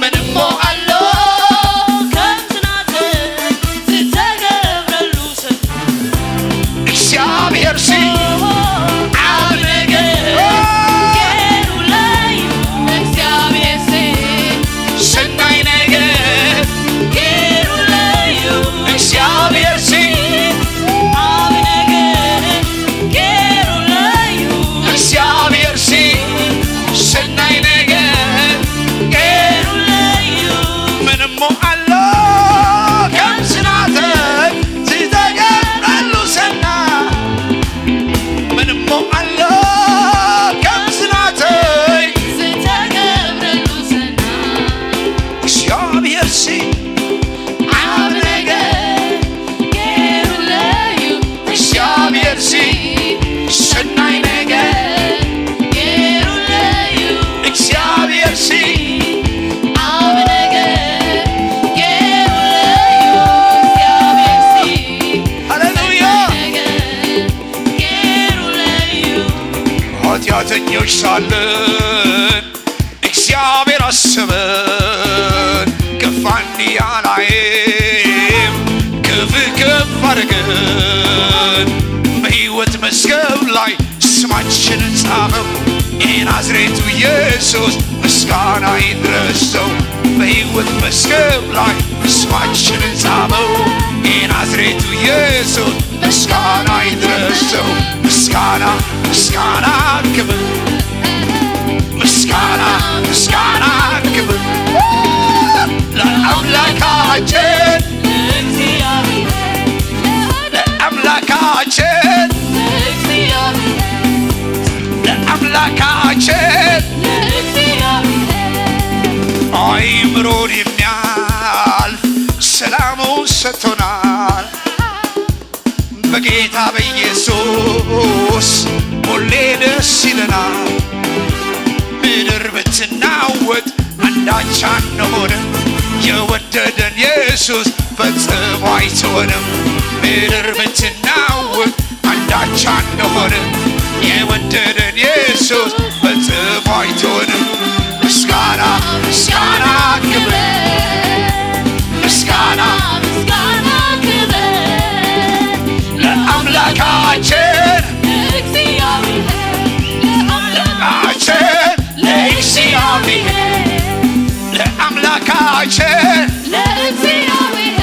ምን እሞ ኣሎ ከምዚ ናተይ ዝተገብረሉ ሰናይ? እግዚኣብሔር ሲ ዓቢ ነገር ገይሩለይ። እግዚኣብሔር ሲ ሰናይ ነገር ገይሩለይ። እግዚኣብሔር ሲ ዓቢ ነገር ገይሩለይ። እግዚኣብሔር ሲ ሰናይ ነገር ገይሩለይ። ምን እሞ ኣሎ ከምዚ ናተይ ዝተገብረሉ ሰናይ? ምን እሞ ኣሎ ከምዚ ናተይ ዝተገብረሉ ሰናይ? እግዚኣብሔር ሲ ዓቢ ነገር ገይሩለይ እዩ። እግዚኣብሔር ሲ ሰናይ ነገር ገይሩለይ እዩ። እግዚኣብሔር ሲ ዓቢ ነገር ገይሩለይ እዩ። እግዚኣብሔር ሲ ሃሌሉያ። ሰናይ ነገር ገይሩለይ እዩ። ኃጢአተኞች ሳለን እግዚኣብሔር አሰበን፣ ከፍ አንድያ ላይም ከፍ ከፍ አድርገን በሕይወት መዝገብ ላይ ስማችንን ጻፈው። የናዝሬቱ ኢየሱስ ምስጋና ይድረሰው። በሕይወት መዝገብ ላይ ስማችንን ጻፈው። የናዝሬቱ ኢየሱስ ምስጋና ይድረሰው። ምስጋና፣ ምስጋና፣ ክብር፣ ምስጋና፣ ምስጋና፣ ክብር ለአምላካችን፣ ለአምላካችን፣ ለአምላካችን። አይምሮን የሚያልፍ ሰላሙን ሰጥቶናል። በጌታ በኢየሱስ ሁሌ ደስ ይለናል። ምድር ብትናወጥ አንዳች አንሆንም። የወደደን ኢየሱስ ፈጽሞ አይተወንም። ምድር ብትናወጥ አንዳች አንሆንም። የወደደን ኢየሱስ ፈጽሞ አይተወንም። ምስጋና፣ ምስጋና፣ ክብር፣ ምስጋና፣ ምስጋና፣ ክብር ለአምላካችን፣ ለእግዚአብሔር፣ ለአምላካችን፣ ለእግዚአብሔር፣ ለአምላካችን፣ ለእግዚአብሔር፣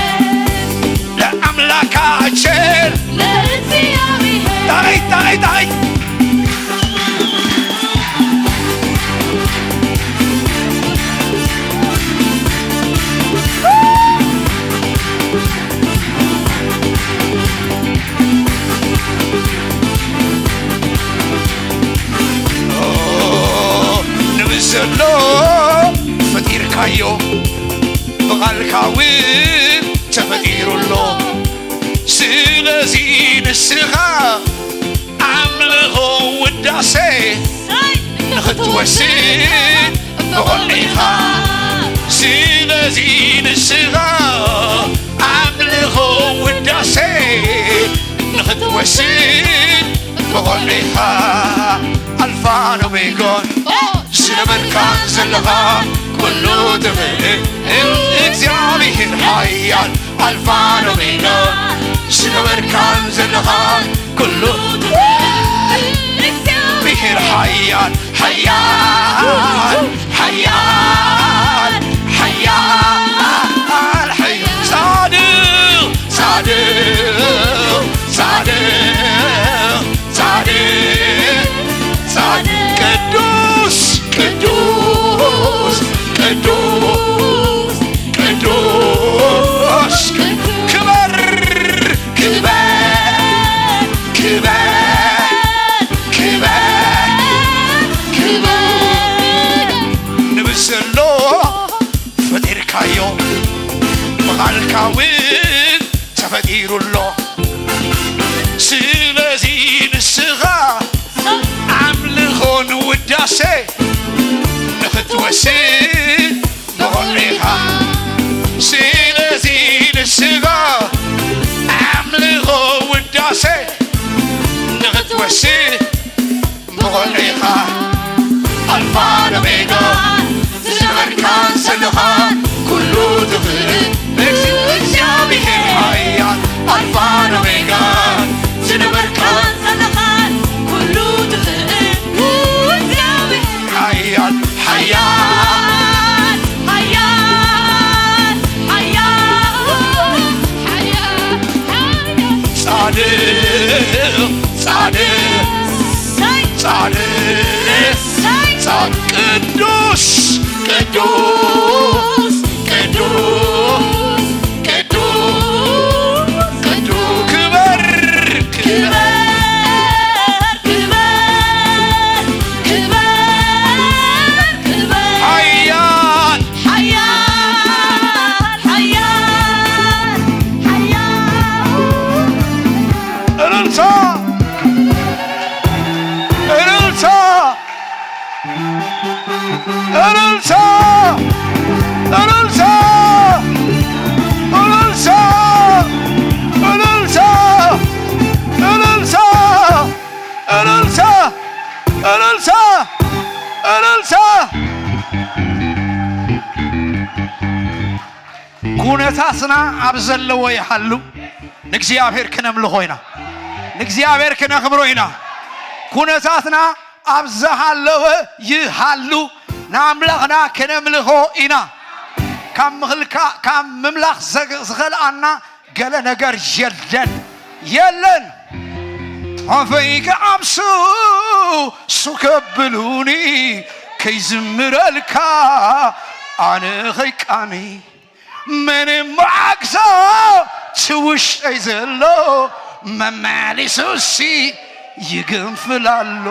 ለአምላካችን። ለእግዚአብሔር። ዳዊት፣ ዳዊት፣ ዳዊት። ንብዘሎ ፈጢርካዮ፣ ብቓል ልካ እውን ተፈጢሩ ኣሎ። ስለዚ ንስኻ ኣምልኾ ውዳሴ ንኽትወስድ ብቑዕ ኢኻ። ስለዚ ንስኻ ኣምልኾ ውዳሴ ንኽትወስድ ብቑዕ ኢኻ። ኣልፋን ኦሜጋን ዝነበርካን ዘለኻን ኩሉ ትኽእል እግዚኣብሔር ሓያል። ኣልፋን ኦሜጋን ዝነበርካን ዘለኻን ኩሉ ትኽእል እግዚኣብሔር ሓያል፣ ሓያል፣ ሓያል፣ ሓያል፣ ሓያል። ጻድቕ፣ ጻድቕ፣ ጻድቕ፣ ጻድቕ፣ ጻድቕ፣ ቅዱስ፣ ቅዱስ፣ ቅዱስ፣ ቅዱስ፣ ክበር፣ ክበር፣ ክበር፣ ክበር፣ ክበር። ንብስ ዘሎ ፈጢርካዮ፣ ብቓልካ እውን ተፈጢሩ ኣሎ። ስለዚ ንስኻ ኣምልኾን ውዳሴ ንኽትወስድ ብቑዕ ኢኻ። ስለዚ ንስኻ ኣምልኾ ውዳሴ ንኽትወስድ ብቑዕ ኢኻ። ኣልፋን ኦሜጋን ዝነበርካን ዘለኻን ኩሉ ትኽእል እግዚኣብሔር ሓያል። ኣልፋን ኦሜጋን ዝነበርካን ዘለኻን ኩሉ ትኽእል እግዚኣብሔር ሓያል፣ ሓያል፣ ሓያል፣ ሓያል፣ ሓያል፣ ሓያል። ጻድቕ፣ ጻድቕ፣ ጻድቕ፣ ጻድቕ፣ ቅዱስ፣ ቅዱስ፣ ቅዱስ፣ ቅዱስ፣ ቅዱስ፣ ክበር፣ ክበር፣ ክበር፣ ክበር፣ ክበር፣ ሓያል፣ ሓያል፣ ሓያል፣ ሓያል። እልልታ፣ እልልታ፣ እልልታ፣ እልልታ፣ እልልታ፣ እልልታ፣ እልልታ፣ እልልታ፣ እልልታ። ኩነታትና ኣብ ዘለዎ ይሃሉ፣ ንእግዚኣብሔር ክነምልኾ ኢና። ንእግዚኣብሔር ክነኽብሮ ኢና። ኩነታትና ኣብ ዝሃለወ ይሃሉ፣ ንኣምላኽና ክነምልኾ ኢና። ካብ ምኽልካ-፣ ካብ ምምላኽ ዘግ-፣ ዝኸልኣና ገለ ነገር የለን፣ የለን። ኣፈይ ክዓብሱ ሱ ከብሉኒ፣ ከይዝምረልካ ኣነ ኸይቃኒ። ምንም ዓግቶ እቲ ውሽጠይ ዘሎ መመሊሱሲ ይግንፍል ኣሎ።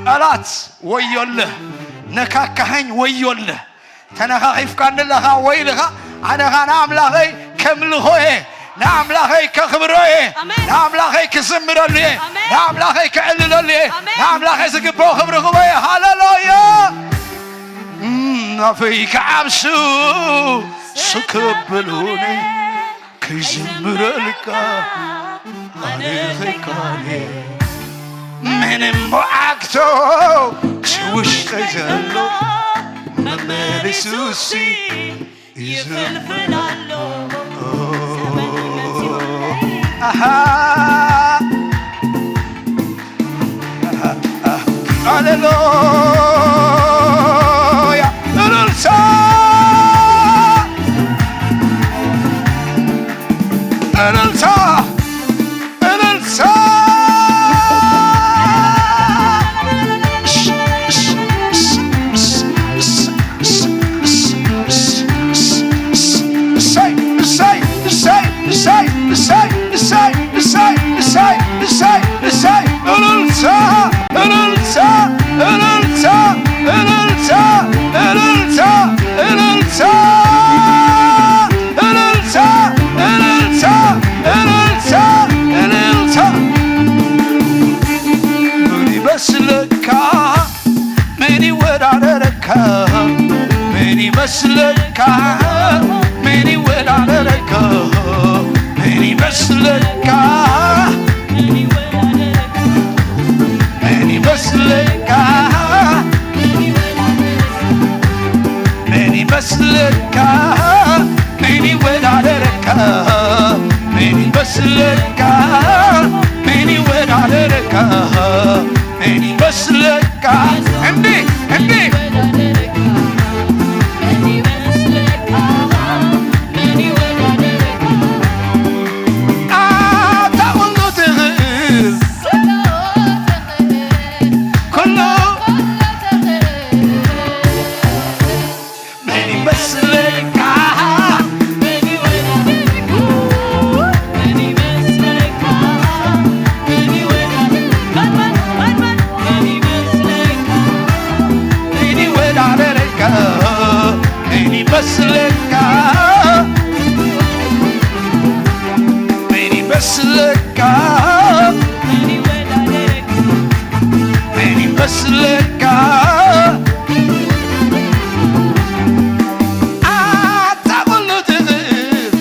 ጠላት ወዮልህ፣ ነካካኸኝ ወዮልህ። ተነኻኺፍካኒ ኣለኻ ወይልኻ፣ ኣነኻ ንኣምላኸይ ከምልኾ እየ፣ ንኣምላኸይ ከኽብሮ እየ፣ ኣሜን። ንኣምላኸይ ክዝምረሉ እየ፣ ኣሜን። ንኣምላኸይ ክዕልለሉ እየ፣ ኣሜን። ንኣምላኸይ ዝግብኦ ክብሪ ክቦ እየ። ሃሌሉያ። እም፣ ናፈይ ክዓብሱ ስክብሉኒ ክዝምረልካ ኣነ ኸይካነ ምንም ዓግቶ ውሽጠይ ዘሎ መመሊሱሲ ይፍልፍል ኣሎ። ኣሃ። ሃሌሉያ። እልልታ፣ እልልታ፣ እልልታ። እሰይ፣ እሰይ፣ እሰይ፣ እሰይ፣ እሰይ፣ እሰይ፣ እሰይ፣ እሰይ፣ እሰይ፣ እልልታ፣ እልልታ፣ እልልታ፣ እልልታ፣ እልልታ፣ እልልታ። ይመስለካ? ምን ይወዳደረካ? ምን ይመስለካ? ምን ይመስለካ? ምን ይመስለካ? ምን ይወዳደረካ? ምን ይመስለካ? ምን ይወዳደረካ? ምን ይመስለካ? እንዲህ እንዲህ ኣታ ኩሉ ትኽእል ኩሉ ምን ይመስለካ? ምን ይወዳደረካ? ምን ይመስለካ? ምን ይመስለካ? ምን ይመስለካ? ኣታ ኩሉ ትኽእል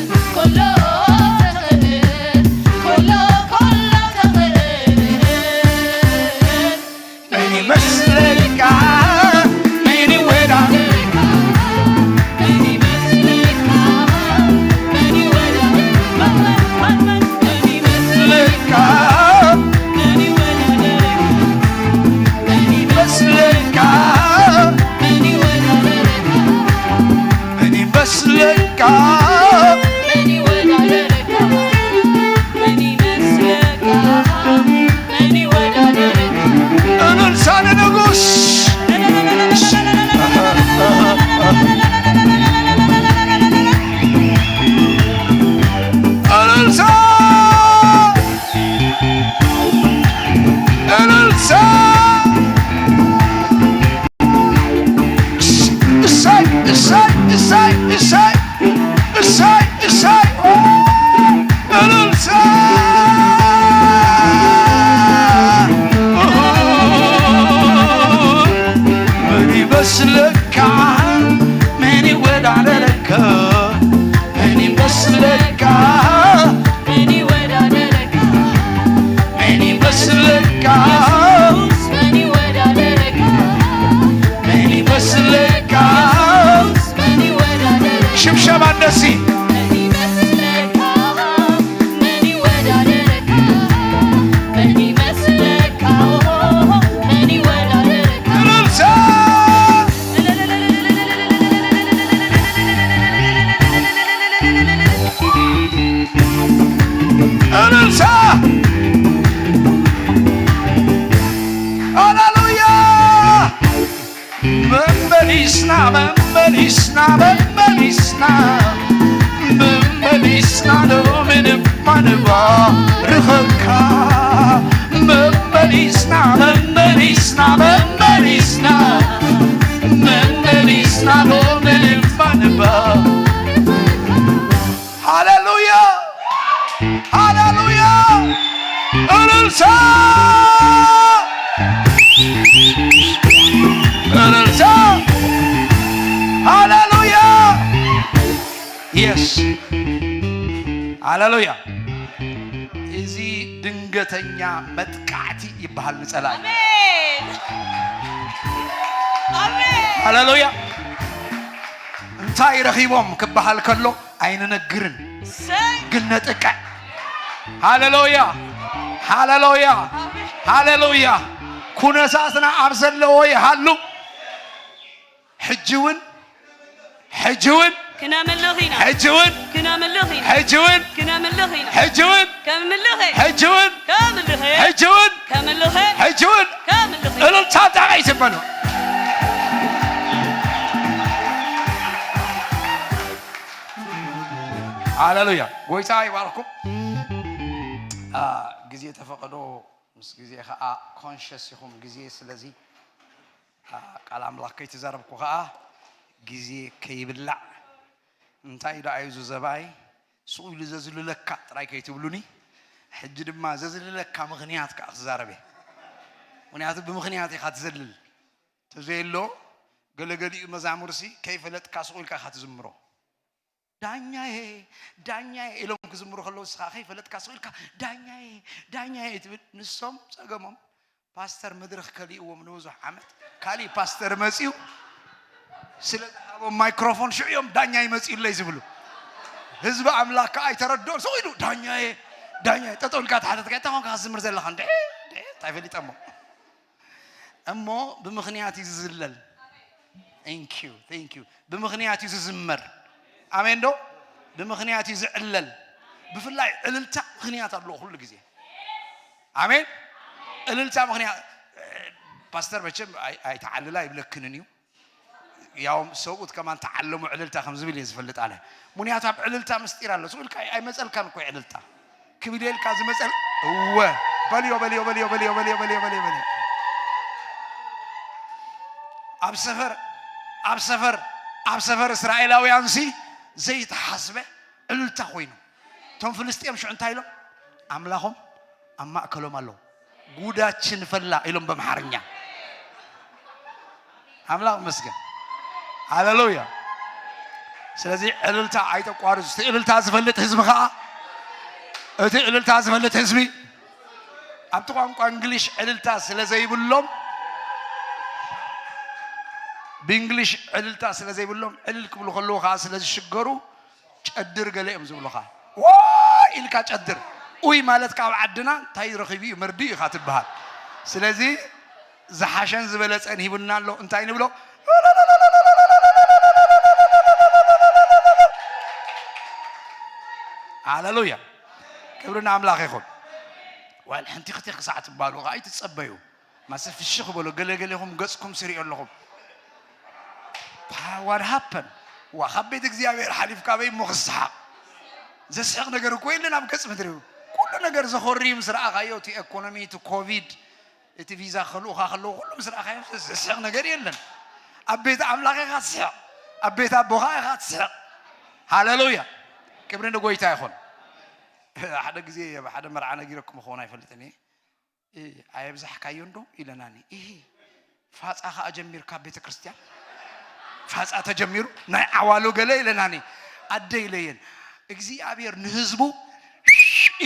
ምን ይመስለካ? ምን ይወዳደረካ? ምን ይመስለካ? ምን ይወዳደረካ? ምን ይመስለካ? ምን ይወዳደረካ? ምን ይመስለካ? ምን ይወዳደረካ? ምን ይመስለካ? ምን ይወዳደረካ? ምን ይመስለካ? ምን ይወዳደረካ? እልልታ ለንጉስ! እልልታ! እልልታ! እሰይ፣ እሰይ፣ እሰይ፣ እሰይ፣ እሰይ፣ እሰይ፣ እልልታ! ምን ይመስለካ? ምን ይወዳደረካ? ምን ይመስለካ? ምን ይወዳደረካ? ምን ይመስለካ? ምን ይወዳደረካ? ምን ይመስለካ? ምን ይወዳደረካ? ሽብሸባ እንደሲ ምን ይመስለካ? ምን ይወዳደረካ? ምን ይመስለካ? ምን ይወዳደረካ? እልልታ! እልልታ! ሃሌሉያ! መመሊስና፣ መመሊስና፣ መመሊስና፣ መመሊስና ሎምንም ኣንባርኸካ። መመሊስና፣ መመሊስና፣ መመሊስና፣ መመሊስና ሎምንም ኣንባርኸካ። ሃሌሉያ! ሃሌሉያ! እልልታ! እልልታ! ሃሌሉያ! የስ! ሃሌሉያ! እዚ ድንገተኛ መጥቃዕቲ ይበሃል ንጸላኢ። ኣሜን! ኣሜን! ሃሌሉያ! እንታይ ረኺቦም ክበሃል ከሎ ኣይንነግርን፣ እሰይ! ግን ነጥቅዕ። ሃሌሉያ! ሃሌሉያ! ኣሜን! ሃሌሉያ! ኩነታትና ኣብ ዘለዎ ይሃሉ። ሕጂ እውን፣ ሕጂ እውን፣ ክነምልኽ ኢና። ሕጂ እውን፣ ክነምልኽ ኢና። ሕጂ እውን፣ ክነምልኽ ኢና። ሕጂ እውን፣ ከምልኽ እየ። ሕጂ እውን፣ ከምልኽ እየ። ሕጂ እውን፣ ከምልኽ እየ። ሕጂ እውን፣ ከምልኽ እየ። እልልታ ጣቕዒ ዝበሉ። ሃሌሉያ። ጎይታ ይባርኩም። አ፣ ግዜ ተፈቐዶ ምስ ግዜ ኸዓ ኮንሸስ ኢኹም። ግዜ ስለዚ ቃል ኣምላኽ ከይተዛረብኩ ኸዓ ግዜ ከይብላዕ። እንታይ ደኣ እዩ እዚ ዘባይ ስቕ ኢሉ ዘዝልለካ ጥራይ ከይትብሉኒ። ሕጂ ድማ ዘዝልለካ ምኽንያት ከኣ ክዛረብ እየ። ምኽንያቱ ብምኽንያት ኢኻ ትዘልል። ተዘየሎ ገለገሊኡ መዛሙርሲ ከይፈለጥካ ስቕ ኢልካ ኢኻ ትዝምሮ። "ዳኛዬ፣ ዳኛዬ" ኢሎም ክዝምሩ ከለዉ፣ ንስኻ ከይፈለጥካ ስቕ ኢልካ "ዳኛዬ፣ ዳኛዬ" ትብል። ንሶም ጸገሞም ፓስተር መድረኽ ከሊእዎም ንብዙሕ ዓመት፣ ካሊእ ፓስተር መጺኡ ስለ ዝሃቦም ማይክሮፎን ሽዑ እዮም "ዳኛ ይመጺኡለይ" ዝብሉ። ህዝቢ ኣምላኽ ከኣ ኣይተረድኦን። ስቕ ኢሉ "ዳኛዬ፣ ዳኛዬ" ጠጠው ኢልካ ተሓተትካ፣ "እንታይ ኮንካ ክትዝምር ዘለኻ?" "እንድዒ፣ እንድዒ፣ እንታይ ፈሊጠሞ?" እሞ ብምኽንያት እዩ ዝዝለል። Thank you, thank you። ብምኽንያት እዩ ዝዝመር። ኣሜን ዶ? ብምኽንያት እዩ ዝዕለል። ብፍላይ ዕልልታ ምኽንያት ኣለዎ ኩሉ ግዜ። ኣሜን። ዕልልታ ምኽንያት፣ ፓስተር መቸም ኣይ-፣ ኣይተዓልላ ኣይብለክንን እዩ። ያውም ሰብኡት ከማን ተዓለሙ ዕልልታ ከም ዝብል እየ ዝፈልጥ ኣነ። ምኽንያቱ ኣብ ዕልልታ ምስጢር ኣሎ። ስቕ ኢልካ ኣይ-፣ ኣይመጸልካን እኮ ዕልልታ። ክብድ ኢልካ ዝመጸል እወ። በልዮ፣ በልዮ፣ በልዮ፣ በልዮ፣ በልዮ፣ በልዮ፣ በልዮ፣ በልዮ። ኣብ ሰፈር፣ ኣብ ሰፈር፣ ኣብ ሰፈር እስራኤላውያንሲ ዘይተሓስበ ዕልልታ ኮይኑ። እቶም ፍልስጤም ሽዑ እንታይ ኢሎም? "ኣምላኾም ኣብ ማእከሎም ኣሎ፣ ጉዳችን ፈላ" ኢሎም በምሓርኛ። ኣምላኽ ይመስገን። ሃሌሉያ። ስለዚ ዕልልታ ኣይተቋርጹ። እቲ ዕልልታ ዝፈልጥ ህዝቢ ኸኣ፣ እቲ ዕልልታ ዝፈልጥ ህዝቢ፣ ኣብቲ ቋንቋ እንግሊሽ ዕልልታ ስለ ዘይብሎም፣ ብእንግሊሽ ዕልልታ ስለ ዘይብሎም፣ ዕልል ክብሉ ከለዉ ኸኣ ስለ ዝሽገሩ፣ "ጨድር" ገለ እዮም ዝብሉኻ። "ዋይ!" ኢልካ ጨድር። ኡይ ማለት ካብ ዓድና እንታይ ረኺቡ እዩ? መርድእ ኢኻ ትበሃል። ስለዚ ዝሓሸን ዝበለጸን ሂቡና ኣሎ። እንታይ ንብሎ? ሃሌሉያ። ክብሪ ንኣምላኽ ይኹን። ዋል ሕንቲ ክትክ ክሳዕ ትባሉ ኸዓ ኣይትጸበዩ። ማሰ ፍሽኽ በሎ፣ ገለገሌኹም ገጽኩም ስሪኦ ኣለኹም። ፓ-፣ what happened? ዋ፣ ካብ ቤት እግዚኣብሔር ሓሊፍካ በይ እሞ ክስሓቕ። ዘስሕቕ ነገር እኮ የለን ኣብ ገጽ ምድሪ። ኩሉ ነገር ዘኾሪ ምስ ረኣኻዮ፣ እቲ ኤኮኖሚ፣ እቲ ኮቪድ፣ እቲ ቪዛ ከልኡኻ ከለዉ፣ ኩሉ ምስ ረኣኻዮ ዘስሕቕ ነገር የለን። ኣብ ቤት ኣምላኽ ኢኻ ትስሕቕ፣ ኣብ ቤት ኣቦኻ ኢኻ ትስሕቕ። ሃሌሉያ! ክብሪ ንጎይታ ይኹን። ሓደ ግዜ ኣብ ሓደ መርዓ ነጊረኩም ክኸውን ኣይፈልጥን እየ። "እ፣ ኣየብዛሕካዮን ዶ?" ኢለናኒ። "እሂ፣ ፋጻ ኸኣ ጀሚርካ ቤተ ክርስቲያን? ፋጻ ተጀሚሩ? ናይ ዓዋሉ ገለ?" ኢለናኒ። "ኣደ" ኢለየን። "እግዚኣብሔር ንህዝቡ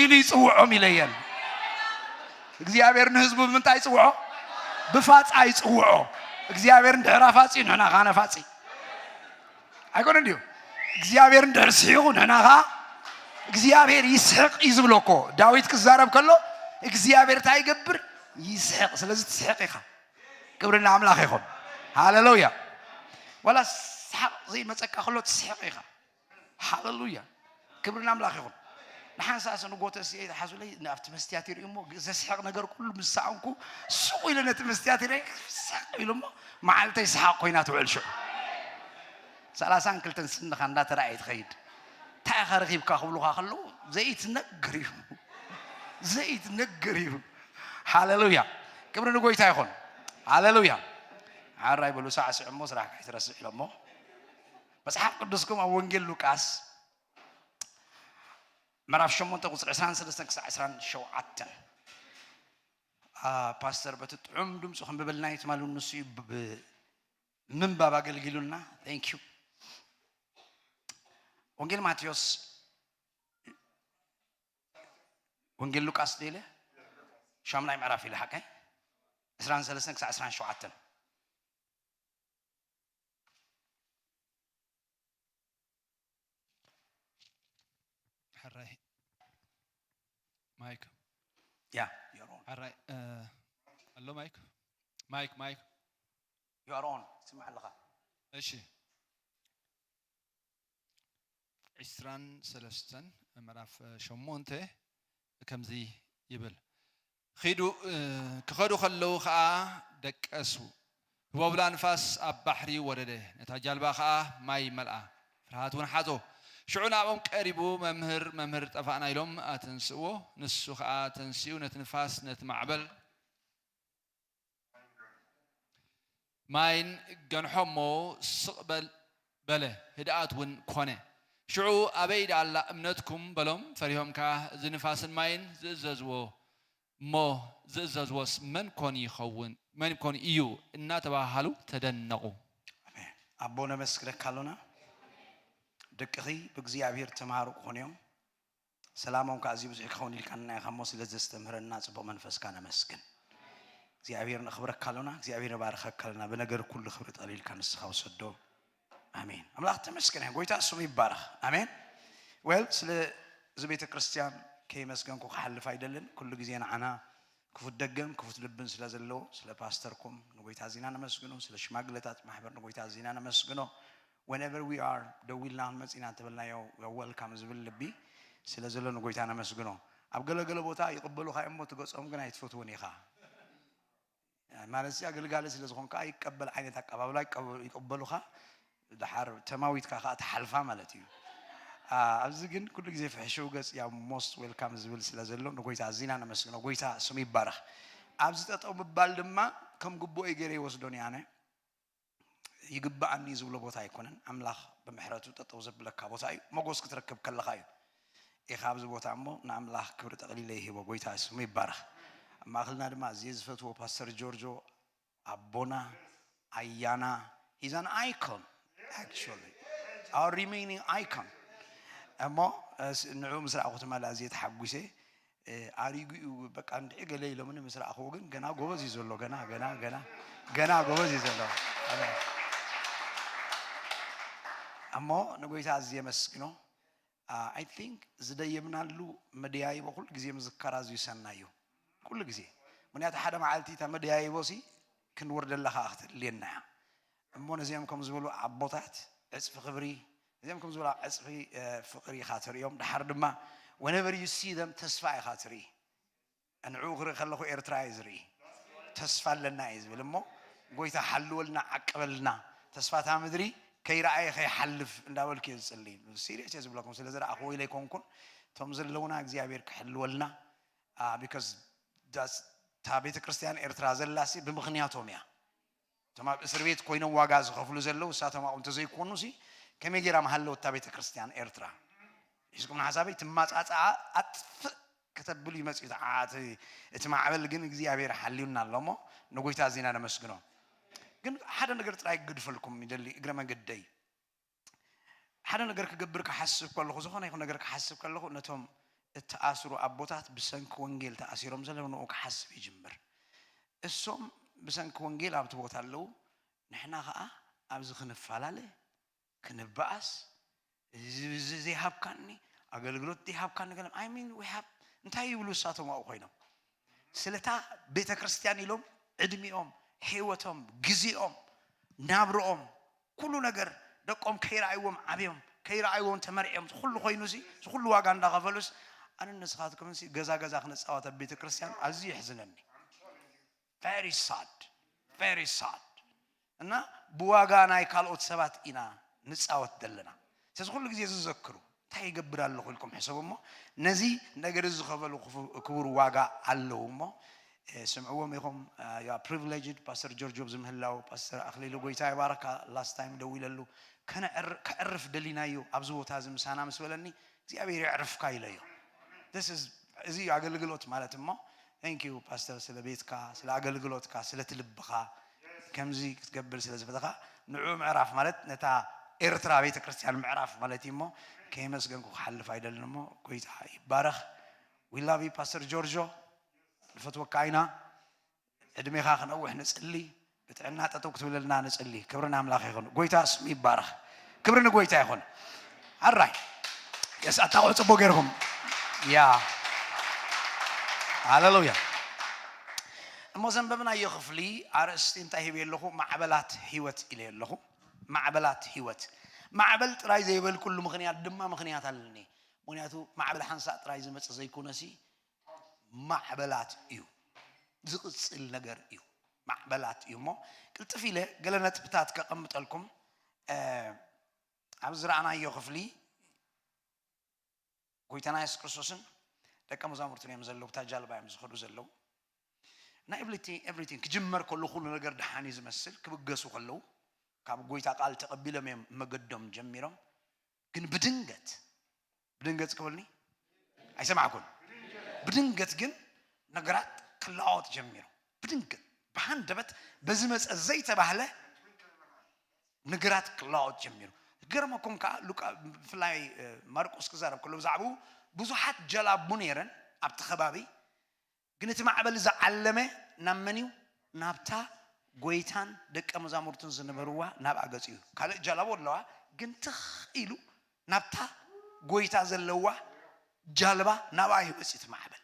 ኢሉ ይጽውዖም" ኢለየን። እግዚኣብሔር ንህዝቡ ብምንታይ ይጽውዖ? ብፋጻ ይጽውዖ። እግዚኣብሔር እንድሕር ኣፋጺ፣ ንሕና ኸኣ ነፋጺ። ኣይኮነን ድዩ? እግዚኣብሔር እንድሕር ስሒቑ፣ ንሕና ኸኣ እግዚኣብሔር ይስሕቕ እዩ ዝብሎ እኮ። ዳዊት ክዛረብ ከሎ እግዚኣብሔር እንታይ ይገብር? ይስሕቕ። ስለዚ ትስሕቕ ኢኻ። ክብሪ ንኣምላኽ ይኹን። ሃሌሉያ። ዋላ ሰሓቕ ዘይመጸካ ከሎ ትስሕቕ ኢኻ። ሃሌሉያ። ክብሪ ንኣምላኽ ይኹን። ንሓንሳእ ንጎተስ እየ ሓዙለይ፣ ኣብቲ መስትያት ይርእዩ እሞ ዘስሕቕ ነገር ኩሉ ምስ ሰኣንኩ፣ ሱቕ ኢለ ነቲ መስትያት ይርእይ፣ ሰቕ ኢሉ እሞ መዓልተይ ሰሓቕ ኮይና ትውዕል ሽዑ። ሰላሳን ክልተን ስንኻ እንዳተራእየ ትኸይድ። እንታይ ኢኻ ረኺብካ ክብሉኻ ከለዉ፣ ዘይትነግር እዩ። ዘይትነግር እዩ። ሃሌሉያ። ክብሪ ንጎይታ ይኹን። ሃሌሉያ። ዓራይ በሉ፣ ሳዕስዕ እሞ ስራሕካ ኣይትረስዕ ኢሎሞ። መጽሓፍ ቅዱስኩም ኣብ ወንጌል ሉቃስ ምዕራፍ ሸሞንተ ቁጽሪ ዕስራን ሰለስተን ክሳዕ ዕስራን ሸውዓተን። አ፣ ፓስተር በቲ ጥዑም ድምፁ ከንብበልና እዩ ትማሊ፣ ንሱ እዩ ብ-፣ ብ-፣ ምንባብ ኣገልጊሉና። Thank you። ወንጌል ማቴዎስ፣ ወንጌል ሉቃስ ደለ ሻምናይ ምዕራፍ ኢለ ሓቀይ ዕስራን ሰለስተን ክሳዕ ዕስራን ሸውዓተን። ሕራይ ማይክ። ያ፣ you're on። ሕራይ፣ እ፣ ኣሎ ማይክ? ማይክ፣ ማይክ። You are on። ትስማዕ ኣለኻ። እሺ። ዕስራን ሰለስተን ምዕራፍ ሸሞንተ ከምዚ ይብል። ኺዱ፣ እ፣ ክኸዱ ከለዉ ኸኣ ደቀሱ። ህቦብላ ንፋስ ኣብ ባሕሪ ወረደ፣ ነታ ጃልባ ኸኣ ማይ መልኣ፣ ፍርሃት እውን ሓዞ። ሽዑ ናብኦም ቀሪቡ፣ "መምህር፣ መምህር፣ ጠፋእና" ኢሎም ኣተንስእዎ። ንሱ ኸኣ ተንሲኡ ነቲ ንፋስ ነቲ ማዕበል ማይን ገንሖ እሞ ስቕ በል በለ፣ ህድኣት እውን ኮነ። ሽዑ "ኣበይ ደኣላ እምነትኩም?" በሎም። ፈሪሆም ከኣ "እዚ ንፋስን ማይን ዝእዘዝዎ እሞ ዝእዘዝዎስ መን ኮን ይኸውን? መን ኮን እዩ?" እናተባሃሉ ተደነቑ። ኣቦ ነመስግነካ ኣሎና። ደቅኺ ብእግዚኣብሔር ተማሃሩ ክኾኑ እዮም። ሰላሞም ከኣ ኣዝዩ ብዙሕ ክኸውን ኢልካና ኢኻ እሞ ስለ ዘስተምህረና ጽቡቕ መንፈስካ ነመስግን። እግዚኣብሔር ነኽብረካ ኣሎና። እግዚኣብሔር ነባርኸካ ኣሎና። ብነገር ኩሉ ክብሪ ጠቕሊልካ ንስኻ ውሰዶ። ኣሜን። ኣምላኽ ተመስገን። ጎይታ ስሙ ይባረኽ። ኣሜን። ዌል ስለ እዚ ቤተ ክርስቲያን ከይመስገንኩ ክሓልፍ ኣይደልን። ኩሉ ግዜ ንዓና ክፉት ደገን ክፉት ልብን ስለ ዘለዎ ስለ ፓስተርኩም ንጎይታ ኣዚና ነመስግኖ። ስለ ሽማግለታት ማሕበር ንጎይታ ኣዚና ነመስግኖ። Whenever we are ደዊልና ክንመጽ ኢና እንተበልናዮ welcome ዝብል ልቢ ስለ ዘሎ ንጎይታ ነመስግኖ። ኣብ ገለገለ ቦታ ይቕበሉኻ እዮም እሞ ትገጾም ግን ኣይትፈትዎን ኢኻ። ማለት እዚ ኣገልጋሊ ስለ ዝኾንካ ይቀበል ዓይነት ኣቀባብላ ይቀበ- ይቅበሉኻ። ድሓር ተማዊትካ ከዓ ትሓልፋ ማለት እዩ። ኣ፣ ኣብዚ ግን ኩሉ ግዜ ፍሕሽው ገጽ ያው most welcome ዝብል ስለ ዘሎ ንጎይታ ኣዚና ነመስግኖ። ጎይታ ስሙ ይባረኽ። ኣብዚ ጠጠው ምባል ድማ ከም ግቡእ ገይረ ይወስዶን እየ ኣነ። ይግብኣኒ ዝብሎ ቦታ ኣይኮነን። ኣምላኽ ብምሕረቱ ጠጠው ዘብለካ ቦታ እዩ። መጎስ ክትረክብ ከለኻ እዩ። ኢኻ ኣብዚ ቦታ እሞ ንኣምላኽ ክብሪ ጠቕሊለ ይህቦ። ጎይታ ስሙ ይባረኽ። ኣብ ማእኸልና ድማ ኣዝየ ዝፈትዎ ፓስተር ጆርጆ ኣቦና ኣያና he's an icon actually our remaining icon እሞ ንዑ ምስ ረኣኹ ትማሊ ኣዝየ ተሓጒሰ። ኣሪጉ እዩ በቃ እንድዒ ገለ ኢሎምኒ ምስ ረኣኽዎ ግን ገና ጎበዝ እዩ ዘሎ። ገና ገና ገና ገና ጎበዝ እዩ ዘሎ። እሞ ንጎይታ ኣዝየ የመስግኖ። I think ዝደየብናሉ መደያይቦ ኩሉ ግዜ ምዝካር ኣዝዩ ሰናይ እዩ። ኩሉ ግዜ ምክንያቱ ሓደ መዓልቲ እታ መደያይቦ ሲ ክንወርደላ ከዓ ክትድልየና እያ። እሞ ነዚኦም ከም ዝበሉ ኣቦታት ዕፅፊ ክብሪ፣ ነዚኦም ከም ዝበሉ ዕፅፊ ፍቅሪ ኢኻ ትርእዮም። ድሓር ድማ whenever you see them ተስፋ ኢኻ ትርኢ። ንዕኡ ክርኢ ከለኹ ኤርትራ እየ ዝርኢ። ተስፋ ኣለና እየ ዝብል እሞ ጎይታ ሓልወልና ዓቅበልና። ተስፋ እታ ምድሪ ከይረኣየ ከይሓልፍ እንዳበልኩ እየ ዝፅሊ። ሲሪየስ እየ ዝብለኩም ስለ ዝረኣኽዎ ኢለ ኣይኮንኩን። እቶም ዘለውና እግዚኣብሔር ክሕልወልና። ቢካዝ እታ ቤተ ክርስቲያን ኤርትራ ዘላሲ ብምኽንያቶም እያ። እቶም ኣብ እስር ቤት ኮይኖም ዋጋ ዝኸፍሉ ዘለዉ እሳቶም ኣብኡ እንተዘይኮኑ ሲ ከመይ ገይራ ምሃለወት እታ ቤተ ክርስቲያን ኤርትራ? ሒዝኩም ንሓሳበይ ትማጻጻኣ ኣጥፍእ ከተብሉ ይመጽእ እዩ። እቲ ማዕበል ግን እግዚኣብሔር ሓልዩና ኣሎ እሞ ንጎይታ ኣዚና ነመስግኖ። ግን ሓደ ነገር ጥራይ ክግድፈልኩም ይደሊ እግረ መንገደይ። ሓደ ነገር ክገብር ክሓስብ ከለኹ፣ ዝኾነ ይኹን ነገር ክሓስብ ከለኹ ነቶም እተኣስሩ ኣቦታት ብሰንኪ ወንጌል ተኣሲሮም ዘለዉ ንኡ ክሓስብ ይጅምር። እሶም ብሰንኪ ወንጌል ኣብቲ ቦታ ኣለዉ፣ ንሕና ኸዓ ኣብዚ ክንፈላለ ክንበኣስ፣ እዚ እዚ ዘይሃብካኒ፣ ኣገልግሎት ዘይሃብካኒ ገለ I mean we have እንታይ ይብሉ እሳቶም ኣብኡ ኮይኖም ስለታ ቤተ ክርስቲያን ኢሎም ዕድሚኦም፣ ህይወቶም፣ ግዜኦም፣ ናብርኦም፣ ኩሉ ነገር ደቆም ከይረኣይዎም ዓብዮም፣ ከይረኣይዎም ተመርዕዮም፣ ኩሉ ኮይኑሲ፣ ኩሉ ዋጋ እንዳኸፈሉስ ኣነ ንስኻትኩምሲ ገዛ ገዛ ክንጻወት ኣብ ቤተ ክርስቲያን ኣዝዩ የሕዝነኒ። Very sad, very sad። እና ብዋጋ ናይ ካልኦት ሰባት ኢና ንጻወት ዘለና። ስለዚ ኩሉ ግዜ ዝዘክሩ እንታይ ይገብር ኣለኹ ኢልኩም ሕሰቡ እሞ ነዚ ነገር እዚ ዝኸፈሉ ክፉ- ክቡር ዋጋ ኣለዉ እሞ እ፣ ስምዕዎም ኢኹም። ያ ፕሪቪሌጅድ ፓስተር ጆርጆ ኣብዚ ምህላው ፓስተር ኣኽሊሉ ጎይታ ይባረካ። ላስት ታይም ደዊለሉ ከነዕር- ከዕርፍ ደሊናዮ ኣብዚ ቦታ እዚ ምሳና ምስ በለኒ እግዚኣብሔር የዕርፍካ ኢለዮ። This is እዚ እዩ ኣገልግሎት ማለት እሞ thank you ፓስተር ስለ ቤትካ ስለ ኣገልግሎትካ ስለ ትልብኻ ከምዚ ክትገብር ስለ ዝፈተኻ ንዑ ምዕራፍ ማለት ነታ ኤርትራ ቤተ ክርስቲያን ምዕራፍ ማለት እዩ እሞ ከየመስገንኩ ክሓልፍ ኣይደልን እሞ ጎይታ ይባረኽ። We love you ፓስተር ጆርጆ ንፈትወካ ኢና። ዕድሜኻ ክነውሕ ንጽሊ። ብጥዕና ጠጠው ክትብለልና ንጽሊ። ክብሪ ንኣምላኽ ይኹን። ጎይታ ስሙ ይባረኽ። ክብሪ ንጎይታ ይኹን። ኣራይ የስ ኣታቑ ጽቡቅ ገይርኩም ያ ሃሌሉያ። እሞ ዘንበብናዮ ክፍሊ ኣርእስቲ እንታይ ሂበ ኣለኹ? ማዕበላት ህይወት ኢለ ኣለኹ። ማዕበላት ህይወት። ማዕበል ጥራይ ዘይበልኩሉ ምኽንያት ድማ ምኽንያት ኣለኒ። ምኽንያቱ ማዕበል ሓንሳእ ጥራይ ዝመጽእ ዘይኮነሲ ማዕበላት እዩ። ዝቕጽል ነገር እዩ። ማዕበላት እዩ እሞ ቅልጥፍ ኢለ ገለ ነጥብታት ከቐምጠልኩም እ፣ ኣብ ዝረኣናዮ ክፍሊ ጎይታና የሱስ ክርስቶስን ደቀ መዛሙርቱን እዮም ዘለዉ። እታ ጃልባ እዮም ዝኸዱ ዘለዉ። እና everything everything ክጅመር ከሎ ኩሉ ነገር ደሓን እዩ ዝመስል። ክብገሱ ከለዉ ካብ ጎይታ ቃል ተቐቢሎም እዮም መገዶም ጀሚሮም። ግን ብድንገት ብድንገት ክብልኒ ኣይሰማዕኩን። ብድንገት ግን ነገራት ክለዋወጥ ጀሚሩ። ብድንገት ብሃንደበት በዝመፀ ዘይተባህለ ነገራት ክለዋወጥ ጀሚሩ። ገርመኩም ከዓ ሉቃ፣ ብፍላይ ማርቆስ ክዛረብ ከሎ ብዛዕባኡ ብዙሓት ጀላቡ ነይረን ኣብቲ ከባቢ። ግን እቲ ማዕበል ዝዓለመ ናብ መን እዩ? ናብታ ጎይታን ደቀ መዛሙርቱን ዝነበርዋ ናብኣ ገጹ እዩ። ካልእ ጀላቡ ኣለዋ፣ ግን ትኽ ኢሉ ናብታ ጎይታ ዘለዋ ጃልባ ናብኣ እዩ መጽኡ እቲ ማዕበል።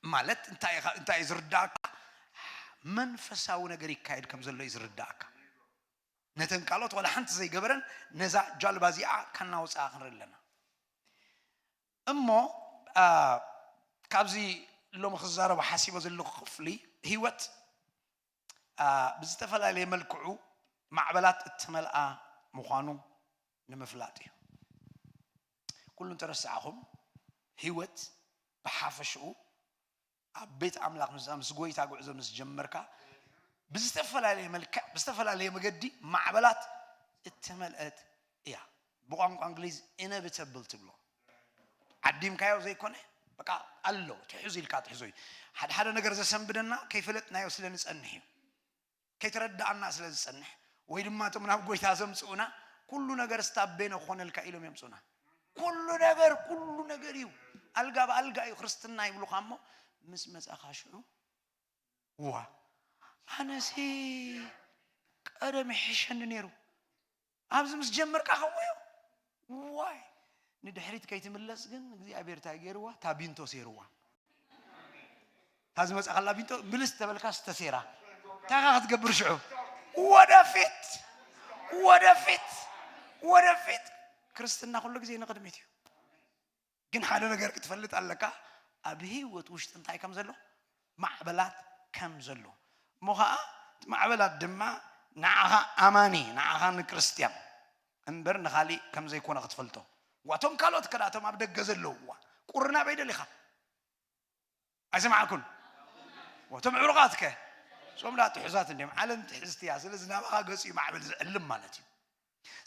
ማለት እንታይ ኢኻ፣ እንታይ እዩ ዝርዳእካ? መንፈሳዊ ነገር ይካየድ ከም ዘሎ እዩ ዝርዳእካ። ነተን ካልኦት ዋላ ሓንቲ ዘይገበረን ነዛ ጃልባ እዚኣ ካናውፅኣ ክንርኢ ኣለና። እሞ፣ አ፣ ካብዚ ሎሚ ክዛረቦ ሓሲቦ ዘለኹ ክፍሊ፣ ህይወት፣ አ፣ ብዝተፈላለየ መልክዑ ማዕበላት እተመልኣ ምዃኑ ንምፍላጥ እዩ። ኩሉ እንተረሳዕኹም፣ ህይወት ብሓፈሽኡ ኣብ ቤት ኣምላኽ ምስ፣ ምስ ጎይታ ጉዕዞ ምስ ጀመርካ፣ ብዝተፈላለየ መልክዕ፣ ብዝተፈላለየ መገዲ ማዕበላት እተመልአት እያ። ብቋንቋ እንግሊዝ ኢነቪተብል ትብሎ። ዓዲምካዮ ዘይኮነ፣ በቃ ኣሎ፣ ትሕዙ ኢልካ ትሕዞ እዩ። ሓደ ሓደ ነገር ዘሰንብደና ከይፈለጥናዮ ስለ ንጸንሕ እዩ። ከይተረዳኣና ስለ ዝጸንሕ፣ ወይ ድማ እቶም ናብ ጎይታ ዘምጽኡና፣ ኩሉ ነገር ስታቤነ ክኾነልካ ኢሎም የምጽኡና። ኩሉ ነገር፣ ኩሉ ነገር እዩ። ኣልጋ ብኣልጋ እዩ ክርስትና ይብሉኻ እሞ፣ ምስ መጻኻ ሽዑ፣ ዋ፣ ኣነሲ ቀደም ይሕሸኒ ነይሩ። ኣብዚ ምስ ጀመርካ ከምኡ እዩ። ዋይ፣ ንድሕሪት ከይትምለስ ግን እግዚኣብሔር እንታይ ገይርዋ? ታቢንቶ ሴርዋ። እታ ዝመጻ ከላ ቢንቶ ምልስ ተበልካ ዝተሴራ። እንታይ ኢኻ ክትገብር ሽዑ? ወደፊት፣ ወደፊት፣ ወደፊት። ክርስትና ኩሉ ግዜ ንቕድሚት እዩ። ግን ሓደ ነገር ክትፈልጥ ኣለካ፣ ኣብ ህይወት ውሽጢ እንታይ ከም ዘሎ፣ ማዕበላት ከም ዘሎ። እሞ ኸዓ እቲ ማዕበላት ድማ ንዓኻ ኣማኒ፣ ንዓኻ ንክርስትያን እምበር ንኻሊእ ከም ዘይኮነ ክትፈልጦ። ዋቶም ካልኦት ከዳቶም ኣብ ደገ ዘለውዋ ቁሪ ናበይ ደሊኻ? ኣይሰማዕኩን? ወቶም ዕሩቓትከ? እሶም ደኣ ትሑዛት እንድዮም። ዓለም ትሕዝቲ እያ። ስለዚ ናባኻ ገጹ እዩ ማዕበል ዝዕልም ማለት እዩ።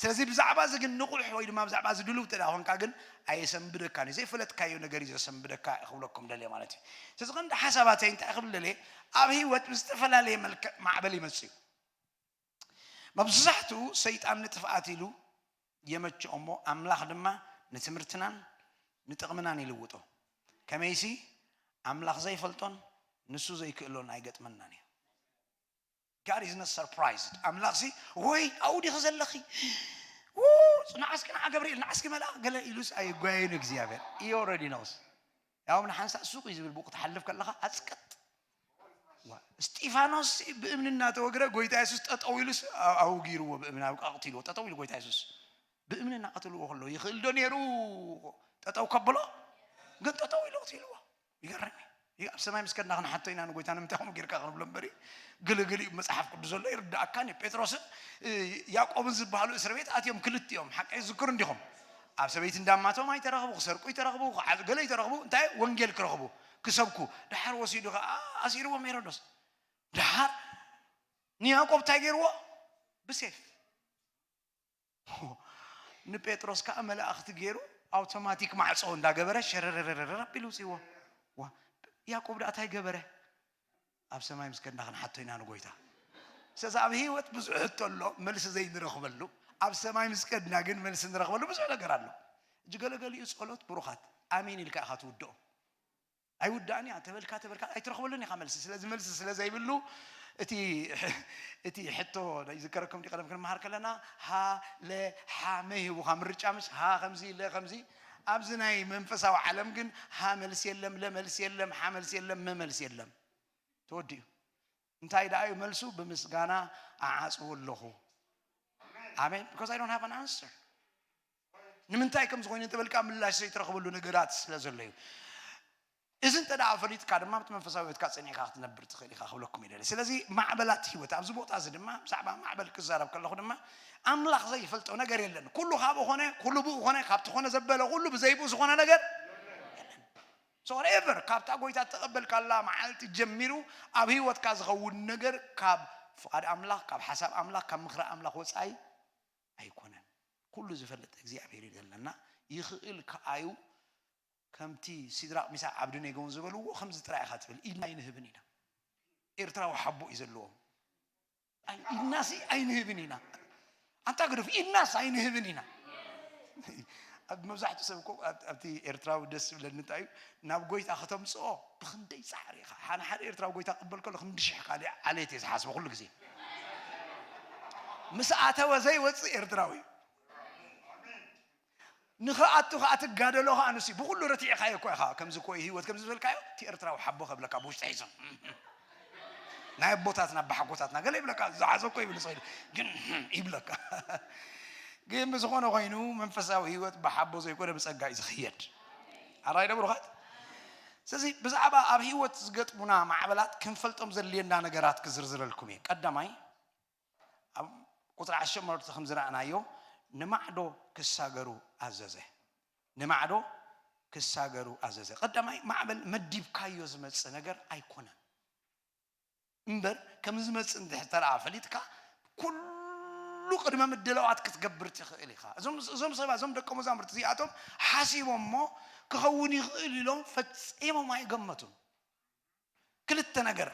ስለዚ ብዛዕባ እዚ ግን ንቑሕ ወይ ድማ ብዛዕባ እዚ ድሉው እንተ ደኣ ኾንካ ግን ኣየሰንብደካን እዩ። ዘይፈለጥካዮ ነገር እዩ ዘሰንብደካ ክብለኩም ደልየ ማለት እዩ። ስለዚ ቀንዲ ሓሳባተይ እንታይ ክብል ደልየ? ኣብ ህይወት ብዝተፈላለየ መልክዕ ማዕበል ይመጽእ እዩ። መብዛሕትኡ ሰይጣን ንጥፍኣት ኢሉ የመችኦ እሞ ኣምላኽ ድማ ንትምህርትናን ንጥቕምናን ይልውጦ። ከመይሲ ኣምላኽ ዘይፈልጦን ንሱ ዘይክእሎን ኣይገጥመናን እዩ። God is not surprised። ኣምላኽሲ ወይ ኣብኡ ዲኺ ዘለኺ? ው፣ ንዓስኪ ንዓ ገብርኤል፣ ንዓስኪ መልኣኽ ገለ ኢሉስ ኣይጓየን እግዚኣብሔር። He already knows። ያውም ንሓንሳእ ሱቕ እዩ ዝብል ብኡ ክትሓልፍ ከለኻ ኣጽቅጥ። ዋ፣ እስጢፋኖስ ብእምኒ እናተወግረ ጎይታ የሱስ ጠጠው ኢሉስ ኣው-፣ ኣውጊርዎ ብእምኒ ኣብ ኣቕቲልዎ። ጠጠው ኢሉ ጎይታ የሱስ ብእምኒ እናቐተልዎ ከሎ ይኽእል ዶ ነይሩ ጠጠው ከብሎ? ግን ጠጠው ኢሉ ኣቕቲልዎ። ይገርም እዩ። ኣብ ሰማይ ምስ ከድና ክንሓቶ ኢና ንጎይታ ንምንታይ ከምኡ ጌርካ ክንብሎ እምበሪ፣ ግልግል እዩ መጽሓፍ ቅዱስ ዘሎ ይርዳእካን እዩ። ጴጥሮስን፣ እ፣ ያዕቆብን ዝበሃሉ እስር ቤት ኣትዮም ክልቲኦም፣ ሓቀይ ዝክሩ እንዲኹም። ኣብ ሰበይቲ እንዳማቶም ኣይተረኽቡ፣ ክሰርቁ ይተረኽቡ፣ ክዓዙ ገለ ይተረኽቡ፣ እንታይ ወንጌል ክረኽቡ፣ ክሰብኩ። ደሓር ወሲዱ ኸዓ ኣሲርዎም ሄሮዶስ። ደሓር ንያዕቆብ እንታይ ገይርዎ? ብሴፍ። ንጴጥሮስ ከዓ መላእኽቲ ገይሩ ኣውቶማቲክ ማዕጾ እንዳገበረ ሸረረረረረ ኣቢሉ ውፅዎ። ዋ፣ ያዕቆብ ደኣ እንታይ ገበረ? ኣብ ሰማይ ምስ ከድና ክንሓቶ ኢና ንጎይታ። ስለዚ ኣብ ህይወት ብዙሕ ሕቶ ኣሎ፣ መልሲ ዘይንረኽበሉ። ኣብ ሰማይ ምስ ከድና ግን መልሲ ንረኽበሉ ብዙሕ ነገር ኣሎ። እጅ ገለገሊኡ ጸሎት ብሩኻት፣ ኣሜን ኢልካ ኢኻ ትውድኦ። ኣይውዳእን እያ፣ ተበልካ፣ ተበልካ፣ ኣይትረኽበሉን ኢኻ መልሲ። ስለዚ መልሲ ስለ ዘይብሉ፣ እቲ፣ እቲ ሕቶ ይዝከረኩም ድዩ? ቀደም ክንመሃር ከለና፣ ሃ፣ ለ፣ ሓ፣ መ ሂቡኻ ምርጫ፣ ምሽ፣ ሃ ከምዚ፣ ለ ከምዚ። ኣብዚ ናይ መንፈሳዊ ዓለም ግን፣ ሃ መልሲ የለም፣ ለ መልሲ የለም፣ ሓ መልሲ የለም፣ መ መልሲ የለም። ተወዲኡ። እንታይ ደኣ እዩ መልሱ? ብምስጋና ኣዓጽዎ ኣለኹ። ኣሜን። Because I don't have an answer። ንምንታይ ከም ዝኾነ እንተበልካ ምላሽ ዘይትረኽበሉ ነገራት ስለ ዘሎ እዩ። እዚ እንተ ደኣ ፈሊጥካ ድማ፣ ኣብቲ መንፈሳዊ ህይወትካ ጸኒዕካ ክትነብር ትኽእል ኢኻ ክብለኩም ይደሊ። ስለዚ ማዕበላት ህይወት፣ ኣብዚ ቦታ እዚ ድማ ብዛዕባ ማዕበል ክዛረብ ከለኹ ድማ፣ ኣምላኽ ዘይፈልጦ ነገር የለን። ኩሉ ካብኡ ኾነ፣ ኩሉ ብኡ ኾነ፣ ካብቲ ኾነ ዘበለ ኩሉ ብዘይብኡ ዝኾነ ነገር የለን። So whatever፣ ካብታ ጎይታ እተቐበልካላ መዓልቲ ጀሚሩ ኣብ ህይወትካ ዝኸውን ነገር ካብ ፍቓድ ኣምላኽ፣ ካብ ሓሳብ ኣምላኽ፣ ካብ ምኽሪ ኣምላኽ ወጻኢ ኣይኮነን። ኩሉ ዝፈልጥ እግዚኣብሔር እዩ ዘለና። ይኽእል ከኣ እዩ። ከምቲ ሲድራቕ፣ ሚሳቕ፣ ዓብደኔጎን ዝበልዎ፣ ከምዚ ጥራይ ኢኻ ትብል፣ ኢድና ኣይንህብን ኢና። ኤርትራዊ ሓቦ እዩ ዘለዎም። ኣይ- ኢድናሲ ኣይንህብን ኢና። ኣንታ ግደፉ፣ ኢድናስ ኣይንህብን ኢና። ኣብ መብዛሕትኡ ሰብ እኮ ኣብ- ኣብቲ ኤርትራዊ ደስ ዝብለኒ እንታይ እዩ፣ ናብ ጎይታ ከተምፅኦ ብክንደይ ፃዕሪ ኢኻ። ሓነ ሓደ ኤርትራዊ ጎይታ ክቕበል ከሎ ክንዲ ሽሕ ካልእ ዓሌት እየ ዝሓስቦ ኩሉ ግዜ። ምስ ኣተወ ዘይወፅእ ኤርትራዊ እዩ። ንኽኣቱ ከዓ ትጋደሎ ከዓ ንሱ እዩ። ብኩሉ ረቲዕካዮ እኮ ኢኻ። ከምዚ እኮ እዩ ህይወት፣ ከምዚ ዝበልካዮ፣ እቲ ኤርትራዊ ሓቦ ከብለካ ብውሽጢ ሒዞም። ናይ ኣቦታትና ኣባሓጎታትና ገለ ይብለካ፣ ዝሓዘ እኮ ይብል ሰው ግን ይብለካ። ግን ብዝኾነ ኮይኑ መንፈሳዊ ህይወት ብሓቦ ዘይኮነ ብጸጋ እዩ ዝኽየድ። ኣራይ ዶ ብሩኻት? ስለዚ ብዛዕባ ኣብ ህይወት ዝገጥሙና ማዕበላት ክንፈልጦም ዘድልየና ነገራት ክዝርዝረልኩም እየ። ቀዳማይ ኣብ ቁፅሪ ዓሰርተ ከም ዝረኣናዮ ንማዕዶ ክሳገሩ ኣዘዘ። ንማዕዶ ክሳገሩ ኣዘዘ። ቀዳማይ ማዕበል መዲብካዮ ዝመፅእ ነገር ኣይኮነን እምበር ከም ዝመፅእ እንድሕተረኣ ፈሊጥካ ኩሉ ቅድመ ምድላዋት ክትገብር ትኽእል ኢኻ። እዞም እዞም ሰባት እዞም ደቀ መዛሙርቲ እዚኣቶም ሓሲቦም እሞ ክኸውን ይኽእል ኢሎም ፈፂሞም ኣይገመቱን። ክልተ ነገር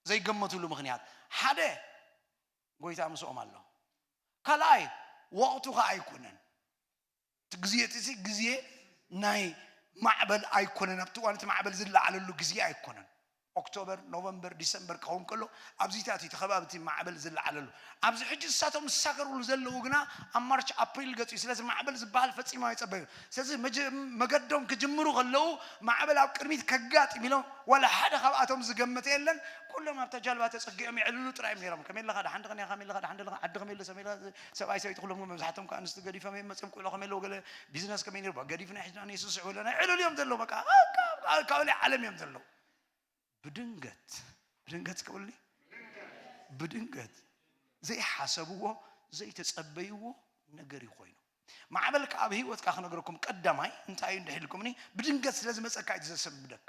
ዘይገመትሉ ምኽንያት ሓደ ጎይታ ምስኦም ኣሎ። ካልኣይ ወቕቱ ኸዓ ኣይኮነን። እቲ ግዜ እቲ ግዜ ናይ ማዕበል ኣይኮነን። ኣብቲ እዋን እቲ ማዕበል ዝለዓለሉ ግዜ ኣይኮነን። ኦክቶበር፣ ኖቨምበር፣ ዲሰምበር ክኸውን ከሎ ኣብዚታት እዩ እቲ ከባቢ እቲ ማዕበል ዝለዓለሉ። ኣብዚ ሕጂ እሳቶም ዝሳገርሉ ዘለዉ ግና ኣብ ማርች ኣፕሪል ገጽ እዩ። ስለዚ ማዕበል ዝበሃል ፈጺሞም ኣይጸበዩን። ስለዚ መጀ- መገዶም ክጅምሩ ከለዉ ማዕበል ኣብ ቅድሚት ከጋጥም ኢሎም ዋላ ሓደ ካብኣቶም ዝገመተ የለን። ኩሎም ኣብታ ጃልባ ተጸጊዖም የዕልሉ ጥራይ እዮም ነይሮም። ከመይ ኣለኻ? ደሓን ድኻ? ከመይ ኣለኻ? ደሓን ኣለኻ? ዓዲ ከመይ ኣሎ? ሰብኣይ ሰበይቲ ኩሎም መብዛሕቶም ከዓ ኣንስቲ ገዲፎም እዮም መጺኦም። ቁሎ ከመይ ኣለዎ? ገለ ቢዝነስ ከመይ ነይሩ? ገዲፍና ሒዝና ንስስዕ በለ ናይ ዕልል እዮም ዘለዉ። በቃ ካብ ካልእ ዓለም እዮም ዘለዉ። ብድንገት ብድንገት እስከ በሉኒ። ብድንገት ዘይሓሰብዎ ዘይተጸበይዎ ነገር እዩ ኮይኑ። ማዕበልካ ኣብ ህይወትካ ክነግረኩም ቀዳማይ እንታይ እዩ እንድሕልኩምኒ ብድንገት ስለ ዝመጸካ እዩ ዘሰንብደካ።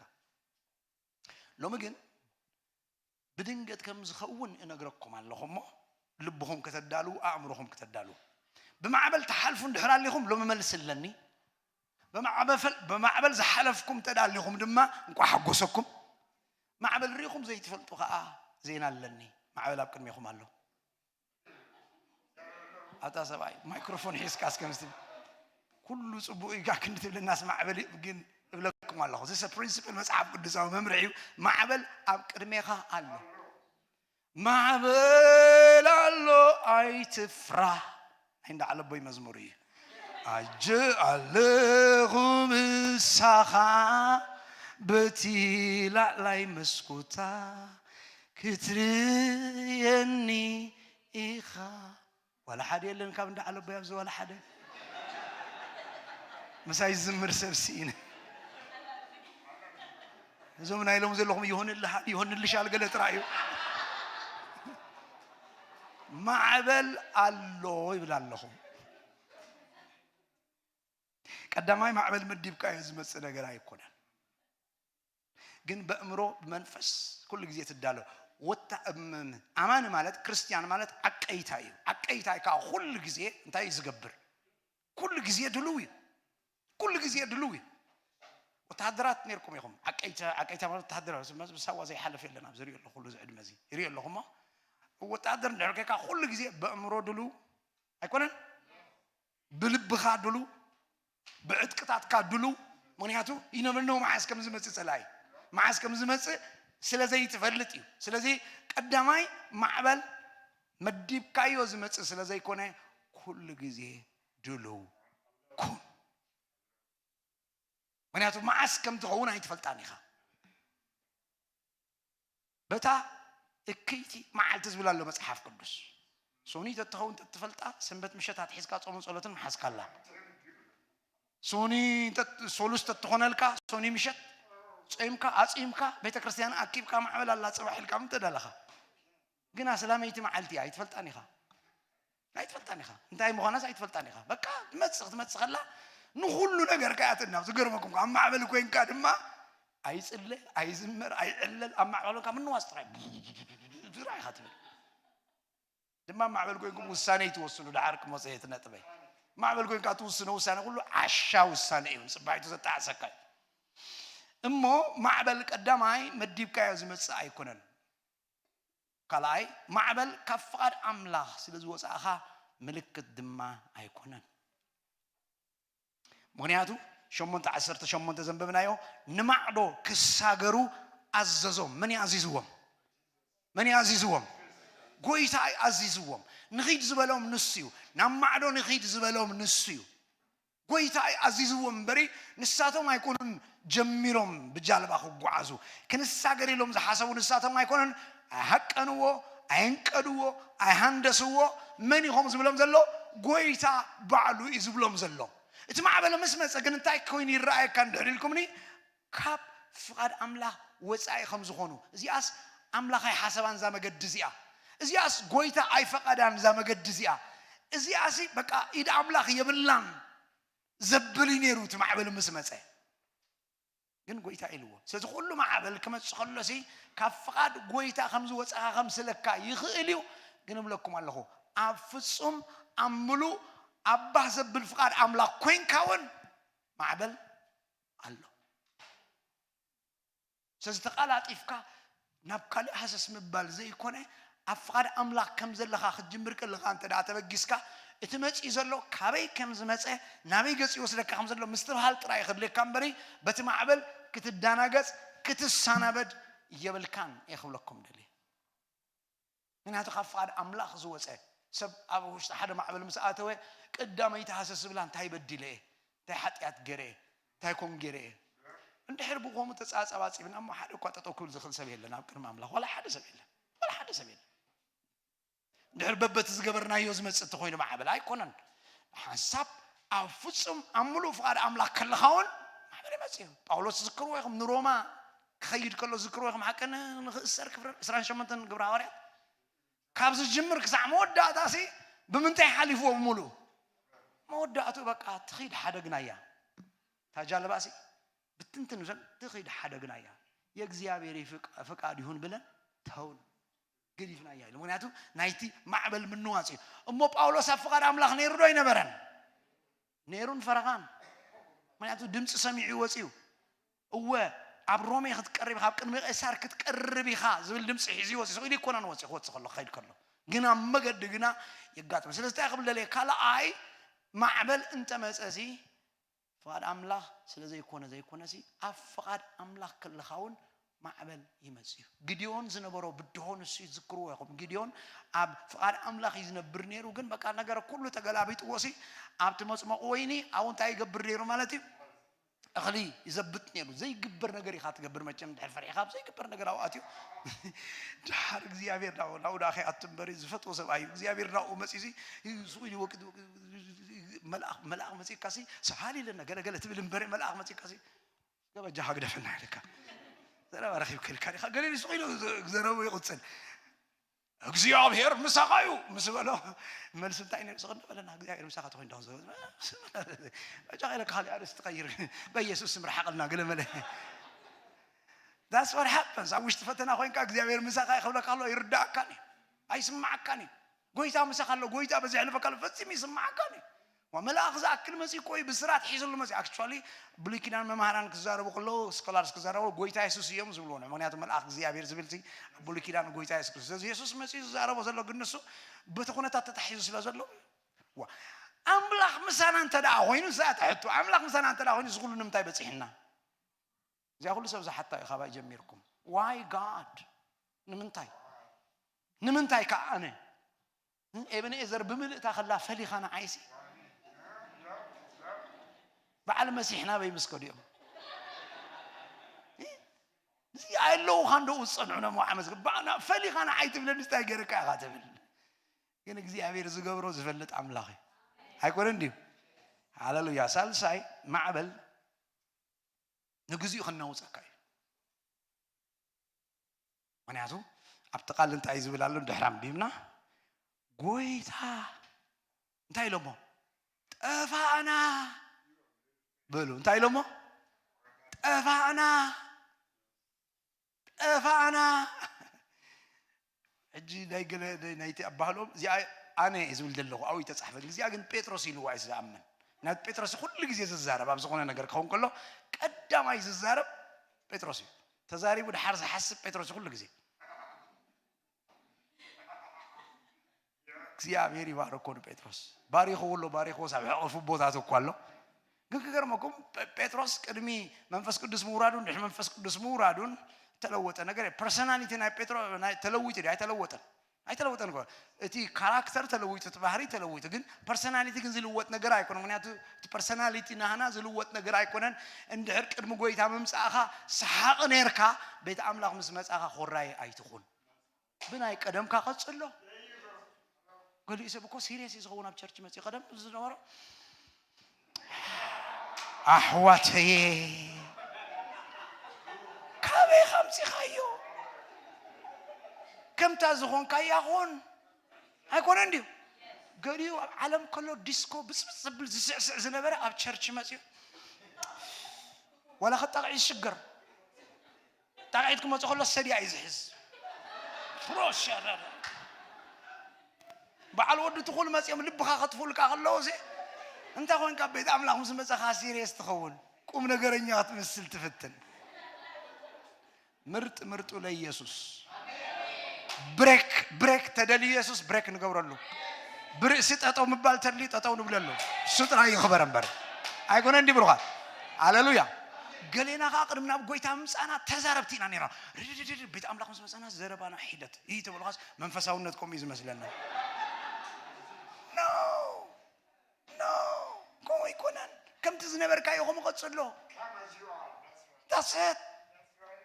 ሎሚ ግን ብድንገት ከም ዝኸውን እነግረኩም ኣለኹ እሞ ልብኹም ከተዳልዉ ኣእምሮኹም ከተዳልዉ። ብማዕበል ትሓልፉ እንድሕር ኣሊኹም ሎሚ መልሲ ኣለኒ። ብማዕበል ዝሓለፍኩም እንተ ደኣ ኣሊኹም ድማ እንቋዕ ሓጎሰኩም። ማዕበል ርኢኹም ዘይትፈልጡ ኸኣ ዜና ኣለኒ። ማዕበል ኣብ ቅድሜኹም ኣሎ። ኣታ ሰብኣይ ማይክሮፎን ሒዝካስ ከምዚ ትብል ኩሉ ጽቡቕ እዩ፣ ጋር ክንዲ ትብለናስ ማዕበል እዩ። ግን እብለኩም ኣለኹ፣ እዚ ፕሪንሲፕል መጽሓፍ ቅዱሳዊ መምርሒ እዩ። ማዕበል ኣብ ቅድሜኻ ኣሎ። ማዕበል ኣሎ ኣይትፍራ። ናይ እንዳ ዓለቦይ መዝሙር እዩ። ኣጀ ኣለኹ ምሳኻ በቲ ላዕላይ መስኮታ ክትርእየኒ ኢኻ። ዋላ ሓደ የለን ካብ እንዳ ዓለቦይ ኣብዚ ዋላ ሓደ። ምሳይ ዝዝምር ሰብ ስኢነ። እዞም ናይ ሎም ዘለኹም ይሆንልሃል ይሆንልሻል ገለ ጥራይ እዩ። ማዕበል ኣሎ ይብል ኣለኹ። ቀዳማይ ማዕበል መዲብካዮ ዝመጽእ ነገር ኣይኮነን። ግን በእምሮ ብመንፈስ ኩሉ ግዜ ትዳሎ። ወታ እም- ኣማኒ ማለት ክርስቲያን ማለት ዓቀይታ እዩ። ዓቀይታ ከዓ ኩሉ ግዜ እንታይ እዩ ዝገብር? ኩሉ ግዜ ድሉው እዩ። ኩሉ ግዜ ድሉው እዩ። ወታሃደራት ነርኩም ኢኹም። ዓቀይታ ዓቀይታ ማለት ወታሃደራት ብሳዋ ዘይሓለፍ የለን። ኣብዚ ሪኦ ኣለኹ ኩሉ ዝዕድመ እዚ ይሪኦ ኣለኹ እሞ ወታሃደር እንድሕር ኮይንካ ኩሉ ግዜ በእምሮ ድሉው ኣይኮነን። ብልብኻ ድሉው፣ ብዕጥቅታትካ ድሉው። ምክንያቱ you never know መዓስ ከም ዝመጽእ ጸላኢ መዓስ ከም ዝመጽእ ስለ ዘይትፈልጥ እዩ። ስለዚ ቀዳማይ ማዕበል መዲብካዮ ዝመጽእ ስለ ዘይኮነ ኩሉ ግዜ ድሉው ኩን። ምክንያቱ መዓስ ከም ትኸውን ኣይትፈልጣን ኢኻ። በታ እክይቲ መዓልቲ ዝብል ኣሎ መጽሓፍ ቅዱስ። ሶኒ ተትኸውን ተትፈልጣ ሰንበት ምሸት ኣትሒዝካ ጾምን ጸሎትን ምሓዝካላ። ሶኒ እንተ- ሶሉስ ተትኾነልካ ሶኒ ምሸት ጾምካ ኣጺምካ ቤተ ክርስቲያን ኣኪብካ ማዕበል ኣላ ጽባሕ ኢልካ ምተዳለኻ። ግና ስላመይቲ መዓልቲ ኣይትፈልጣን ኢኻ። ኣይትፈልጣን ኢኻ። እንታይ ምዃናስ ኣይትፈልጣን ኢኻ። በቃ ትመጽእ ክትመጽእ ከላ ንኹሉ ነገር ከኣትና ዝገርመኩም ኣብ ማዕበል ኮይንካ ድማ ኣይጽለ ኣይዝመር ኣይዕለል ኣብ ማዕበል ኮይንካ ምንዋስ ጥራይ ጥራይ ኢኻ ትብል። ድማ ኣብ ማዕበል ኮይንኩም ውሳነ ይትወስኑ። ደሓር ክመጽእ እቲ ነጥበይ ማዕበል ኮይንካ ትውስኖ ውሳነ ኩሉ ዓሻ ውሳነ እዩ። ንጽባሒቱ ዘጣዕሰካ እዩ። እሞ ማዕበል ቀዳማይ መዲብካዮ ዝመጽእ ኣይኮነን። ካልኣይ፣ ማዕበል ካብ ፍቓድ ኣምላኽ ስለ ዝወጻእኻ ምልክት ድማ ኣይኮነን። ምኽንያቱ ሸሞንተ ዓሰርተ ሸሞንተ ዘንበብናዮ፣ ንማዕዶ ክሳገሩ ኣዘዞም። መን እዩ ኣዚዝዎም? መን እዩ ኣዚዝዎም? ጎይታ እዩ ኣዚዝዎም። ንኺድ ዝበሎም ንሱ እዩ። ናብ ማዕዶ ንኺድ ዝበሎም ንሱ እዩ። ጎይታ እዩ ኣዚዝዎም እምበሪ ንሳቶም ኣይኮኑን ጀሚሮም ብጃልባ ክጓዓዙ። ክንሳገር ኢሎም ዝሓሰቡ ንሳቶም ኣይኮኑን። ኣይሃቀንዎ፣ ኣየንቀድዎ፣ ኣይሃንደስዎ። መን ኢኹም ዝብሎም ዘሎ? ጎይታ ባዕሉ እዩ ዝብሎም ዘሎ። እቲ ማዕበል ምስ መጸ ግን እንታይ ኮይኑ ይረኣየካ እንድሕር ኢልኩምኒ፣ ካብ ፍቓድ ኣምላኽ ወጻኢ ከም ዝኾኑ። እዚኣስ ኣምላኽ ኣይሓሰባን እዛ መገዲ እዚኣ። እዚኣስ ጎይታ ኣይፈቐዳን እዛ መገዲ እዚኣ። እዚኣሲ በቃ ኢድ ኣምላኽ የብላን ዘብል እዩ ነይሩ እቲ ማዕበል ምስ መጸ። ግን ጎይታ ኢልዎ። ስለዚ ኩሉ ማዕበል ክመጽእ ከሎሲ ካብ ፍቓድ ጎይታ ከም ዝወጻኻ ከምስለካ ይኽእል እዩ። ግን እብለኩም ኣለኹ፣ ኣብ ፍጹም፣ ኣብ ምሉእ፣ ኣብ ባህ ዘብል ፍቓድ ኣምላኽ ኮይንካ እውን ማዕበል ኣሎ። ስለዚ ተቓላጢፍካ ናብ ካልእ ሃሰስ ምባል ዘይኮነ፣ ኣብ ፍቓድ ኣምላኽ ከም ዘለኻ ክትጅምር ከለኻ እንተ ደኣ ተበጊስካ፣ እቲ መጺኡ ዘሎ ካበይ ከም ዝመጸ፣ ናበይ ገጹ ይወስደካ ከም ዘሎ ምስትብሃል ጥራይ ከድልየካ እምበሪ፣ በቲ ማዕበል ክትዳናገጽ፣ ክትሰናበድ የብልካን እየ ክብለኩም ደልየ። ምክንያቱ ካብ ፍቓድ ኣምላኽ ዝወጸ ሰብ ኣብ ውሽጢ ሓደ ማዕበል ምስ ኣተወ፣ ቀዳመይቲ ሃሰስ ዝብላ እንታይ በዲለ እየ? እንታይ ሓጢኣት ገይረ እየ? እንታይ ኮን ገይረ እየ? እንድሕር ብኸምኡ ተጻጻባጺብና እሞ ሓደ እኳ ጠጠው ክብል ዝኽእል ሰብ የለን ኣብ ቅድሚ ኣምላኽ። ዋላ ሓደ ሰብ የለን። ዋላ ሓደ ሰብ የለን። እንድሕር በበቲ ዝገበርናዮ ዝመጽእ እንተኾይኑ ማዕበል ኣይኮነን። ሓንሳብ ኣብ ፍጹም ኣብ ምሉእ ፍቓድ ኣምላኽ ከለኻ እውን ማዕበል ይመጽእ እዩ። ጳውሎስ ዝክርዎ ኢኹም፣ ንሮማ ክኸይድ ከሎ ዝክርዎ ኢኹም፣ ሓቂ ን-፣ ንኽእሰር ክፍረድ፣ ዕስራን ሸሞንተን ግብረ ሃዋርያት። ካብ ዝጅምር ክሳዕ መወዳእታሲ ብምንታይ ሓሊፍዎ ብምሉእ? መወዳእቱ በቃ ትኺድ ሓደግናያ። እታ ጃልባሲ ብትንትን ብዘን ትኺድ ሓደግናያ። የእግዚኣብሔር ፍቃ-፣ ፍቃድ ይሁን ብለን ተውን። ገዲፍናያ ኢሉ። ምክንያቱ ናይቲ ማዕበል ምንዋጽ እዩ። እሞ ጳውሎስ ኣብ ፍቓድ ኣምላኽ ነይሩ ዶ ኣይነበረን? ነይሩን ፈረቓን። ምክንያቱ ድምፂ ሰሚዑ ወፂኡ። እወ፣ ኣብ ሮሜ ክትቀርብ ኢኻ፣ ኣብ ቅድሚ ቄሳር ክትቀርብ ኢኻ ዝብል ድምፂ ሒዙ ወፂኡ። ስቕ ኢሉ ኣይኮነን ወፂኡ፣ ክወፅእ ከሎ፣ ክኸይድ ከሎ። ግን ኣብ መገዲ ግና የጋጥም። ስለዚ እንታይ ክብል ደልየ? ካልኣይ ማዕበል እንተመፀሲ፣ ፍቓድ ኣምላኽ ስለ ዘይኮነ ዘይኮነሲ፣ ኣብ ፍቓድ ኣምላኽ ከለኻ እውን ማዕበል ይመጽእ እዩ። ጊድዮን ዝነበሮ ብድሆ ንሱ እዩ፣ ትዝክርዎ ኢኹም። ጊድዮን ኣብ ፍቓድ ኣምላኽ እዩ ዝነብር ነይሩ፣ ግን በቃ ነገር ኩሉ ተገላቢጥዎሲ ኣብቲ መጽመቑ ወይኒ ኣብኡ እንታይ ይገብር ነይሩ ማለት እዩ? እኽሊ ይዘብጥ ነይሩ። ዘይግበር ነገር ኢኻ ትገብር መቸም፣ ድሕር ፈሪሕኻ ኣብ ዘይግበር ነገር ኣብኡ ኣትዩ። ድሓር እግዚኣብሔር ናብኡ፣ ናብኡ ደኣ ከይኣቱ እምበሪ ዝፈትዎ ሰብኣይ እዩ። እግዚኣብሔር ናብኡ መጺኡሲ፣ ስቕ ኢሉ ወቂ-፣ መልኣኽ፣ መልኣኽ መጺእካሲ፣ ሰሃሊ ኢለና ገለ ገለ ትብል እምበሪ መልኣኽ መጺእካሲ፣ ገበጃኻ ግደፈና ኢልካ። ዘረባ ረኺብካ ኢልካ ዲኻ? ገለ ኢሉ ስቕ ኢሉ ዘረቡ ይቕጽል። "እግዚኣብሔር ምሳኻ እዩ" ምስ በሎ፣ መልሱ እንታይ ነይሩ? ስቕ እንዶ በለና፣ "እግዚኣብሔር ምሳኻ ተኾይኑ ዶ?" በጃኻ ኢለካ ካልእ ኣርእስቲ ትቐይር። "በኢየሱስ ስም ርሓቐልና" ገለ መለ። That's what happens። ኣብ ውሽጢ ፈተና ኮይንካ እግዚኣብሔር ምሳኻ እዩ ክብለካ ከሎ ይርዳእካን እዩ። ኣይስማዓካን እዩ። ጎይታ ምሳኻ ኣሎ፣ ጎይታ በዚ የሕልፈካ ኣሎ፣ ፈጺሙ ይስማዓካን እዩ። ዋ፣ መልኣኽ ዝኣክል መጺኡ እኮ እዩ ብስራት ሒዙሉ መጺኡ። Actually፣ ብሉይ ኪዳን መምሃራን ክዛረቡ ከለዉ፣ ስኮላርስ ክዛረቡ፣ ጎይታ የሱስ እዮም ዝብልዎ። ምክንያቱ መልኣኽ እግዚኣብሔር ዝብል ሲ ኣብ ብሉይ ኪዳን ጎይታ የሱስ ክርስቶስ። ስለዚ የሱስ መጺኡ ዝዛረቦ ዘሎ ግን ንሱ በቲ ኩነታት ተታሒዙ ስለ ዘሎ፣ ዋ፣ ኣምላኽ ምሳና እንተ ደኣ ኮይኑ፣ እዛ እያ እታ ሕቶ። ኣምላኽ ምሳና እንተ ደኣ ኮይኑ፣ እዚ ኩሉ ንምንታይ በጺሕና? እዚኣ ኩሉ ሰብ ዝሓታ እዩ፣ ካባይ ጀሚርኩም። Why God? ንምንታይ? ንምንታይ ከኣ ኣነ? እ፣ ኤበነኤዘር ብምልእታ ከላ ፈሊኻ ንዓይሲ? በዓል መሲሕ ናበይ ምስ ከዱ እዮም? እ? እዚ ኣለዉኻ እንደው ዝጸንዑ ነሞ ዓመት፣ በዓና ፈሊኻ ንዓይ ትብለኒ፣ እንታይ ገይረካ ኢኻ ትብል? ግን እግዚኣብሔር ዝገብሮ ዝፈልጥ ኣምላኽ እዩ። ኣይኮነን ድዩ? ሃሌሉያ። ሳልሳይ፣ ማዕበል ንግዚኡ ክናውጸካ እዩ። ምክንያቱ ኣብቲ ቃል እንታይ ዝብል ኣሎ? ድሕሪ ኣንቢብና፣ ጎይታ እንታይ ኢሎሞ? "ጠፋእና" በሉ። እንታይ ኢሎሞ? "ጠፋእና፣ ጠፋእና።" ሕጂ ናይ ገለ፣ ናይ፣ ናይቲ ኣባህሎም፣ እዚኣ ኣነ እየ ዝብል ዘለኹ፣ ኣብኡ ይተጻሕፈ። እዚኣ ግን ጴጥሮስ ኢልዋ እዩ ዝኣምን። ምክንያቱ ጴጥሮስ ኩሉ ግዜ ዝዛረብ፣ ኣብ ዝኾነ ነገር ክኸውን ከሎ ቀዳማይ ዝዛረብ ጴጥሮስ እዩ። ተዛሪቡ ድሓር ዝሓስብ ጴጥሮስ እዩ ኩሉ ግዜ። እግዚኣብሔር ይባርኮ ንጴጥሮስ። ባሪኽዎ ኣሎ፣ ባሪኽዎ ኣብ ሕቕፉ ቦታ ተኳ ኣሎ። ግን ክገርመኩም፣ ጴ-፣ ጴጥሮስ ቅድሚ መንፈስ ቅዱስ ምውራዱን ድሕሪ መንፈስ ቅዱስ ምውራዱን ተለወጠ ነገር የለ። ፐርሰናሊቲ ናይ ጴጥሮ-፣ ናይ ተለዊጡ ድዩ? ኣይተለወጠን። ኣይተለወጠን እኮ። እቲ ካራክተር ተለዊጡ፣ እቲ ባህሪ ተለዊጡ። ግን ፐርሰናሊቲ ግን ዝልወጥ ነገር ኣይኮነ። ምክንያቱ እቲ ፐርሰናሊቲ ናህና ዝልወጥ ነገር ኣይኮነን። እንድሕር ቅድሚ ጎይታ ምምጻእኻ ሰሓቕ ኔርካ፣ ቤት ኣምላኽ ምስ መጻኻ ኮራይ ኣይትኹን። ብናይ ቀደምካ ቀጽሎ። ገሊኡ ሰብ እኮ ሲሪየስ እዩ ዝኸውን ኣብ ቸርች መጺኡ። ቀደም ዝነበሮ ኣሕዋተየ ካበይ ከምጺኻዮ? ከምታ ዝኾንካያ ኹን። ኣይኮነን ድዩ? ገሊኡ ኣብ ዓለም ከሎ ዲስኮ ብጽብጽ ዝብል ዝስዕስዕ ዝነበረ ኣብ ቸርች መጺኡ ዋላ ከጣቕዒ ይሽገር። ጣቕዒት ክመጽእ ከሎ ሰድያ እዩ ዝሕዝ። ፕሮሸረረ በዓል ወዲ ትኹል መጺኦም ልብኻ ከጥፍኡልካ ከለዉ ሲ እንታይ ኮንካ ቤት ኣምላኽ ምስ መጸኻ ሲሪየስ ትኸውን? ቁም ነገረኛ ክትመስል ትፍትን። ምርጥ ምርጡ ለኢየሱስ። ብሬክ ብሬክ ተደልዩ የሱስ ብሬክ ንገብረሉ። ብርእሲ ጠጠው ምባል ተድልዩ ጠጠው ንብለሉ። እሱ ጥራይ ይኽበር እምበር። ኣይኮነ እንዲ ብሩኻት። ሃሌሉያ። ገሌና ኸዓ ቅድሚ ናብ ጎይታ ምምጻእና ተዛረብቲ ኢና ነይርና። ርድድድድ ቤት ኣምላኽ ምስ መጻና ዘረባና ሒደት። ይህ ተበልኻስ መንፈሳውነት ከምኡ እዩ ዝመስለና። No! No! ከምኡ ኣይኮነን። ከምቲ ዝነበርካዮ ከምኡ ቀጽሎ። ዳስት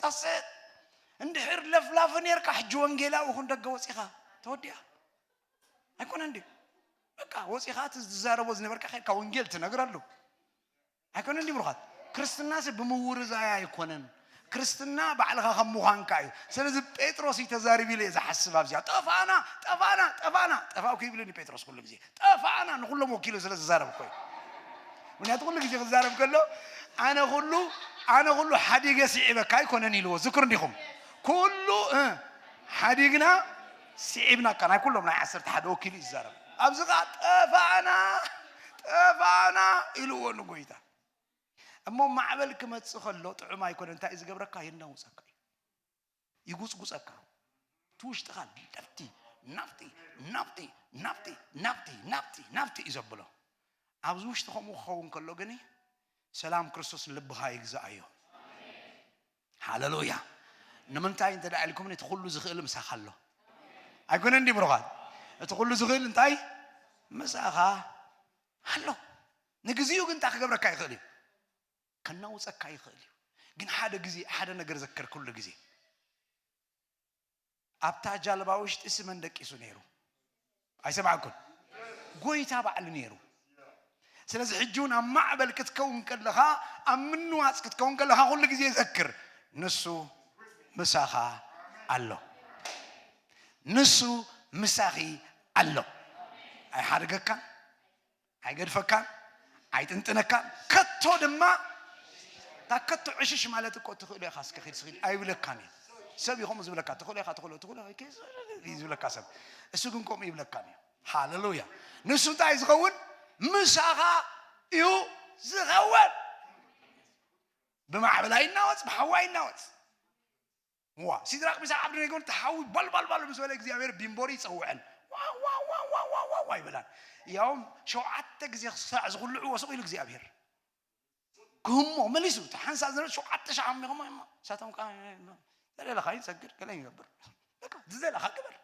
ዳስት እንድሕር ለፍላፊ ኔርካ ሕጂ ወንጌላዊ ኹን ደገ ወጺኻ ተወዲኣ። ኣይኮነን ድዩ? በቃ ወጺኻ እቲ ዝዛረቦ ዝነበርካ ኸድካ ወንጌል ትነግረሉ። ኣይኮነን ድዩ ብሩኻት? ክርስትናሲ ብምውርዛይ ኣይኮነን። ክርስትና ባዕልኻ ከም ምዃንካ እዩ። ስለዚ ጴጥሮስ እዩ ተዛሪቡ ኢለ እየ ዝሓስብ ኣብዚኣ። ጠፋእና፣ ጠፋእና፣ ጠፋእና። ጠፋእኩ ይብልን እዩ ጴጥሮስ ኩሉ ግዜ። ጠፋእና ንኹሎም ወኪሉ ስለ ዝዛረብ እኮ እዩ። ምክንያቱ ኩሉ ግዜ ክዛረብ ከሎ ኣነ ኩሉ፣ ኣነ ኩሉ ሓዲገ ስዒበካ ኣይኮነን ኢልዎ። ዝክሩ እንዲኹም። ኩሉ፣ እ፣ ሓዲግና ስዒብናካ። ናይ ኩሎም ናይ ዓሰርተ ሓደ ወኪሉ እዩ ዝዛረብ። ኣብዚ ኸዓ ጠፋእና፣ ጠፋእና ኢልዎ ንጎይታ። እሞ ማዕበል ክመጽእ ከሎ ጥዑም ኣይኮነ። እንታይ እዩ ዝገብረካ? የናውጸካ እዩ። ይጉጽጉጸካ። እቲ ውሽጥኻ ናብቲ፣ ናብቲ፣ ናብቲ፣ ናብቲ፣ ናብቲ፣ ናብቲ፣ ናብቲ እዩ ዘብሎ። ኣብዚ ውሽጢ ከምኡ ክኸውን ከሎ ግን ሰላም ክርስቶስ ንልብኻ ይግዛኣዮ። ሃሌሉያ። ንምንታይ እንተ ደኣ ኢልኩምኒ፣ እቲ ኩሉ ዝኽእል ምሳኻ ኣሎ። ኣይኮነን ድዩ ብሩኻት? እቲ ኩሉ ዝኽእል እንታይ? ምሳኻ ኣሎ። ንግዚኡ ግን እንታይ ክገብረካ ይኽእል እዩ? ከናውጸካ ይኽእል እዩ። ግን ሓደ ግዜ፣ ሓደ ነገር ዘክር ኩሉ ግዜ። ኣብታ ጃልባ ውሽጢ ሲ መን ደቂሱ ነይሩ? ኣይሰማዕኩን? ጎይታ ባዕሉ ነይሩ። ስለዚ ሕጂ እውን ኣብ ማዕበል ክትከውን ከለኻ፣ ኣብ ምንዋጽ ክትከውን ከለኻ ኩሉ ግዜ ዘክር፣ ንሱ ምሳኻ ኣሎ። ንሱ ምሳኺ ኣሎ። ኣይሓድገካን፣ ኣይገድፈካን፣ ኣይጥንጥነካን፣ ከቶ ድማ እታ ከቶ ዕሽሽ ማለት እኮ ትኽእሎ ኢኻ፣ እስከ ኺድ ስኺድ ኣይብለካን እዩ። ሰብ እዩ ከምኡ ዝብለካ፣ ትኽእሎ ኢኻ፣ ትኽእሎ፣ ትኽእሎ ኢኻ፣ ከ-፣ እዩ ዝብለካ ሰብ። እሱ ግን ከምኡ ይብለካን እዩ። ሃሌሉያ። ንሱ እንታይ ዝኸውን? ምሳኻ እዩ ዝኸውን። ብማዕበል ኣይናወጽ፣ ብሓዊ ኣይናወጽ። ዋ፣ ሲድራቅ፣ ሚሳቅ፣ ዓብደነጎን ተሓዊ ባልባልባል ምስ በለ እግዚኣብሔር ቢምቦሪ ይጸውዐን። ዋ፣ ዋ፣ ዋ ይበላን። ያውም ሸውዓተ ግዜ ክሳዕ ዝኹልዕዎ ስቕ ኢሉ እግዚኣብሔር። ክህሞ መሊሱ፣ እቲ ሓንሳእ ዝነበረ ሸውዓተ ሻዕ ኣሚኹሞ እሞ፣ ንሳቶም ከኣ፣ ዝደለኻ ይሰግድ፣ ገለ ይገብር። በቃ፣ ዝደለኻ ግበር።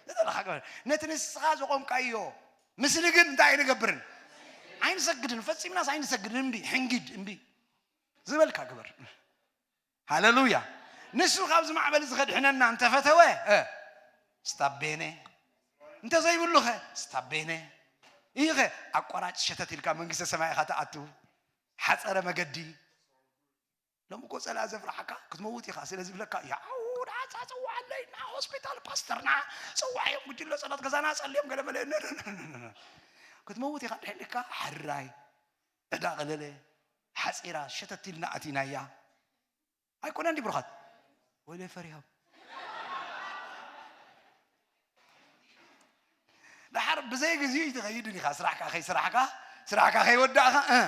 ዝደለኻ ግበር። ነቲ ንስኻ ዘቆምካዮ ምስሊ ግን እንታይ ኣይንገብርን? ኣይንሰግድን፣ ፈጺምናስ ኣይንሰግድን። እምቢ፣ ሕንጊድ፣ እምቢ። ዝበልካ ግበር። ሃሌሉያ። ንሱ ካብዚ ማዕበል እዚ ከድሕነና እንተፈተወ፣ እ፣ ስታቤነ። እንተዘይብሉ ኸ፣ ስታቤነ። ይህ ኸ፣ ኣቋራጭ ሸተት ኢልካ መንግስተ ሰማይ ኢኻ ትኣቱ። ሓጸረ መገዲ። ሎሚ እኮ ጸላ ዘፍርሓካ ክትመውት ኢኻ። ስለ ዝብለካ፣ ያው፣ ንዓ ጻ-፣ ጽውዓለይ፣ ንዓ ሆስፒታል ፓስተርና፣ ጽውዓዮም ጉጅለ ጸሎት ገዛና ጸልዮም ገለ መለ፣ ነ-፣ ነ-፣ ነ-፣ ነ-፣ ነ-፣ ክትመውት ኢኻ። ድሕልካ፣ ሕራይ፣ ዕዳ ቀለለ፣ ሓጺራ፣ ሸተት ኢልና ኣቲናያ። ኣይኮነን ድዩ ብሩኻት? ወይለይ ፈሪሆም። ደሓር ብዘይ ግዜኡ ኣይትኸይድን ኢኻ። ስራሕካ ከይስራሕካ፣ ስራሕካ ከይወዳእካ፣ እ፣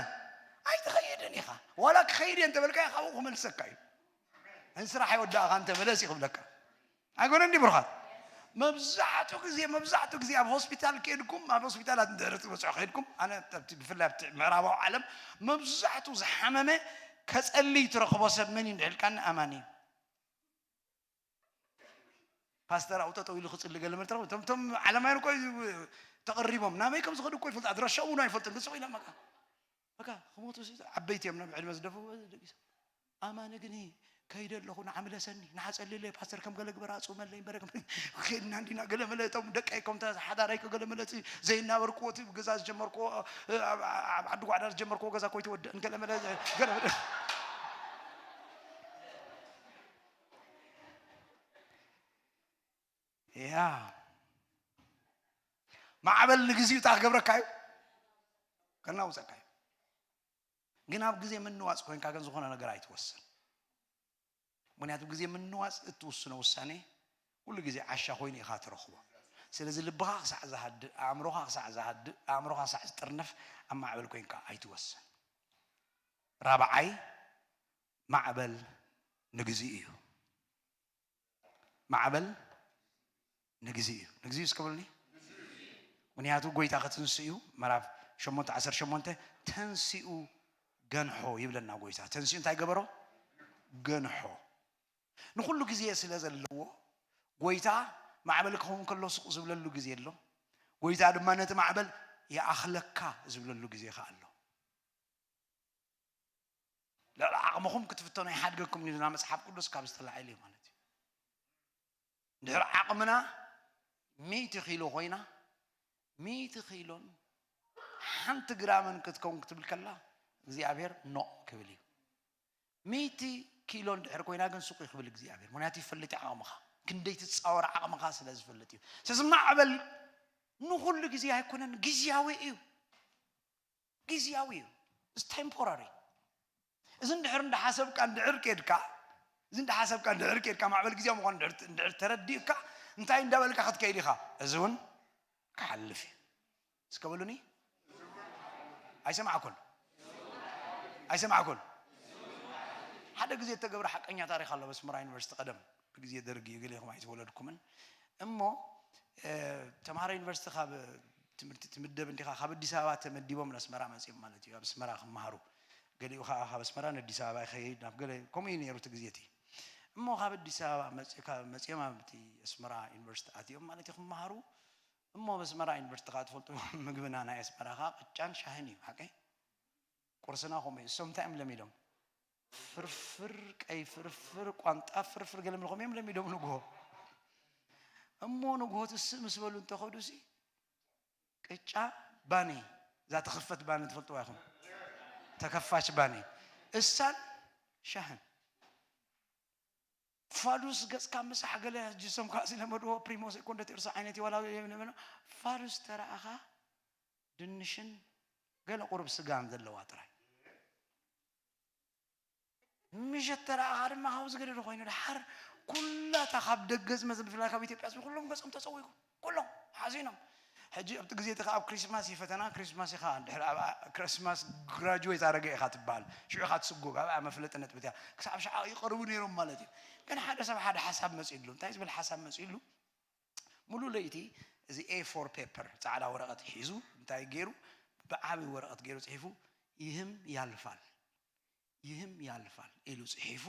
ኣይትኸይድን ኢኻ። ዋላ ክኸይድ እየ እንተበልካዮ፣ ካብኡ ክመልሰካ እዩ። እንስራሕ ኣይወዳእካን፣ ተመለስ እዩ ክብለካ። ኣይኮነን ድዩ ብሩኻት? መብዛሕትኡ ግዜ መብዛሕትኡ ግዜ ኣብ ሆስፒታል ከድኩም ኣብ ሆስፒታላት እንድሕር ትበፅሑ ከድኩም ኣነ ኣብቲ ብፍላይ ኣብቲ ምዕራባዊ ዓለም መብዛሕትኡ ዝሓመመ ከፀልይ ትረኽቦ ሰብ መን እዩ እንድሕልካኒ ኣማኒ እዩ። ፓስተር ኣብኡ ጠጠው ኢሉ ክፅሊ ገለ መለ ትረኽቡ እቶም እቶም ዓለማውያን እኮ ተቐሪቦም ናበይ ከም ዝኸዱ እኮ ይፈልጡ ኣድራሻ እውን ኣይፈልጥን ግን ስቕ ኢሎም በቃ በቃ ክሞቱ ዓበይቲ እዮም ናብ ዕድመ ዝደፍኡ ደቂሶም ኣማኒ ግን ከይደ ኣለኹ ንዓምለሰኒ ንዓፀልለይ ፓስተር ከም ገለ ግበር ኣፅመለይ በረ ከድና እንዲና ገለ መለ እቶም ደቀይ ከምታ ሓዳራይ ገለ መለ ዘይናበርክዎ እቲ ገዛ ዝጀመርክዎ ኣብ ዓዲ ጓዕዳ ዝጀመርክዎ ገዛ ኮይተወደእን ገለ መለ ገለ ያ ማዕበል ንግዚኡ እታ ክገብረካ እዩ ከናውፀካ እዩ ግን ኣብ ግዜ ምንዋፅ ኮይንካ ግን ዝኾነ ነገር ኣይትወስን ምክንያቱ ግዜ ምንዋፅ እትውስኖ ውሳኔ ኩሉ ግዜ ዓሻ ኮይኑ ኢኻ ትረኽቦ ስለዚ ልብኻ ክሳዕ ዝሃድእ ኣእምሮኻ ክሳዕ ዝሃድእ ኣእምሮኻ ክሳዕ ዝጥርነፍ ኣብ ማዕበል ኮይንካ ኣይትወስን ራብዓይ ማዕበል ንግዜ እዩ ማዕበል ንግዜ እዩ ንግዜ እዩ እስከ በሉኒ ምክንያቱ ጎይታ ክትንስ እዩ ምዕራፍ ሸሞንተ ዓሰርተ ሸሞንተ ተንሲኡ ገንሖ ይብለና ጎይታ ተንሲኡ እንታይ ገበሮ ገንሖ ንኩሉ ግዜ ስለ ዘለዎ ጎይታ ማዕበል ክኸውን ከሎ ስቕ ዝብለሉ ግዜ ኣሎ ጎይታ ድማ ነቲ ማዕበል ይኣኽለካ ዝብለሉ ግዜ ከ ኣሎ ልዕሊ ዓቕምኹም ክትፍተኑ ኣይሓድገኩም ኢና መፅሓፍ ቅዱስ ካብ ዝተላዒሉ እዩ ማለት እዩ እንድሕር ዓቕምና ሚእቲ ኪሎ ኮይና ሚእቲ ኪሎን ሓንቲ ግራምን ክትከውን ክትብል ከላ እግዚኣብሔር ኖ ክብል እዩ ሚእቲ ኪሎ እንድሕር ኮይና ግን ሱቅ ክብል እግዚኣብሔር ምክንያቱ ይፈልጥ ዓቕምኻ ክንደይ ትፃወር ዓቕምኻ ስለ ዝፈልጥ እዩ ስለዚ ማዕበል ንኩሉ ግዜ ኣይኮነን ግዜያዊ እዩ ግዜያዊ እዩ ስ ቴምፖራሪ እዚ እንድሕር እንዳሓሰብካ እንድሕር ኬድካ እዚ እንዳሓሰብካ እንድሕር ኬድካ ማዕበል ግዜያዊ ምኳኑ እንድሕር ተረዲእካ እንታይ እንዳበልካ ክትከይድ ኢኻ እዚ እውን ክሓልፍ እዩ እስከ በሉኒ ኣይሰማዕኩን ኣይሰማዕኩን ሓደ ግዜ እተገብረ ሓቀኛ ታሪክ ኣሎ በስመራ ዩኒቨርሲቲ ቀደም ብግዜ ደርጊ እዩ ገሊኹም ኣይተወለድኩምን እሞ ተምሃሮ ዩኒቨርሲቲ ካብ ትምህርቲ ትምደብ እንዲኻ ካብ ኣዲስ ኣበባ ተመዲቦም ንኣስመራ መፂኦም ማለት እዩ ኣብ ኣስመራ ክመሃሩ ገሊኡ ከዓ ካብ ኣስመራ ንኣዲስ ኣበባ ይኸይድ ናብ ገለ ከምኡ እዩ ነይሩ እቲ ግዜ እቲ እሞ ካብ ኣዲስ ኣበባ መፂኦም ኣብቲ ኣስመራ ዩኒቨርሲቲ ኣትዮም ማለት እዩ ክመሃሩ እሞ ኣብ ኣስመራ ዩኒቨርሲቲ ከዓ ትፈልጡ ምግብና ናይ ኣስመራ ከዓ ቅጫን ሻህን እዩ ሓቀይ ቁርስና ከምኡ እዩ እሶም እንታይ እዮም ለሚዶም ፍርፍር ቀይ ፍርፍር ቋንጣ ፍርፍር ገለ ምልኾም እዮም ለሚዶም ንግሆ እሞ ንግሆ ትስእ ምስ በሉ እንተኸዱ ሲ ቅጫ ባኒ እዛ ተኸፈት ባኒ ትፈልጥዋ ይኹም ተከፋች ባኒ እሳን ሻህን ፋዱስ ገጽካ ምሳሕ ገለ ጅሶም ከዓ ዝለመድዎ ፕሪሞ ሴኮንዶ ቴርሶ ዓይነት ይወላ ፋዱስ ተረኣኻ ድንሽን ገለ ቁሩብ ስጋን ዘለዋ ጥራይ ምሸት ተረኣኻ ድማ ካብኡ ዝገደደ ኮይኑ ድሓር ኩላታ ካብ ደገ ዝመዘ ብፍላይ ካብ ኢትዮጵያ ዝመ ኩሎም ገጾም ተፀዊጉ ኩሎም ሓዚኖም ሕጂ ኣብቲ ግዜ እቲ ኣብ ክሪስማስ እዩ ፈተና ክሪስማስ ኢኻ ድሕሪ ኣብ ክሪስማስ ግራጁዌት ኣረገ ኢኻ ትበሃል ሽዑ ኢኻ ትስጉግ ኣብኣ መፍለጢ ነጥቢ እያ ክሳብ ሸዓ ይቐርቡ ነይሮም ማለት እዩ ግን ሓደ ሰብ ሓደ ሓሳብ መፅእሉ እንታይ ዝብል ሓሳብ መፅእሉ ሙሉ ለይቲ እዚ ኤ ፎር ፔፐር ፃዕዳ ወረቐት ሒዙ እንታይ ገይሩ ብዓብይ ወረቐት ገይሩ ፅሒፉ ይህም ያልፋል ይህም ያልፋል ኢሉ ፅሒፉ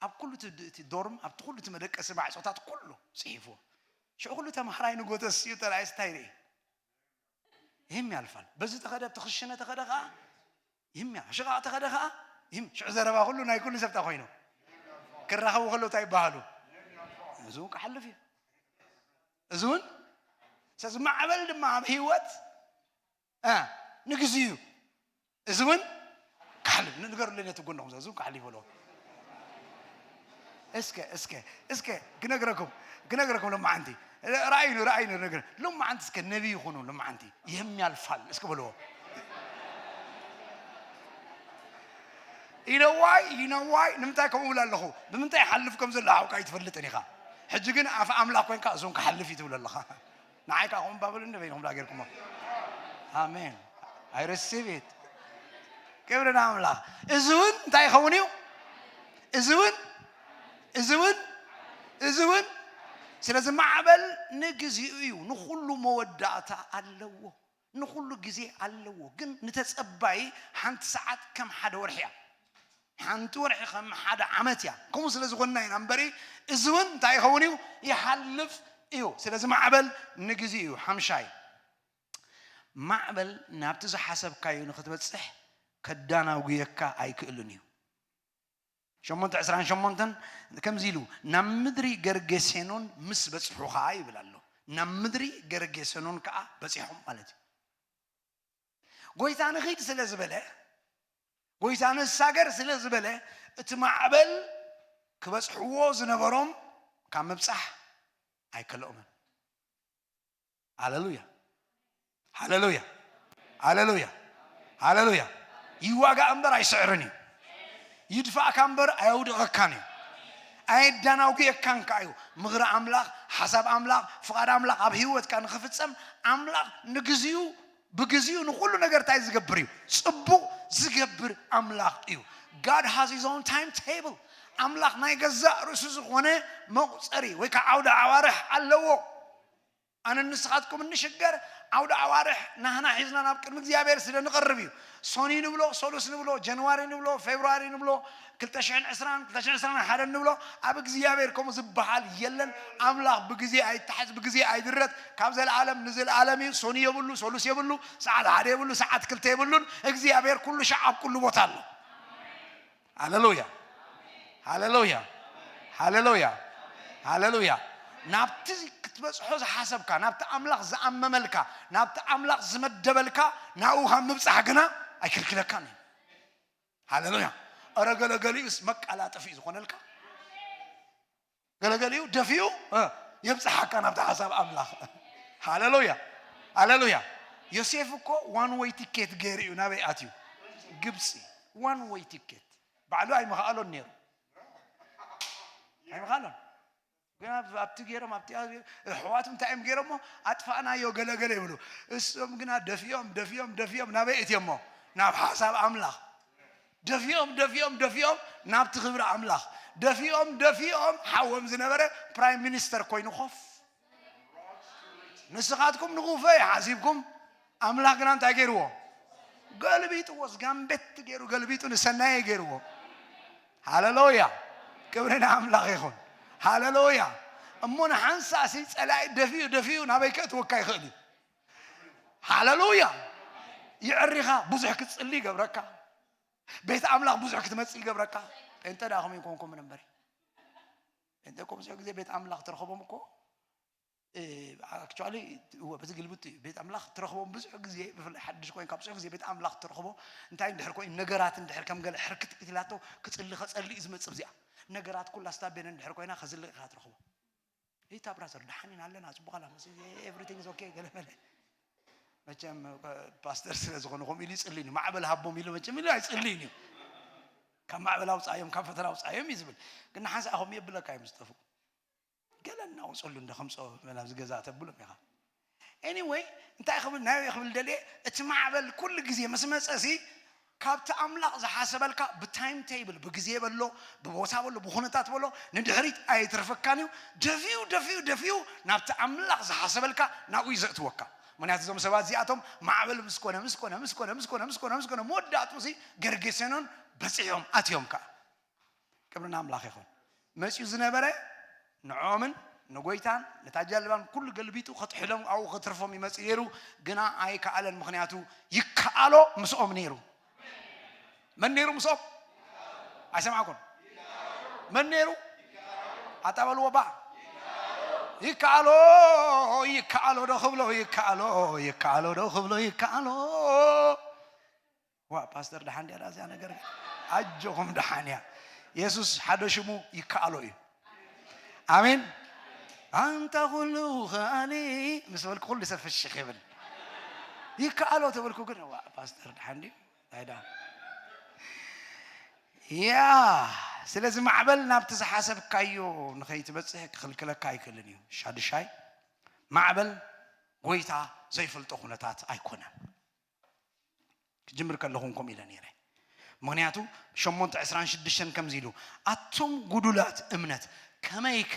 ኣብ ኩሉ እቲ ዶርም ኣብቲ ኩሉ እቲ መደቀሲ ማዕፆታት ኩሉ ፅሒፉ ሽዑ ኩሉ ተምሃራይ ንጎተስ እዩ ተራእስ እንታይ ርኢ ይህም ያልፋል በዚ ተኸደ ኣብቲ ክሽነ ተኸደ ከዓ ይህም ያ ሽቓቕ ተኸደ ከዓ ይህም ሽዑ ዘረባ ኩሉ ናይ ኩሉ ሰብታ ኮይኑ ክራኸቡ ከለዉ እንታይ ይበሃሉ እዚ እውን ክሓልፍ እዩ እዚ እውን ስለዚ ማዕበል ድማ ኣብ ህይወት ንግዜኡ እዚ እውን ካሕሊ ንገሩለይ ነቲ ጎንኹም እዚ እውን ካሕሊ ይበልዎ እስከ እስከ እስከ ክነግረኩም ክነግረኩም ሎማዓንቲ ራእይኑ ራእይኑ ነገር ሎማዓንቲ እስከ ነቢይ ይኹኑ ሎማዓንቲ ይህም ያልፋል እስከ በልዎ ኢነዋይ ኢነዋይ ንምንታይ ከምኡ እብል ኣለኹ ብምንታይ ሓልፍ ከም ዘሎ ሓውካ ኣይትፈልጥን ኢኻ ሕጂ ግን ኣፍ ኣምላኽ ኮንካ እዞም ክሓልፍ እዩ ትብል ኣለኻ ንዓይ ከዓ ከምኡ ባበሉ እንደ በይንኹም ዳ ጌርኩሞ ኣሜን I receive it ክብሪ ንኣምላኽ እዚ እውን እንታይ ይኸውን እዩ እዚ እውን እዚ እውን እዚ እውን ስለዚ ማዕበል ንግዚኡ እዩ፣ ንኹሉ መወዳእታ ኣለዎ፣ ንኹሉ ግዜ ኣለዎ። ግን ንተጸባይ ሓንቲ ሰዓት ከም ሓደ ወርሒ እያ፣ ሓንቲ ወርሒ ከም ሓደ ዓመት እያ። ከምኡ ስለ ዝኾንና ኢና እምበሪ፣ እዚ እውን እንታይ ይኸውን እዩ? ይሓልፍ እዩ። ስለዚ ማዕበል ንግዜ እዩ። ሓምሻይ፣ ማዕበል ናብቲ ዝሓሰብካዮ ንኽትበጽሕ ከዳናጉየካ ኣይክእልን እዩ። ሸሞንተ ዕስራን ሸሞንተን ከምዚ ኢሉ፣ ናብ ምድሪ ገርጌሴኖን ምስ በጽሑ ኸኣ ይብል ኣሎ። ናብ ምድሪ ገርጌሴኖን ከኣ በጺሖም ማለት እዩ። ጎይታ ንኺድ ስለ ዝበለ፣ ጎይታ ንሳገር ስለ ዝበለ፣ እቲ ማዕበል ክበጽሕዎ ዝነበሮም ካብ ምብጻሕ ኣይከልኦምን። ሃሌሉያ፣ ሃሌሉያ፣ ሃሌሉያ፣ ሃሌሉያ። ይዋጋእ እምበር ኣይስዕርን እዩ። ይድፋእካ እምበር ኣየውድቐካን እዩ። ኣየዳናጉየካን ከኣ እዩ። ምኽሪ ኣምላኽ፣ ሓሳብ ኣምላኽ፣ ፍቓድ ኣምላኽ ኣብ ህይወትካ ንኽፍጸም ኣምላኽ ንግዚኡ፣ ብግዚኡ ንኹሉ ነገር እንታይ ዝገብር እዩ? ጽቡቕ ዝገብር ኣምላኽ እዩ። God has his own timetable። ኣምላኽ ናይ ገዛእ ርእሱ ዝኾነ መቑጸሪ ወይ ከዓ ዓውደ ኣዋርሕ ኣለዎ። ኣነ ንስኻትኩም እንሽገር፣ ዓውደ ኣዋርሕ ናህና ሒዝና ናብ ቅድሚ እግዚኣብሔር ስለ ንቐርብ እዩ። ሶኒ ንብሎ፣ ሰሉስ ንብሎ፣ ጃንዋሪ ንብሎ፣ ፌብሩዋሪ ንብሎ፣ ክልተ ሽሕን ዕስራን፣ ክልተ ሽሕን ዕስራን ሓደን ንብሎ፣ ኣብ እግዚኣብሔር ከምኡ ዝበሃል የለን። ኣምላኽ ብግዜ ኣይተሓዝ፣ ብግዜ ኣይድረት፣ ካብ ዘለኣለም ንዘለኣለም እዩ። ሶኒ የብሉ፣ ሰሉስ የብሉ፣ ሰዓት ሓደ የብሉ፣ ሰዓት ክልተ የብሉን። እግዚኣብሔር ኩሉ ሻዕ ኣብ ኩሉ ቦታ ኣሎ። ሃሌሉያ፣ ሃሌሉያ፣ ሃሌሉያ፣ ሃሌሉያ። ናብቲ ክትበጽሖ ዝሓሰብካ፣ ናብቲ ኣምላኽ ዝኣመመልካ፣ ናብቲ ኣምላኽ ዝመደበልካ፣ ናብኡ ካብ ምብጻሕ ግና ኣይክልክለካን እዩ። ሃሌሉያ። ኧረ ገለገሊኡስ መቀላጠፊ እዩ ዝኾነልካ። ገለገሊኡ ደፊኡ፣ እ፣ የብጽሓካ ናብቲ ሓሳብ ኣምላኽ። ሃሌሉያ፣ ሃሌሉያ። ዮሴፍ እኮ ዋን ዌይ ቲኬት ገይሩ እዩ። ናበይ ኣትዩ? ግብጺ። ዋን ዌይ ቲኬት። ባዕሉ ኣይምኽኣሎን ነይሩ። ኣይምኽኣሎን። ግን ኣብ-፣ ኣብቲ ገይሮም፣ ኣብቲ፣ ኣሕዋቱ እንታይ እዮም ገይሮሞ? ኣጥፋእናዮ ገለገለ ይብሉ። እሶም ግና ደፊኦም፣ ደፊኦም፣ ደፊኦም ናበይ እትዮሞ? ናብ ሓሳብ ኣምላኽ። ደፊኦም፣ ደፊኦም፣ ደፊኦም ናብቲ ክብሪ ኣምላኽ። ደፊኦም፣ ደፊኦም ሓዎም ዝነበረ ፕራይም ሚኒስተር ኮይኑ ኮፍ። ንስኻትኩም ንኹፈ ሓሲብኩም፣ ኣምላኽ ግና እንታይ ገይርዎ? ገልቢጥዎ። ዝጋምቤት ገይሩ ገልቢጡ ንሰናየ ገይርዎ። ሃሌሉያ! ክብሪ ንኣምላኽ ይኹን። ሃሌሉያ! እሞ ንሓንሳእሲ ጸላኢ ደፊኡ፣ ደፊኡ ናበይ ከእትወካ ይኽእል እዩ። ሃሌሉያ! የዕሪኻ፣ ብዙሕ ክትጽሊ ይገብረካ። ቤት ኣምላኽ ብዙሕ ክትመጽእ ይገብረካ። ጴንጠ ደኣ ከምኡ ይኮንኩምን እምበር። ጴንጠ እኮ ብዙሕ ግዜ ቤት ኣምላኽ ትረኽቦም እኮ፣ እ፣ ኣክቹዋሊ፣ እወ፣ በቲ ግልብጥ እዩ። ቤት ኣምላኽ ትረኽቦም ብዙሕ ግዜ፣ ብፍላይ ሓድሽ ኮይንካ ብዙሕ ግዜ ቤት ኣምላኽ ትረኽቦ፣ እንታይ እንድሕር ኮይኑ፣ ነገራት እንድሕር ከም ገለ ሕርክት ኢላቶ ክጽሊ፣ ከጸሊ እዩ ዝመጽእ። እዚኣ ነገራት ኩላ ስታቤን እንድሕር ኮይና፣ ከዝልቕ ኢኻ ትረኽቦ። ይታ ብራዘር፣ ደሓን ኢና ኣለና፣ ጽቡቕ ኣላ፣ መስ-፣ everything is okay፣ ገለ መለ። መቸም፣ እ፣ ፓስተር ስለ ዝኾነ፣ ከምኡ ኢሉ ይጽልይን እዩ። ማዕበል ሃቦም ኢሉ መቸም ኢሉ ኣይጽልይን እዩ። ካብ ማዕበል ኣውጻዮም፣ ካብ ፈተና ኣውጻዮም እዩ ዝብል። ግን ንሓንሳእ ከምኡ የብለካ እዮም ዝጠፍኡ። ገለ እናውጽሉ እንደ ከምጽኦ ናብዚ ገዛ ተብሎም ኢኻ። ኤኒወይ፣ እንታይ ክብል፣ ናይ ክብል ደልየ፣ እቲ ማዕበል ኩሉ ግዜ ምስ መጸሲ፣ ካብቲ ኣምላኽ ዝሓሰበልካ ብታይም ቴብል፣ ብግዜ በሎ፣ ብቦታ በሎ፣ ብኹነታት በሎ፣ ንድሕሪት ኣይትርፈካን እዩ። ደፊኡ፣ ደፊኡ፣ ደፊኡ ናብቲ ኣምላኽ ዝሓሰበልካ ናብኡ እዩ ዘእትወካ። ምኽንያቱ እዞም ሰባት እዚኣቶም ማዕበል ምስ ኮነ፣ ምስ ኮነ፣ ምስ ኮነ፣ ምስ ኮነ፣ ምስ ኮነ፣ ምስ ኮነ፣ መወዳእትኡ ሲ ገርጌሴኖን በጺሖም ኣትዮም ከኣ። ክብሪ ንኣምላኽ ይኹን። መጺኡ ዝነበረ ንዕኦምን ንጎይታን ነታ ጃልባን ኩሉ ገልቢጡ ከጥሕሎም ኣብኡ ከትርፎም ይመጽእ ነይሩ፣ ግና ኣይከኣለን። ምኽንያቱ ይከኣሎ ምስኦም ነይሩ። መን ነይሩ ምስኦም? ኣይሰማዕኩን። መን ነይሩ? ኣታ በልዎ ባ። ይከኣሎ፣ ይከኣሎ ዶ ክብሎ፣ ይከኣሎ፣ ይከኣሎ ዶ ክብሎ፣ ይከኣሎ። ዋ፣ ፓስተር፣ ደሓን ድያ እዚኣ ነገር? ኣጆኹም፣ ደሓን እያ። የሱስ ሓደ ሽሙ ይከኣሎ እዩ። ኣሜን። ኣንታ ኩሉ ከኣሊ ምስ በልኩ፣ ኩሉ ሰብ ፍሽኽ ይብል። ይከኣሎ ተበልኩ ግን፣ ዋ፣ ፓስተር፣ ደሓን ድዩ? ኣይዳ። ያ፣ ስለዚ ማዕበል ናብቲ ዝሓሰብካዮ ንኸይትበጽሕ ክኽልክለካ ኣይክእልን እዩ። ሻድሻይ፣ ማዕበል ጎይታ ዘይፈልጦ ኩነታት ኣይኮነን። ክጅምር ከለኹ እውን ከምኡ ኢለ ነይረ። ምኽንያቱ ሸሞንተ ዕስራን ሽዱሽተን ከምዚ ኢሉ፣ ኣቱም ጉዱላት እምነት፣ ከመይከ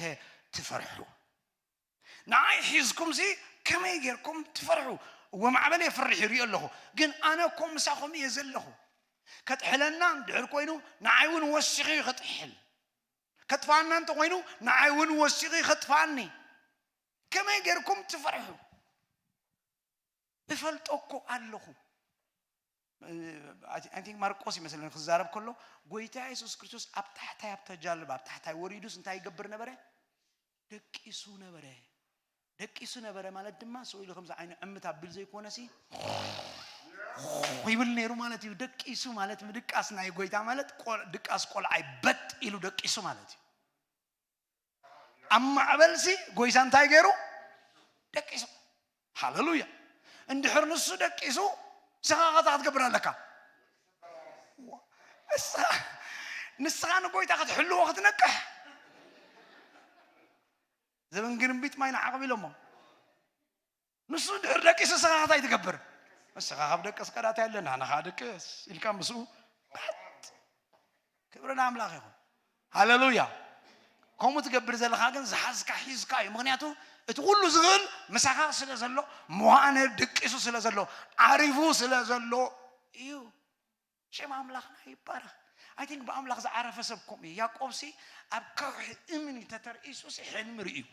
ትፈርሑ? ንዓይ ሒዝኩምሲ ከመይ ጌርኩም ትፈርሑ? እወ ማዕበል የፍርሕ ይሪኦ ኣለኹ፣ ግን ኣነ እኮ ምሳኹም እየ ዘለኹ። ከጥሕለና እንድሕር ኮይኑ ንዓይ እውን ወሲኹ እዩ ከጥሕል። ከጥፋና እንተኾይኑ ንዓይ እውን ወሲኹ እዩ ከጥፋኒ። ከመይ ጌርኩም ትፈርሑ? እፈልጦ እኮ ኣለኹ። I think ማርቆስ ይመስለኒ ክዛረብ ከሎ ጎይታ የሱስ ክርስቶስ ኣብ ታሕታይ ኣብታ ጃልባ ኣብ ታሕታይ ወሪዱስ እንታይ ይገብር ነበረ? ደቂሱ ነበረ። ደቂሱ ነበረ ማለት ድማ ስቕ ኢሉ ከምዚ ዓይኑ ዕምት ኣቢሉ ዘይኮነሲ ይብል ነይሩ ማለት እዩ። ደቂሱ ማለት ምድቃስ ናይ ጎይታ ማለት ቆል- ድቃስ ቆልዓ እዩ። በጥ ኢሉ ደቂሱ ማለት እዩ። ኣብ ማዕበልሲ ጎይታ እንታይ ገይሩ? ደቂሱ። ሃሌሉያ። እንድሕር ንሱ ደቂሱ ንስኻ ከታ ክትገብር ኣለካ። ንስኻ ንስኻ ንጎይታ ክትሕልዎ ክትነቅሕ ዘበን ግርምቢጥ ማይ ንዓቕብ ኢሎሞ። ንሱ እንድሕር ደቂሱ ንስኻ እንታይ ትገብር? ንስኻ ካብ ደቀስካ ዳታ የለን፣ ንሕና ኸዓ ደቅስ ኢልካ ምስኡ ቀጥ። ክብሪ ንኣምላኽ ይኹን። ሃሌሉያ። ከምኡ ትገብር ዘለኻ ግን ዝሓዝካ ሒዝካ እዩ። ምኽንያቱ እቲ ኩሉ ዝኽእል ምሳኻ ስለ ዘሎ፣ መዋነ ድቂሱ ስለ ዘሎ፣ ዓሪፉ ስለ ዘሎ እዩ። ሽም ኣምላኽና ይባረኽ። I think ብኣምላኽ ዝዓረፈ ሰብ ከምኡ እዩ። ያዕቆብሲ ኣብ ከውሒ እምኒ ተተርኢሱሲ ሕልሚ ርእዩ።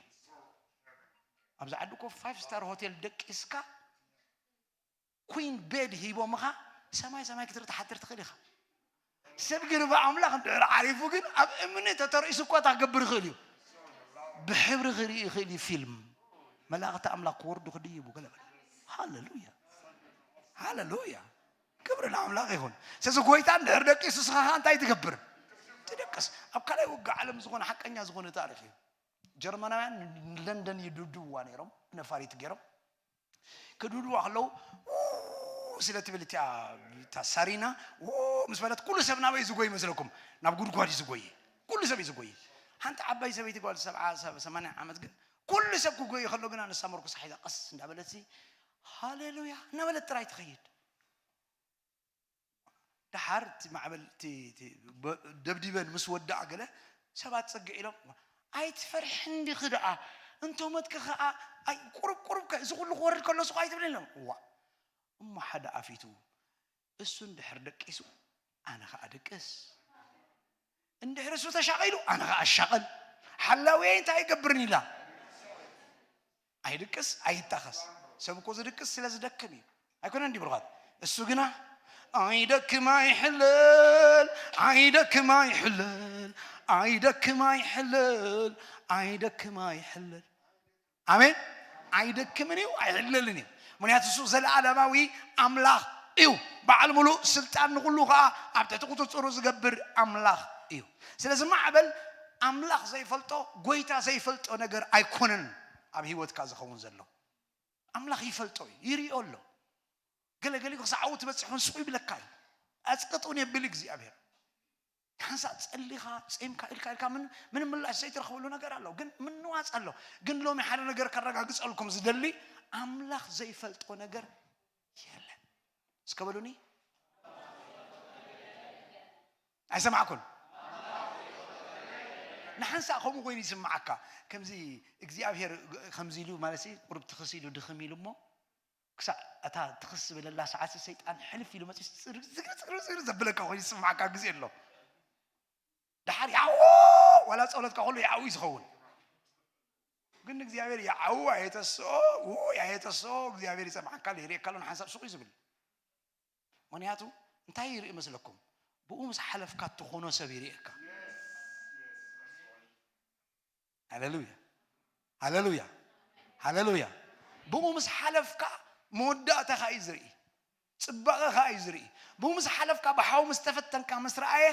ኣብዚ ዓዲ እኮ ፋይቭ ስታር ሆቴል ደቂስካ ኩን ቤድ ሂቦምኻ ሰማይ ሰማይ ክትርኢ ትሓድር ትኽእል ኢኻ። ሰብ ግን ብኣምላኽ እንድሕር ዓሪፉ ግን ኣብ እምኒ ተተርኢሱ እኳ እንታይ ክገብር ይኽእል እዩ? ብሕብሪ ክርኢ ይኽእል እዩ። ፊልም መላእኽቲ ኣምላኽ ክወርዱ ክድይቡ ገለ በለ። ሃሌሉያ ሃሌሉያ። ክብሪ ንኣምላኽ ይኹን። ስለዚ ጎይታ እንድሕር ደቂሱ ንስኻ ኸኣ እንታይ ትገብር? ትደቅስ። ኣብ ካልኣይ ውግእ ዓለም ዝኾነ ሓቀኛ ዝኾነ ታሪኽ እዩ። ጀርመናውያን ንለንደን ይድብድብዋ ነይሮም፣ ነፋሪት ገይሮም ክድብድብዋ ከለዉ ው ስለ ትብል እቲኣ እታ ሳሪና ው ምስ በለት ኩሉ ሰብ ናበይ ዝጎይ ይመስለኩም? ናብ ጉድጓድ እዩ ዝጎይ። ኩሉ ሰብ እዩ ዝጎይ። ሓንቲ ዓባይ ሰበይቲ ጓል ሰብዓ ሰብ ሰማንያ ዓመት ግን ኩሉ ሰብ ክጎይ ከሎ ግና ንሳ መርኩሳ ሒዛ ቀስ እንዳበለት ሃሌሉያ እናበለት ጥራይ ትኸይድ። ደሓር እቲ ማዕበል እቲ- እቲ በ- ደብዲበን ምስ ወዳኣ ገለ ሰባት ጸግዕ ኢሎም ኣይትፈርሕን ዲኺ ደኣ እንቶ ሞትኪ ኸኣ ኣይ ቁሩብ ቁሩብ ከ- እዚ ኩሉ ክወርድ ከሎ ስኹ ኣይትብልን ኢሎም። እዋ እሞ ሓደ ኣፊቱ እሱ እንድሕር ደቂሱ ኣነ ኸኣ ድቅስ እንድሕር እሱ ተሻቒሉ ኣነ ኸኣ ኣሻቐል ሓላውየይ እንታይ ይገብርን ኢላ ኣይድቅስ ኣይታኸስ ሰብ እኮ ዝድቅስ ስለ ዝደክም እዩ ኣይኮነን እንዲ ብርኻት እሱ ግና ኣይደክም ኣይሕለል ኣይደክም ኣይሕለል ኣይደክም ኣይሕለል ኣይደክም ኣይሕለል ኣሜን ኣይደክምን እዩ ኣይሕለልን እዩ ምክንያቱ እሱ ዘለኣለማዊ ኣምላኽ እዩ በዓል ሙሉእ ስልጣን ንኩሉ ከዓ ኣብ ትሕቲ ቁፅፅሩ ዝገብር ኣምላኽ እዩ ስለዚ ማዕበል ኣምላኽ ዘይፈልጦ ጎይታ ዘይፈልጦ ነገር ኣይኮነን ኣብ ህይወትካ ዝኸውን ዘሎ ኣምላኽ ይፈልጦ እዩ ይሪኦ ኣሎ ገለገሊ ክሳዕ ኣብኡ ትበፅሕ እውን ስቑ ይብለካ እዩ ኣፅቅጥ እውን የብል እግዚኣብሔር ሓንሳእ ፀሊኻ ፀምካ ኢልካ ኢልካ ምን ምን ምላሽ ዘይትረኽበሉ ነገር ኣሎ ግን ምንዋፅ ኣሎ ግን ሎሚ ሓደ ነገር ከረጋግፀልኩም ዝደሊ ኣምላኽ ዘይፈልጦ ነገር የለን እስከ በሉኒ ኣይሰማዕኩን ንሓንሳእ ከምኡ ኮይኑ ይስምዓካ ከምዚ እግዚኣብሔር ከምዚ ኢሉ ማለት ቁሩብ ትኽስ ኢሉ ድኽም ኢሉ እሞ ክሳዕ እታ ትኽስ ዝበለላ ሰዓት ሰይጣን ሕልፍ ኢሉ መፂ ዝግርዝግርዝግር ዘብለካ ኮይኑ ዝስምዓካ ግዜ ኣሎ ድሓር ያዎ ዋላ ፀሎትካ ኩሉ ያው እዩ ዝኸውን ግን እግዚኣብሔር ያው ኣየተስኦ ው ኣየተስኦ እግዚኣብሔር ይፀምዓካ የርእየካ ኣሎ ንሓንሳብ ሱቕ እዩ ዝብል ምክንያቱ እንታይ ይርኢ መስለኩም ብኡ ምስ ሓለፍካ ትኾኖ ሰብ ይርእየካ ሃሌሉያ ሃሌሉያ ሃሌሉያ ብኡ ምስ ሓለፍካ መወዳእታኻ እዩ ዝርኢ ፅባቐኻ እዩ ዝርኢ ብኡ ምስ ሓለፍካ ብሓው ምስ ተፈተንካ ምስ ረኣየ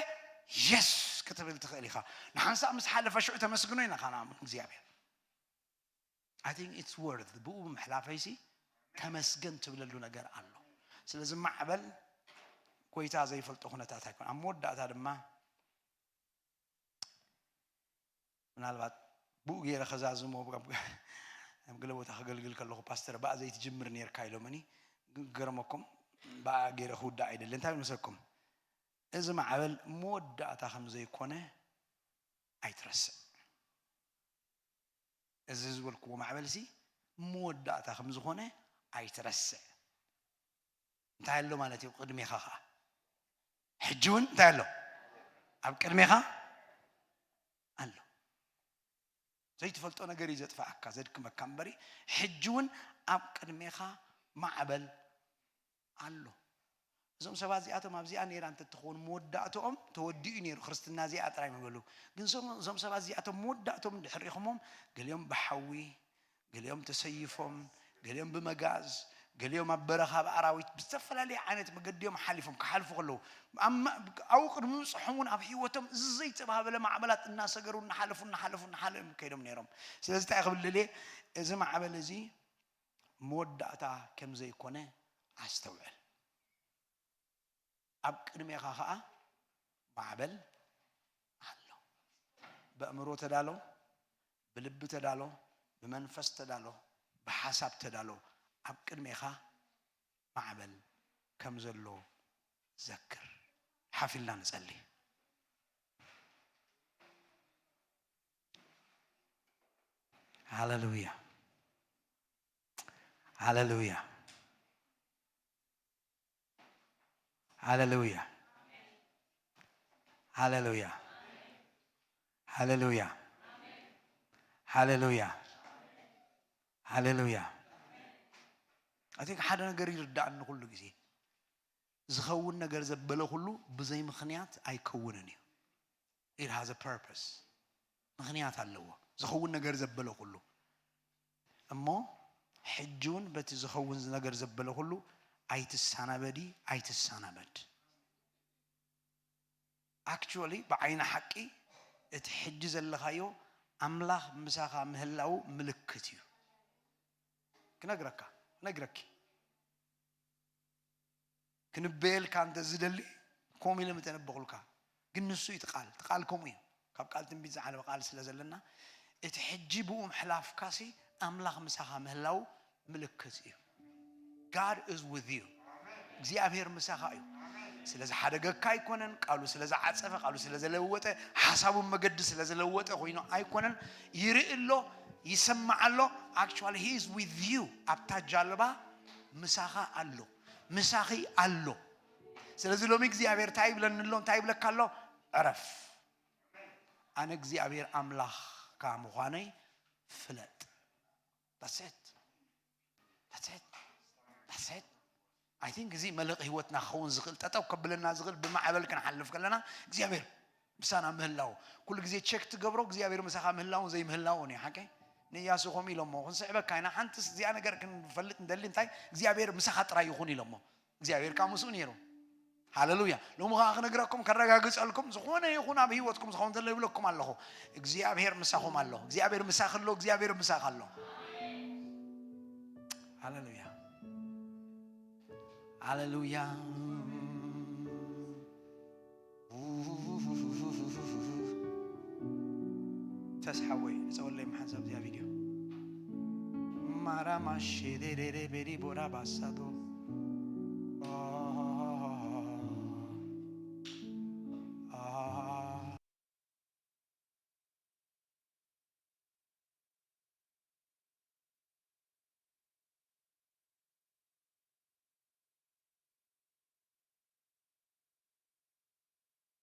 የስ ክትብል ትኽእል ኢኻ ንሓንሳእ ምስ ሓለፈ ሽዑ ተመስግኖ ኢና ኻንኣምን እግዚኣብሔር I think it's worth ብኡ ምሕላፈይሲ ተመስገን ትብለሉ ነገር ኣሎ ስለዚ ማዕበል ጎይታ ዘይፈልጦ ኩነታት ኣይኮን ኣብ መወዳእታ ድማ ምናልባት ብኡ ገይረ ከዛዝሞ ኣብ ገለ ቦታ ከገልግል ከለኹ ፓስተር ብኣ ዘይትጅምር ነርካ ኢሎምኒ ገረመኩም ብኣ ገይረ ክውዳእ ኣይደሊ እንታይ መሰኩም እዚ ማዕበል መወዳእታ ከም ዘይኮነ ኣይትረስዕ እዚ ዝበልክዎ ማዕበልሲ መወዳእታ ከም ዝኾነ ኣይትረስዕ። እንታይ ኣሎ ማለት እዩ? ቅድሜኻ ኸዓ ሕጂ እውን እንታይ ኣሎ? ኣብ ቅድሜኻ ኣሎ። ዘይትፈልጦ ነገር እዩ ዘጥፍኣካ፣ ዘድክመካ እምበሪ፣ ሕጂ እውን ኣብ ቅድሜኻ ማዕበል ኣሎ። እዞም ሰባት እዚኣቶም ኣብዚኣ ነይራ እንተትኸውን መወዳእትኦም ተወዲኡ ነይሩ፣ ክርስትና እዚኣ ጥራይ ምበሉ። ግን እዞም እዞም ሰባት እዚኣቶም መወዳእቶም እንድሕር ሪኹሞም፣ ገሊኦም ብሓዊ፣ ገሊኦም ተሰይፎም፣ ገሊኦም ብመጋዝ፣ ገሊኦም ኣብ በረኻ ብኣራዊት፣ ብዝተፈላለየ ዓይነት መገዲ እዮም ሓሊፎም ክሓልፉ ከለዉ፣ ኣብ ማ- ኣብኡ ቅድሚ ምብፅሖም እውን ኣብ ህይወቶም እዚ ዘይተባህበለ ማዕበላት እናሰገሩ እናሓለፉ እናሓለፉ እናሓለፉ ከይዶም ነይሮም። ስለዚ እንታይ ክብል ደልየ፣ እዚ ማዕበል እዚ መወዳእታ ከም ዘይኮነ ኣስተውዕል። ኣብ ቅድሜኻ ኸዓ ማዕበል ኣሎ። በእምሮ ተዳሎ፣ ብልቢ ተዳሎ፣ ብመንፈስ ተዳሎ፣ ብሓሳብ ተዳሎ። ኣብ ቅድሜኻ ማዕበል ከም ዘሎ ዘክር። ሓፊልና ንጸሊ። ሃሌሉያ፣ ሃሌሉያ፣ ሃሌሉያ፣ ሃሌሉያ፣ ሃሌሉያ፣ ሃሌሉያ፣ ሃሌሉያ። ኣቲ ሓደ ነገር ይርዳእኒ ኩሉ ግዜ፣ ዝኸውን ነገር ዘበለ ኩሉ ብዘይ ምኽንያት ኣይከውንን እዩ። It has a purpose። ምኽንያት ኣለዎ ዝኸውን ነገር ዘበለ ኩሉ። እሞ ሕጂ እውን በቲ ዝኸውን ነገር ዘበለ ኩሉ ኣይትሳናበዲ፣ ኣይትሳናበድ። Actually ብዓይኒ ሓቂ እቲ ሕጂ ዘለኻዮ ኣምላኽ ምሳኻ ምህላው ምልክት እዩ። ክነግረካ፣ ክነግረኪ። ክንበየልካ እንተ ዝደሊ፣ ከምኡ ኢለ ምተነበኹልካ። ግን ንሱ እዩ እቲ ቃል። እቲ ቃል ከምኡ እዩ። ካብ ቃል ትንቢት ዝዓለበ ቃል ስለ ዘለና፣ እቲ ሕጂ ብኡ ምሕላፍካሲ ኣምላኽ ምሳኻ ምህላው ምልክት እዩ። God is with you። እግዚኣብሔር ምሳኻ እዩ። ስለ ዝሓደገካ ኣይኮነን፣ ቃሉ ስለ ዝዓጸፈ፣ ቃሉ ስለ ዘለወጠ፣ ሓሳቡን መገዲ ስለ ዘለወጠ ኮይኑ ኣይኮነን። ይርኢ ኣሎ፣ ይሰማዕ ኣሎ። Actually he is with you። ኣብታ ጃልባ ምሳኻ ኣሎ፣ ምሳኺ ኣሎ። ስለዚ ሎሚ እግዚኣብሔር እንታይ ይብለኒ ኣሎ? እንታይ ይብለካ ኣሎ? ዕረፍ፣ ኣነ እግዚኣብሔር ኣምላኽካ ምዃነይ ፍለጥ። That's it። That's it። That's it። I think እዚ መልህቕ ህይወትና ክኸውን ዝኽእል፣ ጠጠው ከብለና ዝኽእል፣ ብማዕበል ክንሓልፍ ከለና እግዚኣብሔር ምሳና ምህላው። ኩሉ ግዜ ቸክ ትገብሮ እግዚኣብሔር ምሳኻ ምህላውን ዘይምህላውን እዩ። ሓቀይ ንእያሱ ከምኡ ኢሎሞ፣ ክንስዕበካ ኢና፣ ሓንትስ እዚኣ ነገር ክንፈልጥ እንደሊ እንታይ እግዚኣብሔር ምሳኻ ጥራይ ይኹን ኢሎሞ። እግዚኣብሔር ከዓ ምስኡ ነይሩ። ሃሌሉያ። ሎሚ ከዓ ክነግረኩም፣ ከረጋግጸልኩም፣ ዝኾነ ይኹን ኣብ ህይወትኩም ዝኸውን ዘሎ ይብለኩም ኣለኹ። እግዚኣብሔር ምሳኹም ኣሎ። እግዚኣብሔር ምሳኺ ኣሎ። እግዚኣብሔር ምሳኻ ኣሎ። ሃሌሉያ። ሃሌሉያ። ተስሓወይ እፀወለይ መሓንሳብ እዚኣ ቪድዮ ማራማሼ ቤሪ ቦራ ባሳዶ